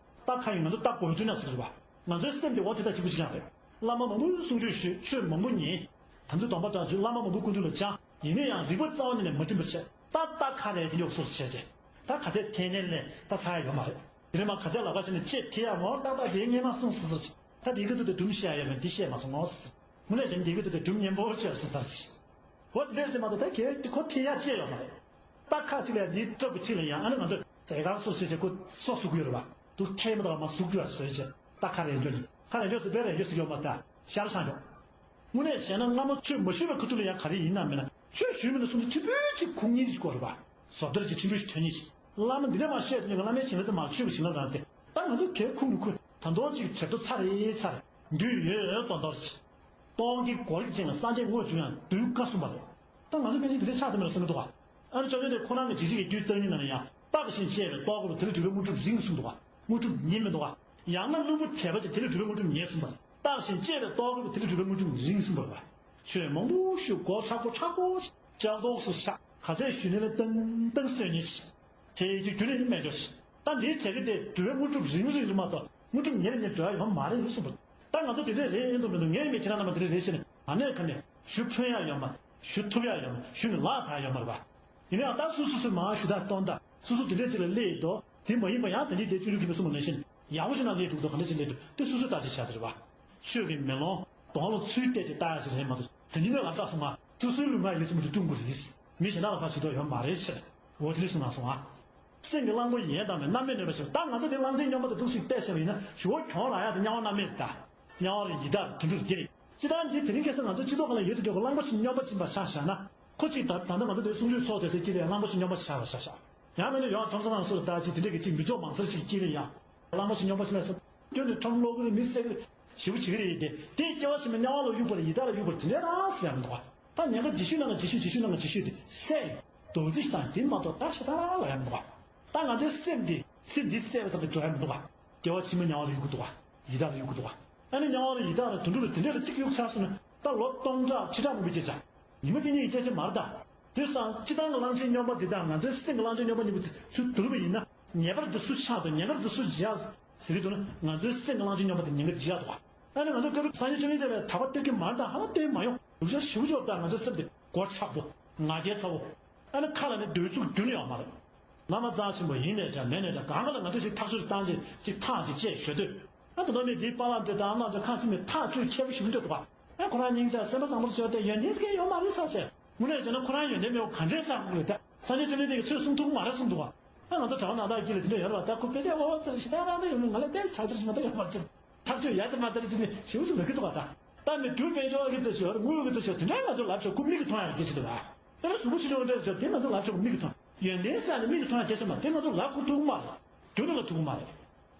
རྟ་ཁ་ཡིན་ང་ཚོ་རྟ་དགོས་དུས་ན་ཟེར་གི་རེད་བ། ང་ཚོའི་སེམས་དེ་འོ་དེ་ལྟ་གཅིག་པུ་གཅིག་རྐྱང་རེད། བླ་མ་མང་པོའི་གསུང་ཆོས་ཞུས་ཆོས་མང་པོ་ཉན། དམ་ཚིག་སྡོམ་པ་དྲག་ཆུ་བླ་མ་མང་པོའི་སྐུ་མདུན་ལ་བཅར། ཡིན་ན་ཡང་རིག་པ་རྩ་བ་ཉིད་ནས་མ་བསྒྲིམས་པར་བྱས། ད་རྟ་ཁ་རས་དེ་ཉོག་སོར་བྱས་རྗེས། ད་ག་ཚད་འཐེན་འཐེན་ལས་ད་ཚར་ཡ་ཡོད་མ་རེད། དེ་རིང་མ་ག་ཚད་ལབ་ཁ་ཕྱིན་ན་ཅེས་དེ་ཡང་ངོ་ཏག་ཏག་དེའི་སྔས་མ་གསུངས་ཟེར་ཟེར། ད་དེ་གི་དུ་དེ་སྒྲུང་བཤད་ཡ་ཡོད་མེད་འདི་བཤད་མ་སོང་ངོ་ཟེར། དངོས་གནས་བྱས་ན་དེ་གི་དུ་དེ་སྒྲུང་སྙན་པོ་བྱས་ཟེར་ཟེར་ཅིག་འོ་དེ་འདྲས་ཟེར་མ་གཏོགས་ད་གལ་ཏེ་ཁོ་ཐེ་ཡ་ཅེས་ཡོད་མ་རེད། རྟ་ཁ་ཅིག་ལས་འདིའི་སྐྲ་བོ་ཅིག་ལ་ཡང་ཨ་ནི་ང་ཚོ་ཟས་གང་སོགས་བྱས་བྱས་ཁོ་སོ་ཟུག་གི་ཡོད་རེད་བ། དུ་ཐེ་མ་ཐག་མ་ཟུག་རྒྱུ་བ་བཟོས་བྱས་རྟ་ཁ་རས་འཇོག་ནི་ཁ་རས་འཇོག་སུ་བས་རས་འཇོག་སུ་ཡོད་མ་ད་ཤར་སང་འཇོག་དངོས་གནས་བྱས་ན་སྔ་མོ་ཆོས་མ་ཞུས་པའི་ཁ་ཐུག་ལ་ཡང་ག་རེ་ཡིན་ན་མིན་ན་ཆོས་ཞུས་མིན་ན་གསུང་དུ་ཁྲི་འབུལ་ཅིག་ཁུག་ཉིན་ཅིག་གོ་རེད་བ། བཟོ་ལྟར་གྱི་ཁྲི་འབུལ་ཞིག་ཐོན་ཉིན་ཅིག་བླ་མ་འདི་འདྲ་མ་བཤད་དུས་ནི་བླ་མའི་བྱིན་རླབས་དེ་མ་ཆོས་ཀྱི་བྱིན་རླབས་རང་དེ་ད་ང་ཚོ་གལ་ཁུག་ནི་ཁུག་ད་འདོག་ཅིག་བྱེད་དོ་ཚར་རེད་ཚར་རེད་འདུས་ཡོད་ཡོད་དོན་མདོར་ཅིག་སྟོང་གི་སྒོ་རིགས་ཅན་ལ་སངས་རྒྱས་དངོས་བྱུང་ཡང་གདུལ་དཀའ་གསུངས་པ་རེད། ད་ང་ཚོ་ཕལ་ཆེར་འདི་འདྲ་ཆགས་ཐུབ་མེད་ལ་སེམས་ཀྱི་འདུག་ག་ཨ་ནི་བཅོམ་ལྡན་འདས་ཁོ་རང་གི་འཇིགས་བྱེད་ཀྱི་རྒྱུད་གཏམ་རྙིང་ནང་ལ་ཡང་རྟག་བཞིན་གཅེས་པའི་ལྟོ་གོས་པ་དེ་ལས་གྲུབ་པའི་དངོས་གྲུབ་རིང་གསུངས་འདུག་ག་དངོས་གྲུབ་ཉེ་མི་འདུག་ག་ཡང་ན་བླུན་པོ་དད་པ་ཅན་དེ་ལས་གྲུབ་པའི་དངོས་གྲུབ་ཉེ་གསུངས་པ་རེད། རྟག་བཞིན་གཅེས་པའི་ལྟོ་གོས་པ་དེ་ལས་གྲུབ་པའི་དངོས་གྲུབ་རིང་གསུངས་པ་རེད་བ། ཆོས་མང་པོ་ཞུ་གོ་མཁྲེགས་པོ་མཁྲེགས་པོ་ཞིག་ལྕགས་ཏོག་སུ་བཞག་ག་ཚད་ཞུས་ནས་ལ་ཏང་ཏང་སྟོན་ཉེ་ཞིག་དེ་ཡི་རྒྱུ་རྒྱུ་ནི་མེད་འགྲོ་ཞིག་ད་འདིའི་བྱེད་ཀྱི་དེ་གྲུབ་པའི་དངོས་གྲུབ་རིང་རིང་རུ་མ་གཏོགས་དངོས་གྲུབ་ཉེ་རུ་ཉེ་འགྲོ་ཡ་ཡོད་མ་རེད་གསུངས་པ། ད་ང་ཚོ་དེ་འདྲས་རེད་ཡིན་དུ་མི་འདུག་ངས་མི་ཁྱེད་རང་རྣམ་པ་དེ་འདྲས་རེད་ཟེར་ནས་ཨ་ནེ་ཁ་ནས་ཞུ་ཕོད་ཡ་ཡོད་མ་ཞུ་ཐུབ་ཡ་ཡོད་མ་ཞུ་ནས་ལག་ཐག་ཡོད་མ་རེད་བ། ཡིན་ནའང་ད་སུ་སུ་སུ་མ་ཞུ་ད་གཏོང་ད་སུ་སུ་དེ་འདྲས་ཅིག་ལ་སླེབས་ཡོད་དོ། དེ་མ་ཡིན་པ་ཡང་དེ་འདྲས་དེ་བཅུ་དྲུག་གི་མི་གསུམ་པ་ནང་བཞིན་ཡག་པོ་ཞིག་ན་སླེབས་འགྲོ་གི་འདུག་ག་འདྲས་ཅིག་སླེབས་འགྲོ་དེ་སུ་སུ་ལྟ་ཅིག་བྱ་དེ་རེད་བ། ཆོས་ཀྱི་མེ་ལོང་གདོང་ལ་ཚུར་བལྟས་ཅིག་ལྟ་ཡ་ཞིག་རེད་མ་གཏོགས་དེ་འདི་ནས་ལབ་ཚགས་སོང་ང་སུ་སུའི་ལུས་ངག་ཡིད་གསུམ་དུ་དཀྲུག་དགོས་རེད། མི་གཞན་དག་ལ་ཕར་བྱེད་དོ་ཡོད་མ་རེད་ཟེར། འོ་དེ་འདྲས་གསུངས་གནང་སོང་ང་། སེམས་ཀྱི་གླང་པོ་ཡལ་བཏང་བའི་རྣམ་སྨིན་གནོད་པ་ཞིག་ད་ང་ཚོ་དེ་གླང་ཆེན་སྨྱོན་པ་དེ་འདུག་ཞིག་བལྟས་ཟེར་བ་ཡིན་ན་ཞུ་བ་གྱོང་རག་ཡག་དེ་དམྱལ་བ་མནར་མེད་ད། དམྱལ་བ་རེད་ཡི་དྭགས་རེད་དུད་འགྲོ་རེད་དེ་རེད། སྤྱིར་བཏང་འདི་དེ་རིང་ཁ་སང་ང་ཚོ་སྤྱི་ཚོགས་ཁག་ལ་ཡོད་དུ་འགྲོ་གི་གླང་པོ་ཆེ་སྨྱོན་པ་ཕྱིན་པ་ཆགས་བཞག་ན། ཁོ་གཅིག་ད་ད་ལྟ་ང་ཚོ་དེ་གསུང་ཆོས་ཚོགས་དེ་ཚེ་གཅིག་ལ་གླང་པོ་ཆེ་སྨྱོན་པ་ཆགས་པ་ཆགས་བཞག་ཡང་མིན་ན་ཡང་ཁྲོམ་ས་ནང་སོ་སོ་ད་ཅིག་དེ་འདྲ་གི་ཅིག་མི་ཚོགས་མང་སར་ཅིག་དཀྱིལ་ལ་ཡང་། གླང་པོ་ཆེ་སྨྱོན་པ་ཕྱིན་པ་ཟེར། སྐྱོན་ནས་ཁྲོམ་སློག་གི་རེད་མི་བསད་གི་རེད། ཞེ་པོ་བྱེད་ཀྱི་རེད་དེ། དེ་སྐྱེ་བ་ཕྱི་མ་དམྱལ་བ་ལ་གཡུག་པ་རེད་ཡི་དྭགས་ལ་གཡུག་པ་རེད་དེ་འདྲ་རང་ཟེར་ཡ་མི་འདུག་བ། ད་ཉེན་ཁ་རྗེས་ཤུལ་ནང་ལ་རྗེས་ཤུལ་རྗེས་ཤུལ་ནང་ལ་རྗེས་ཤུལ་དེ་བསད་ཡིན། རྡོག་རྫིས་ཤིག་བཏང་དེ་མ་གཏོགས་ད་ཤ་ཐག་རང་ལ་ཡ་མི་འདུག་བ། ད་ང་ཚོའི་སེམས་འདི་སེམས་འདི་བསད་པ་ཙམ་གྱིས་འགྲོ་ཡ་མི་འདུག་བ། སྐྱེ་བ་ཕྱི་མ་དམྱལ་བ་ལ་གཡུག་གི་འདུག་བ། ཡི་དྭགས་ལ་གཡུག་གི་འདུག་བ། ཨ་ནི་དམྱལ་བ་ལ་ཡི་དྭགས་ལ་དུད་འགྲོ་ལ་དེ་འདྲ་ལ་གཅིག་གཡུག་ཚར་སོང་ན་ད་ལོ་སྟོང་ཕྲག་ཁྲི་ཕྲག་མང་པོའི་སྐྱེ་ཆ། ཉི་མ་གཅིག་གཉིས་ཀྱི་སྐྱེ་ཆ་མ་རེད་ད། དེ་སང་སྤྱིར་བཏང་གི་གླང་ཆེན་སྨྱོན་པ་འདི་དང་ང་ཚོའི་སེམས་ཀྱི་གླང་ཆེན་སྨྱོན་པ་གཉིས་པོ་དེ་ཚུར་བསྡུར་བ་ཡིན་ན། ཉེས་པར་འདི་སུ་ཆགས་འདུག་ཉེན་ཁར་འདི་སུ་འཇིགས་ཡ་ཟེར་གྱི་འདུག་ན། ང་ཚོའི་སེམས་ཀྱི་གླང་ཆེན་སྨྱོན་པ་དེ་ཉེན་ཁར་འཇིགས་ཡ་འདུག་ཨ་ནི་ང་ཚོ་སྐབས་རེ་སངས་རྒྱས་བཅོམ་ལྡན་འདས་ལ་དག་པ་སྟོན་གྱི་མ་རེད། ད་ཧ་ལམ་སྟོན་མ་ཡོང་། རུ་ཤ་ཞིབ་འཇོག་ད་ང་ཚོའི་སེམས་དེ་སྒོ་ཆག་པོ། ང་རྒྱལ་ཚ་བོ། ཨ་ནི་ཁ་ལ་ནི་འདོད་ཚུགས་རྒྱུན་ཡོད་མ་རེད། བླ་མ་རྩ་ཆེན་པོ་ཡིན་ནས་ཀྱང་མེད་ནས་ཀྱང་གང་ག་ལ་ང་ཚོས་ཅིག་ཐག་གཅོད་བཏང་ཅིག་ཅིག་ཐག་ཅིག་བཅད་ཞོ་དོད། ཨ་ད་དུང་མི་འདིའི་པཱ་ལགས་འདི་དང་གནང་ཅིག་ཁ་ཅིག་མི་ཐག་གཅོད་མཁས་པོ་ཞིག་འདྲ་འདུག་ག་ཨ་ཁོ་རང་སྙིང་རྗེ་སེམས་པ་བཟང་པོ་ཞོ་དེ་ཡོན་ཏན་སྐལ་ཡོད་མ་རེད་ས་ཆེ། དངོས་གནས་བྱས་ན་ཁོ་རང་ཡོན་ཏན་མེད་པ་ག་འདྲས་ས་ཁུག་རེད་ད། སངས་རྒྱས་བཅོམ་ལྡན་འདས་ཀྱིས་ཚུར་གསུང་ཐུབ་ཀྱི་མ་རེད་གསུངས་འདུག་ག་ཨ་ང་ཚོ་གྲྭ་པ་ནང་བདག་དཀྱིལ་ལ་དེ་འདྲ་ཡོད་རེད་བ། ད་ཁོ་དཔེ་ཆ་འོ་ཞེ་དྲག་རང་ད་ཡོད་མི་ང་ལ་ཏན་ཆགས་ཏེ་ཞིག་མ་གཏོགས་ཡོད་མ་རེད། ཐག་གཅོད་ཡ་དེ་མ་དེ་རེད་ཅེས་ནས་ཞེ་པོ་ཞིག་ལབ་ཀྱི་འདུག་ག་ད་ལྟ་མི་དུ་དཔལ་འབྱོར་གྱི་རྩ་ཞོར་དངུལ་གྱི་རྩ་ཞོར་དེ་འདྲ་ང་ཚོ་ལབ་ཆོག་ཁོ་མིག་གིས་མཐོང་ཡ་གི་ཅི་འདུག་ག་ད་ལྟ་གཟུགས་པོ་ཆེ་ཆུང་འདྲ་ཞོར་དེ་ང་ཚོ་ལབ་ཆོག་མིག་གིས་མཐོང་ཡོན་ཏན་ཟེར་ནས་མིག་གིས་མཐོང་ཡ་གལ་ཆེ་མ་དེ་ང་ཚོ་ལབ་ཁོ་ཐུབ་ཀྱི་མ་རེད། རྒྱུ་ནོར་ལ་ཐུབ་ཀྱི་མ་རེད།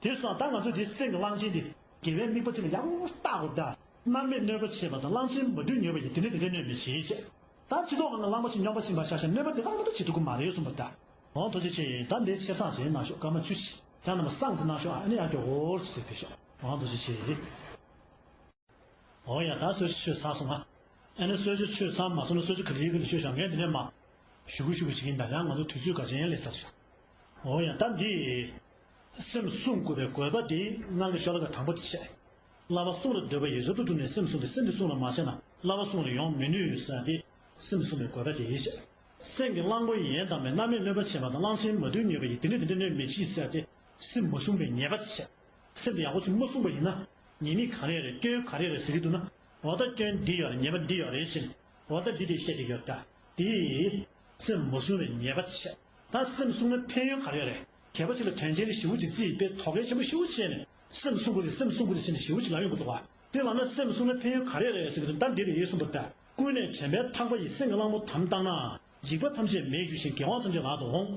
དེ་སོང་ད་ང་ཚོ་འདི་སེམས་ཀྱི་གླང་ཆེན་འདི་དགེ་བའི་དམིགས་པ་ཅིག་ལ་ཡག་པོ་བལྟ་དགོས་ད། མནར་མེད་གནོད་པ་བྱེད་པ་དང་གླང་ཆེན་མ་བཏུལ་ཉེས་པ་ཡིས་དེ་འདྲ་དེ་འདྲ་གནོད་མི་བྱེད་ཅེས། ད་སྤྱི་ཚོགས་ཁང་གི་གླང་པོ་ཆེ་སྨྱོན་པ་ཕྱིན་པ་ཤ་ཤ་གནོད་པ་དེ་གང་མ་གཏོགས་བྱེད་ཐུབ་ཀྱི་མ་རེད་གསུངས་པ་ད། འོང་ཐུགས་རྗེ་ཆེ། ད་འདི་ཆེ་ཚང་བྱེད་གནང་ཤོག་སྐར་མ་བཅུ་ཅིག་ཁྱེད་རྣམ་པ་སང་ཙི་གནང་ཤོག་ཨ་ནི་ཡར་རྒྱུག་འོར་ཙི་ཕེབས་ཤོག་འོང་ཐུགས་རྗེ་ཆེ། འོ་ཡ་ད་གསོལ་ཇ་མཆོད་ཚར་སོང་ང་། ཨ་ནི་གསོལ་ཇ་མཆོད་ཚར་མ་སོང་ན་གསོལ་ཇ་ག་ལེ་ག་ལེ་མཆོད་ཤོག་ངས་འདི་ནས་མ། ཞུ་གུ་ཞུ་གུ་བྱེད་ཀྱིན་ད་ཡང་ང་ཚོ་དུས་ཚོད་ག་ཚོད་ཡན་ལས་ཚར་སོང་། འོ་ཡ་ད་འདི། སེམས་བསྲུང་དགོས་པའི་དགོས་པ་འདི་སྔགས་ཀྱི་ཤོ་ལོ་ཀ་དང་པོ་དེ་བཤད། བསླབ་པ་བསྲུང་ལ་འདོད་པ་ཡིས་རབ་ཏུ་བསྒྲུབས་ནས་སེམས་བསྲུང་སྟེ། སེམས་འདི་བསྲུང་བར་མ་བྱས་ན་བསླབ་པ་བསྲུང་ལ་ཡོང་མི་ནུས་ཟེར་ཏེ། སེམས་བསྲུང་བའི་དགོས་པ་དེ་བཤད། སེམས་ཀྱི་གླང་པོ་ཡིན་དང་མིན། མནར་མེད་གནོད་པ་བྱེད་པ་དང་གླང་ཆེན་མ་བཏུལ་ཉེས་པ་ཡིས། དེ་འདྲ་དེ་འདྲ་གནོད་མི་བྱེད་ཟེར་ཏེ། སེམས་མ་བསྲུང་བའི་ཉེས་པ་བཤད། སེམས་དེ་ཡག་པོ་ཅིག་མ་བསྲུངས་པ་ཡིན་ན། ཉེས་དམིགས་ག་རེ་རེད། སྐྱོན་ག་རེ་རེད་ཟེར་གྱི་འདུག་ན། འོ་ད་སྐྱོན་འདི་ཡོད་རེད། ཉེས་པ་འདི་ཡོད་རེད་ཟེར་ནས། འོ་ད་འདི་དེ་བཤད་ཀྱི་ཡོད་ད། དེ། སེམས་མ་བསྲུངས་པའི་ཉེས་པ་བཤད། ད་སེམས་བསྲུངས་ན་ཕན་ཡོན་ག་རེ་ཡོད་རེད། གལ་པོ་ཅིག་ལ་དོན་ཆེན་ཞེ་པོ་ཅིག་བརྩིས་པའི་དོ་གལ་ཆེན་པོ་ཞེ་པོ་བྱས་ནས་སེམས་བསྲུང་དགོས་རེད། སེམས་བསྲུང་དགོས་རེད་ཟེར་ནས་ཞེ་པོ་ཅིག་ལབ་ཡོང་གི་འདུག་བ། དེ་ལབ་ན་སེམས་བསྲུངས་ན་ཕན་ཡོན་ག་རེ་རེད་ཟེར་གྱི་འདུག་ད་འདི་རེད་གསུངས་པ་ལྟར། ཀུན་ནས་དྲན་པའི་ཐག་པ་ཡིས། སེམས་ཀྱི་གླང་པོ་དམ་བཏགས་ན། འཇིགས་པ་ཐམས་ཅད་མེད་འགྱུར་ཞིང་། དགེ་བ་ཐམས་ཅད་ལག་ཏུ་འོང་།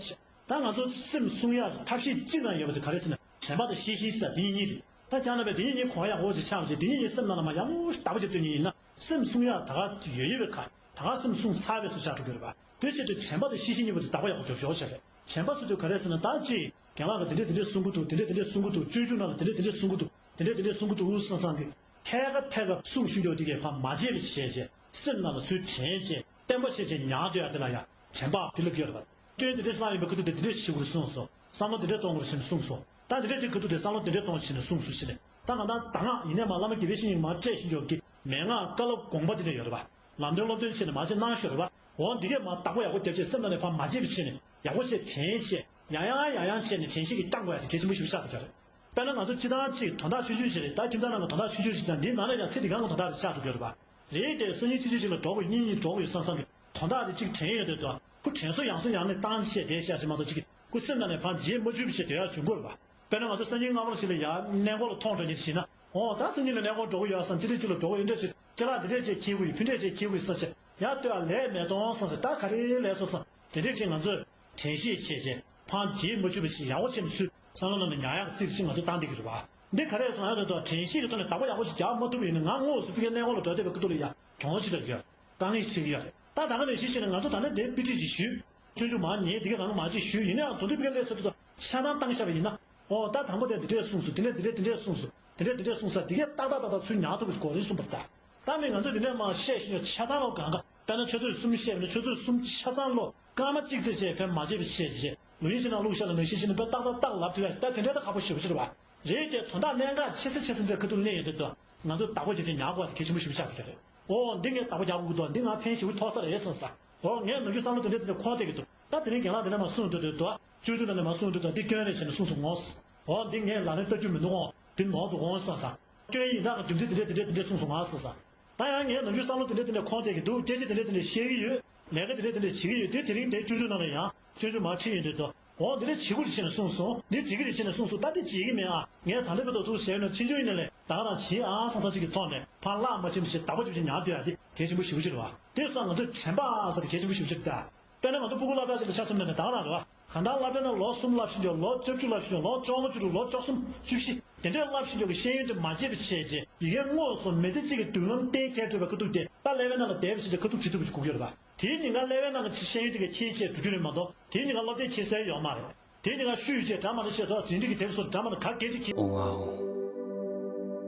ད་ང་ཚོ་སེམས་བསྲུང་ཡག་ཐབས་ཤེས་གཅིག་རང་ཡོད་པ་དེ་ག་རེ་ཟེར་ན། དྲན་པ་དང་ཤེས་བཞིན་ཟེར་འདི་གཉིས་རེད། ད་ཁྱེད་རྣམ་པས་འདི་གཉིས་གཉིས་གོ་ཡག་པོ་ཅིག་ཆགས་པ་ཅིག་འདི་གཉིས་གཉིས་སེམས་ནང་ལ་མར་ཡག་པོ་བདག་པོ་བརྒྱབ་སྡོད་མཁན་ཡིན་ན། སེམས་བསྲུང་ཡག་ད་ག་ཡོད་ཡོད་པའི་ཁ། ད་ག་སེམས་བསྲུང་ཚར་བའི་བཟོ་ཆགས་འགྲོ་གི་རེད་པ། དེ་བྱེད་དུས་དྲན་པ་དང་ཤེས་བཞིན་གཉིས་པོ་དེ་བདག་པོ་ཡག་པོ་རྒྱབ་ཆོག་བྱས་རེད། དྲན་པ་ཟེར་དུས་ག་རེ་ཟེར་ན། ད་ཅིག་རྒན་ལགས་ཀྱིས་འདི་འདྲས་འདི་འདྲས་གསུང་གི་འདུག་འདི་འདྲས་འདི་འདྲས་གསུང་གི་འདུག་སྤྱོད་འཇུག་ནང་ལ་འདི་འདྲས་འདི་འདྲས་གསུང་གི་འདུག་འདི་འདྲས་འདི་འདྲས་གསུང་གི་འདུག་བསམ་བསམ་གི། ཐད་ཀ་ཐད་ཀ་གསུང་ཤུགས་འགྱོག་འདི་གས་ཕར་མ་བརྗེད་པ་བྱས་རྗེས་སེམས་ནང་ལ་ཚུར་དྲན་རྗེས་བརྟན་པོ་བྱས་རྗེས་ཉར་སྡོད་ཡ་དེ་ལ་ཡང་དྲན་པ་དེ་ལ་གི་ཡོད་རེད་པ། སྐྱོན་འདི་འདྲས་བསགས་ཡིན་པའི་ཁ་ཐུག་དེ་འདི་འདྲས་བྱེད་དགོས་རེད་གསུངས་སོང་། བསམ་བློ་འདི་འདྲས་གཏོང་དགོས་རེད་ཟེར་ནས་གསུངས་སོང་། ད་འདི་འདྲས་བྱེད་ཁ་ཐུག་དེ་བསམ་བློ་འདི་འདྲས་གཏོང་བྱས་ནས་གསུངས་སོང་ཟེར་ནས། ད་ང་ད་ད་ང་ཡིན་ནས་མ་བླ་མ་དགེ་བའི་བཤེས་གཉེན་མར་སྤྲད་ཤིང་འཇོག་གི་མན་ངག་བཀའ་སློབ་དགོངས་པ་འདི་འདྲས་ཡོད་རེད་པ། ལམ་སྟོན་སློབ་སྟོན་བྱས་ནས་མ་བྱས་གནང་ཤོར་རེད་པ། འོ་འདི་གས་མ་བདག་པོ་ཡག་པོ་རྒྱབ་བྱས་སེམས་ནང་ནས་ཕར་མ་བརྗེད་པ་བྱས་ནས་ཡག་པོ་བྱས་དྲན་བྱས་ཡང་ཡང་ཡང་ཡང་བྱས་ནས་དྲན་ཤེས་ཀྱིས་བསྐྱང་དགོས་ཡ་དེ་གལ་ཆེན་པོ་ཞེ་པོ་ཆགས་འདུག་རྒྱ་རེད། དཔེར་ན་ང་ཚོ་སྤྱི་བཏང་གཅིག་དོན་དག་ཆུང་ཆུང་ཞིག་རེད། ད་ཁྱིམ་ཚང་ནང་གི་དོན་དག་ཆུང་ཆུང་ཞིག་དང་འདིའི་ནང་ནས་ཀྱང་ཚེ་འདི་གང་གི་དོན་དག་དེ་ཆགས་འགྲོ་གི་ཡོད་རེད་པ། རེད་དེ་སང་ཉིན་ཕྱི་ཕྱི་ཅིག་ལ་འགྲོ་དགོས་གཉིས་གཉིས་འགྲོ་དགོས་ཡོད་བསམ་བསམ་གི་དོན་དག་དེ་གཅིག་དྲན་ཡོད་དུས་དོ་ཁུ་དྲན་གསོ་ཡང་གསོ་ཡང་ནས་བཏང་བྱས་བསྡད་བཞག་ཅིག་མ་གཏོགས་ཅིག་ཁུ་སེམས་ནང་ནས་ཕར་བརྗེད་མ་བཅུག་པ་བྱས་སྡོད་ཡག་བྱུང་གི་རེད་པ། དཔེར་ན་ང་ཚོ་སང་ཉིན་སྔ་མོར་ཅིག་ལ་ཡར་གནས་སྐོར་ལ་ཐོངས་འགྲོ་མཁན་ཅིག་ཡིན་ན། འོ་ད་སང་ཉིན་ལ་གནས་སྐོར་འགྲོ་གི་ཡོད་བསམ། དེ་འདྲས་ཅིག་ལ་འགྲོ་གི་ཡོད་འདྲས་ཅིག་ཁྱེད་རང་དེ་འདྲས་ཅིག་འཁྱེར་དགོས་ཡོད་ཕུ་འདྲས་ཅིག་འཁྱེར་དགོས་ཡོད་བསམ་བྱས་ཡར་ལྟོས་ཨ་ལས་མེད་དོ་བསམ་བྱས་ད་ག་རེ་ལས་སོ་བསམ་དེ་འདྲས་ཅིག་ང་ཚོས་དྲན་ཤེས་བྱས་བྱས་ཕར་བརྗེད་མ་བཅུག་པ་ཞིག་ཡག་པོ་བྱས་ནས་ཚུར་བསམ་བློ་ནང་ནས་ཉར་ཡག་རྩིས་ཅིག་ང་ཚོས་བཏང་བསྡད་ཀྱི་རེད་པ། འདི་ག་རེ་སོང་ཡག་དོན་དུ་དྲན་ཤེས་ཀྱི་ཐོག་ནས་བདག་པོ་ཡག་པོ་ཞིག་རྒྱག་མ་ཐུབ་པ་ཡིན་ན་ང་དངོས་སུ་ཕ་གིར་གནས་སྐོར་ལ་འགྲོ་བསྡད་པའི་ཁ་ཐུག་ལ་ཡ་གྱོང་ཅིག་ལ་ཡོད། དཀའ་ངལ་ཞིག་ཡོད་རེད། ད་ད་ག་ནས་གཞི་བྱས་ནས་ང་ཚོ་ད་ནས་དེ་དཔེ་ཁྲིད་ཅིག་ཞུས། ཆུང་ཆུང་མར་ཉལ་འདི་ག་ནང་མ་ཅིག་ཞུས་ཡིན་ནའང་དོན་དུ་ཕ་གིར་སླེབས་ཚར་དུས་ཆ་ཚང་བཏང་བཞག་པ་ཡིན་ན། ཨོ་ད་དང་པོ་དེ་འདི་འདྲས་གསུངས་སོང་། དེ་ནས་འདི་འདྲས་འདི་འདྲས་གསུངས་སོང་། དེ་འདྲས་འདི་འདྲས་གསུངས་ས་འདི་གས་ཏག་ཏག་ཏག་ཏག་ཚུར་ཉར་ཐུབ་པ་ཞིག་དགོས་རེད་གསུངས་པ་རེད་ད། ད་མི་ང་ཚོས་འདི་ནས་མར་བཤད་བཞིན་ཡོད་ཆ་ཚང་ལོ་གང་ག་དཔེར་ན་ཆུ་ཚོད་གསུམ་བཤད་པ་ན་ཆུ་ཚོད་གསུམ་ཆ་ཚང་ལོ་སྐར་མ་གཅིག་ཙམ་བྱས་ཕན་མ་བྱས་པ་བྱས་བྱས་ལོ་ཡིན་ཕྱིན་ན་བླུགས་ཤ་ལ་ནང་བཞིན་བྱས་ནས་དཔེ་ཏག་ཏག་ཏག་ལབ་ཐུབ་ཡ་ད་དེ་འདྲས་ད་ཁག་པོ་ཞེ་པོ་ཅིག་རེད་བ། རེད་དེ་དོན་དག་གནད་འགག་ཆེ་ས་ཆེ་ས་འདྲ་ཁ་ཐུག་གླེང་ཡོང་དུས་དོ། ང་ཚོ་བདག་པོ་རྒྱབ་བྱས་ཉར་དགོས་པ་དེ་གལ་ཆེན་པོ་ཞེ་པོ་ཆགས་ཀྱི་རེད། ཨོ་འདི་ངས་བདག་པོ་རྒྱག་དགོས་ཀྱི་འདུག་འདི་ང་ཕན་ཞེ་པོ་ཐོགས་ས་རེད་བསམ་ས། ཨོ་ངས་ནམ་རྒྱུན་བསམ་བློ་དེ་འདྲ་དེ་འདྲ་འཁོར་བསྡད་ཀྱི་འདུག་ད་དེ་རིང་རྒན་ལགས་དེ་འདྲ་མར་གསུངས་འདུག་དོ་དོ། སྤྱོད་འཇུག་ནང་ནས་མར་གསུངས་འདུག་དོ་འདི་སྐྱོན་རེད་བྱས་ནས་གསུངས་སོང་ངོ་། ཨོ་འདི་ངས་ལག་ལེན་བསྟར་རྒྱུ་མི་འདུག་ཨོ་འདི་ནོར་འདུག་ཨོ་བསམ་ས། སྐྱོན་ཡིན་ན་རྒྱུ་མཚན་དེ་འདྲ་དེ་འདྲ་དེ་འདྲ་གསུངས་སོང་ང་བསམ་ས། ད་ཡང་ངས་ནམ་རྒྱུན་བསམ་བློ་དེ་འདྲ་དེ་འདྲ་འཁོར་བསྡད་ཀྱི་འདུག་སྐད་ཆ་དེ་འདྲ་དེ་འདྲ་བཤད་ཀྱི་ཡོད། ལས་ཀ་དེ་འདྲ་དེ་འདྲ་བྱེད་ཀྱི་ཡོད་དེ་དེ་རིང་དེ་སྤྱོད་འཇུག་ནང་ལ་ཡང་སྤྱོད་འཇུག་མར་ཁྲིད་ཡོང་དུས་དོ། འོ་འདི་འདྲ་བྱེད་དགོས་རེད་ཅེས་ནས་གསུངས་སོང་། འདི་བྱེད་ཀྱི་རེད་ཅེས་ནས་གསུངས་སོང་། ད་འདི་བྱེད་ཀྱི་མེད་ཨ། ངས་ད་ལྟ་བར་དུ་འདུག་བྱས་ཡོད་ན་ཕྱིན་ཆོག་ཡིན་ན་ལས་ད་ག་རང་བྱེད་ཨ་བསམ་བསམ་ཅིག་གི་ཐོག་ནས་ཕར་བརླག་མ་ཕྱིན་ཞེས་བདག་པོ་རྒྱབ་བྱས་ཉར་སྡོད་ཡ་དེ་གལ་ཆེན་པོ་ཞེ་པོ་ཅིག་རེད་བ། དེ་སོང་ང་ཚོས་དྲན་པ་ཟེར་དེ་གལ་ཆེན་པོ་ཞེ་པོ་ཅིག་རེད་ད། དཔེར་ན་ང་ཚོ་སྤུ་གུ་སློབ་གྲྭ་ཞིག་ལ་ཆ་མཚོན་ན་ད་ག་རང་རེད་བ། གང་ལྟར་སློབ་གྲྭ་ནང་ལོ་གསུམ་བསླབ་ཕྱིན་ཆོག་ལོ་བཅུ་བཅུ་བསླབ་ཕྱིན་ཆོག་ལོ་བཅོ་ལྔ་བཅུ་དྲུག་ལོ་བཅུ་གསུམ་བཅུ་བཞི་དེ་འདྲའི་བསླབ་ཕྱིན་ཆོག་གི་ཤེས་ཡོན་དེ་མ་བརྗེད་པ་བྱས་རྗེས་ཡི་གེ་དངོས་སུ་མི་ཚེ་གཅིག་གི་མདུན་ལམ་གཏན་འཁེལ་འགྲོ་བའི་ཁ་ཐུག་དེ་ད་སླེ་ཝན་ནང་ལ་བསྡད་པ་བྱས་རྗེས་ཁ་ཐུག་བྱེད་ཐུབ་པ་ཞིག་དགོས་ཀྱི་ཡོད་རེད་བ། དེའི་ཉིན་ཀ་སླེ་ཝན་ནང་གི་ཤེས་ཡོན་དེ་ག་ཁྱེར་བྱས་འགྲོ་རྒྱུ་རེད་མ་གཏོགས་དེའི་ཉིན་ཀ་སློབ་དེབ་ཁྱེར་ས་ཡོད་མ་རེད། དེའི་ཉིན་ཀ་ཤུ་ཡོད་བྱས་འདྲ་མ་འདྲ་བྱས་དོ་ཟིན་བྲིས་ཀྱི་དེབ་སོགས་འདྲ་མ་འདྲ་ག་གེ་ཅིག་ཁྱེར། ཨོ་ཝའོ།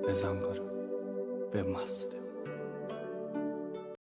བེ་ཟང་གར། བེ་མ་སི་ཏེ།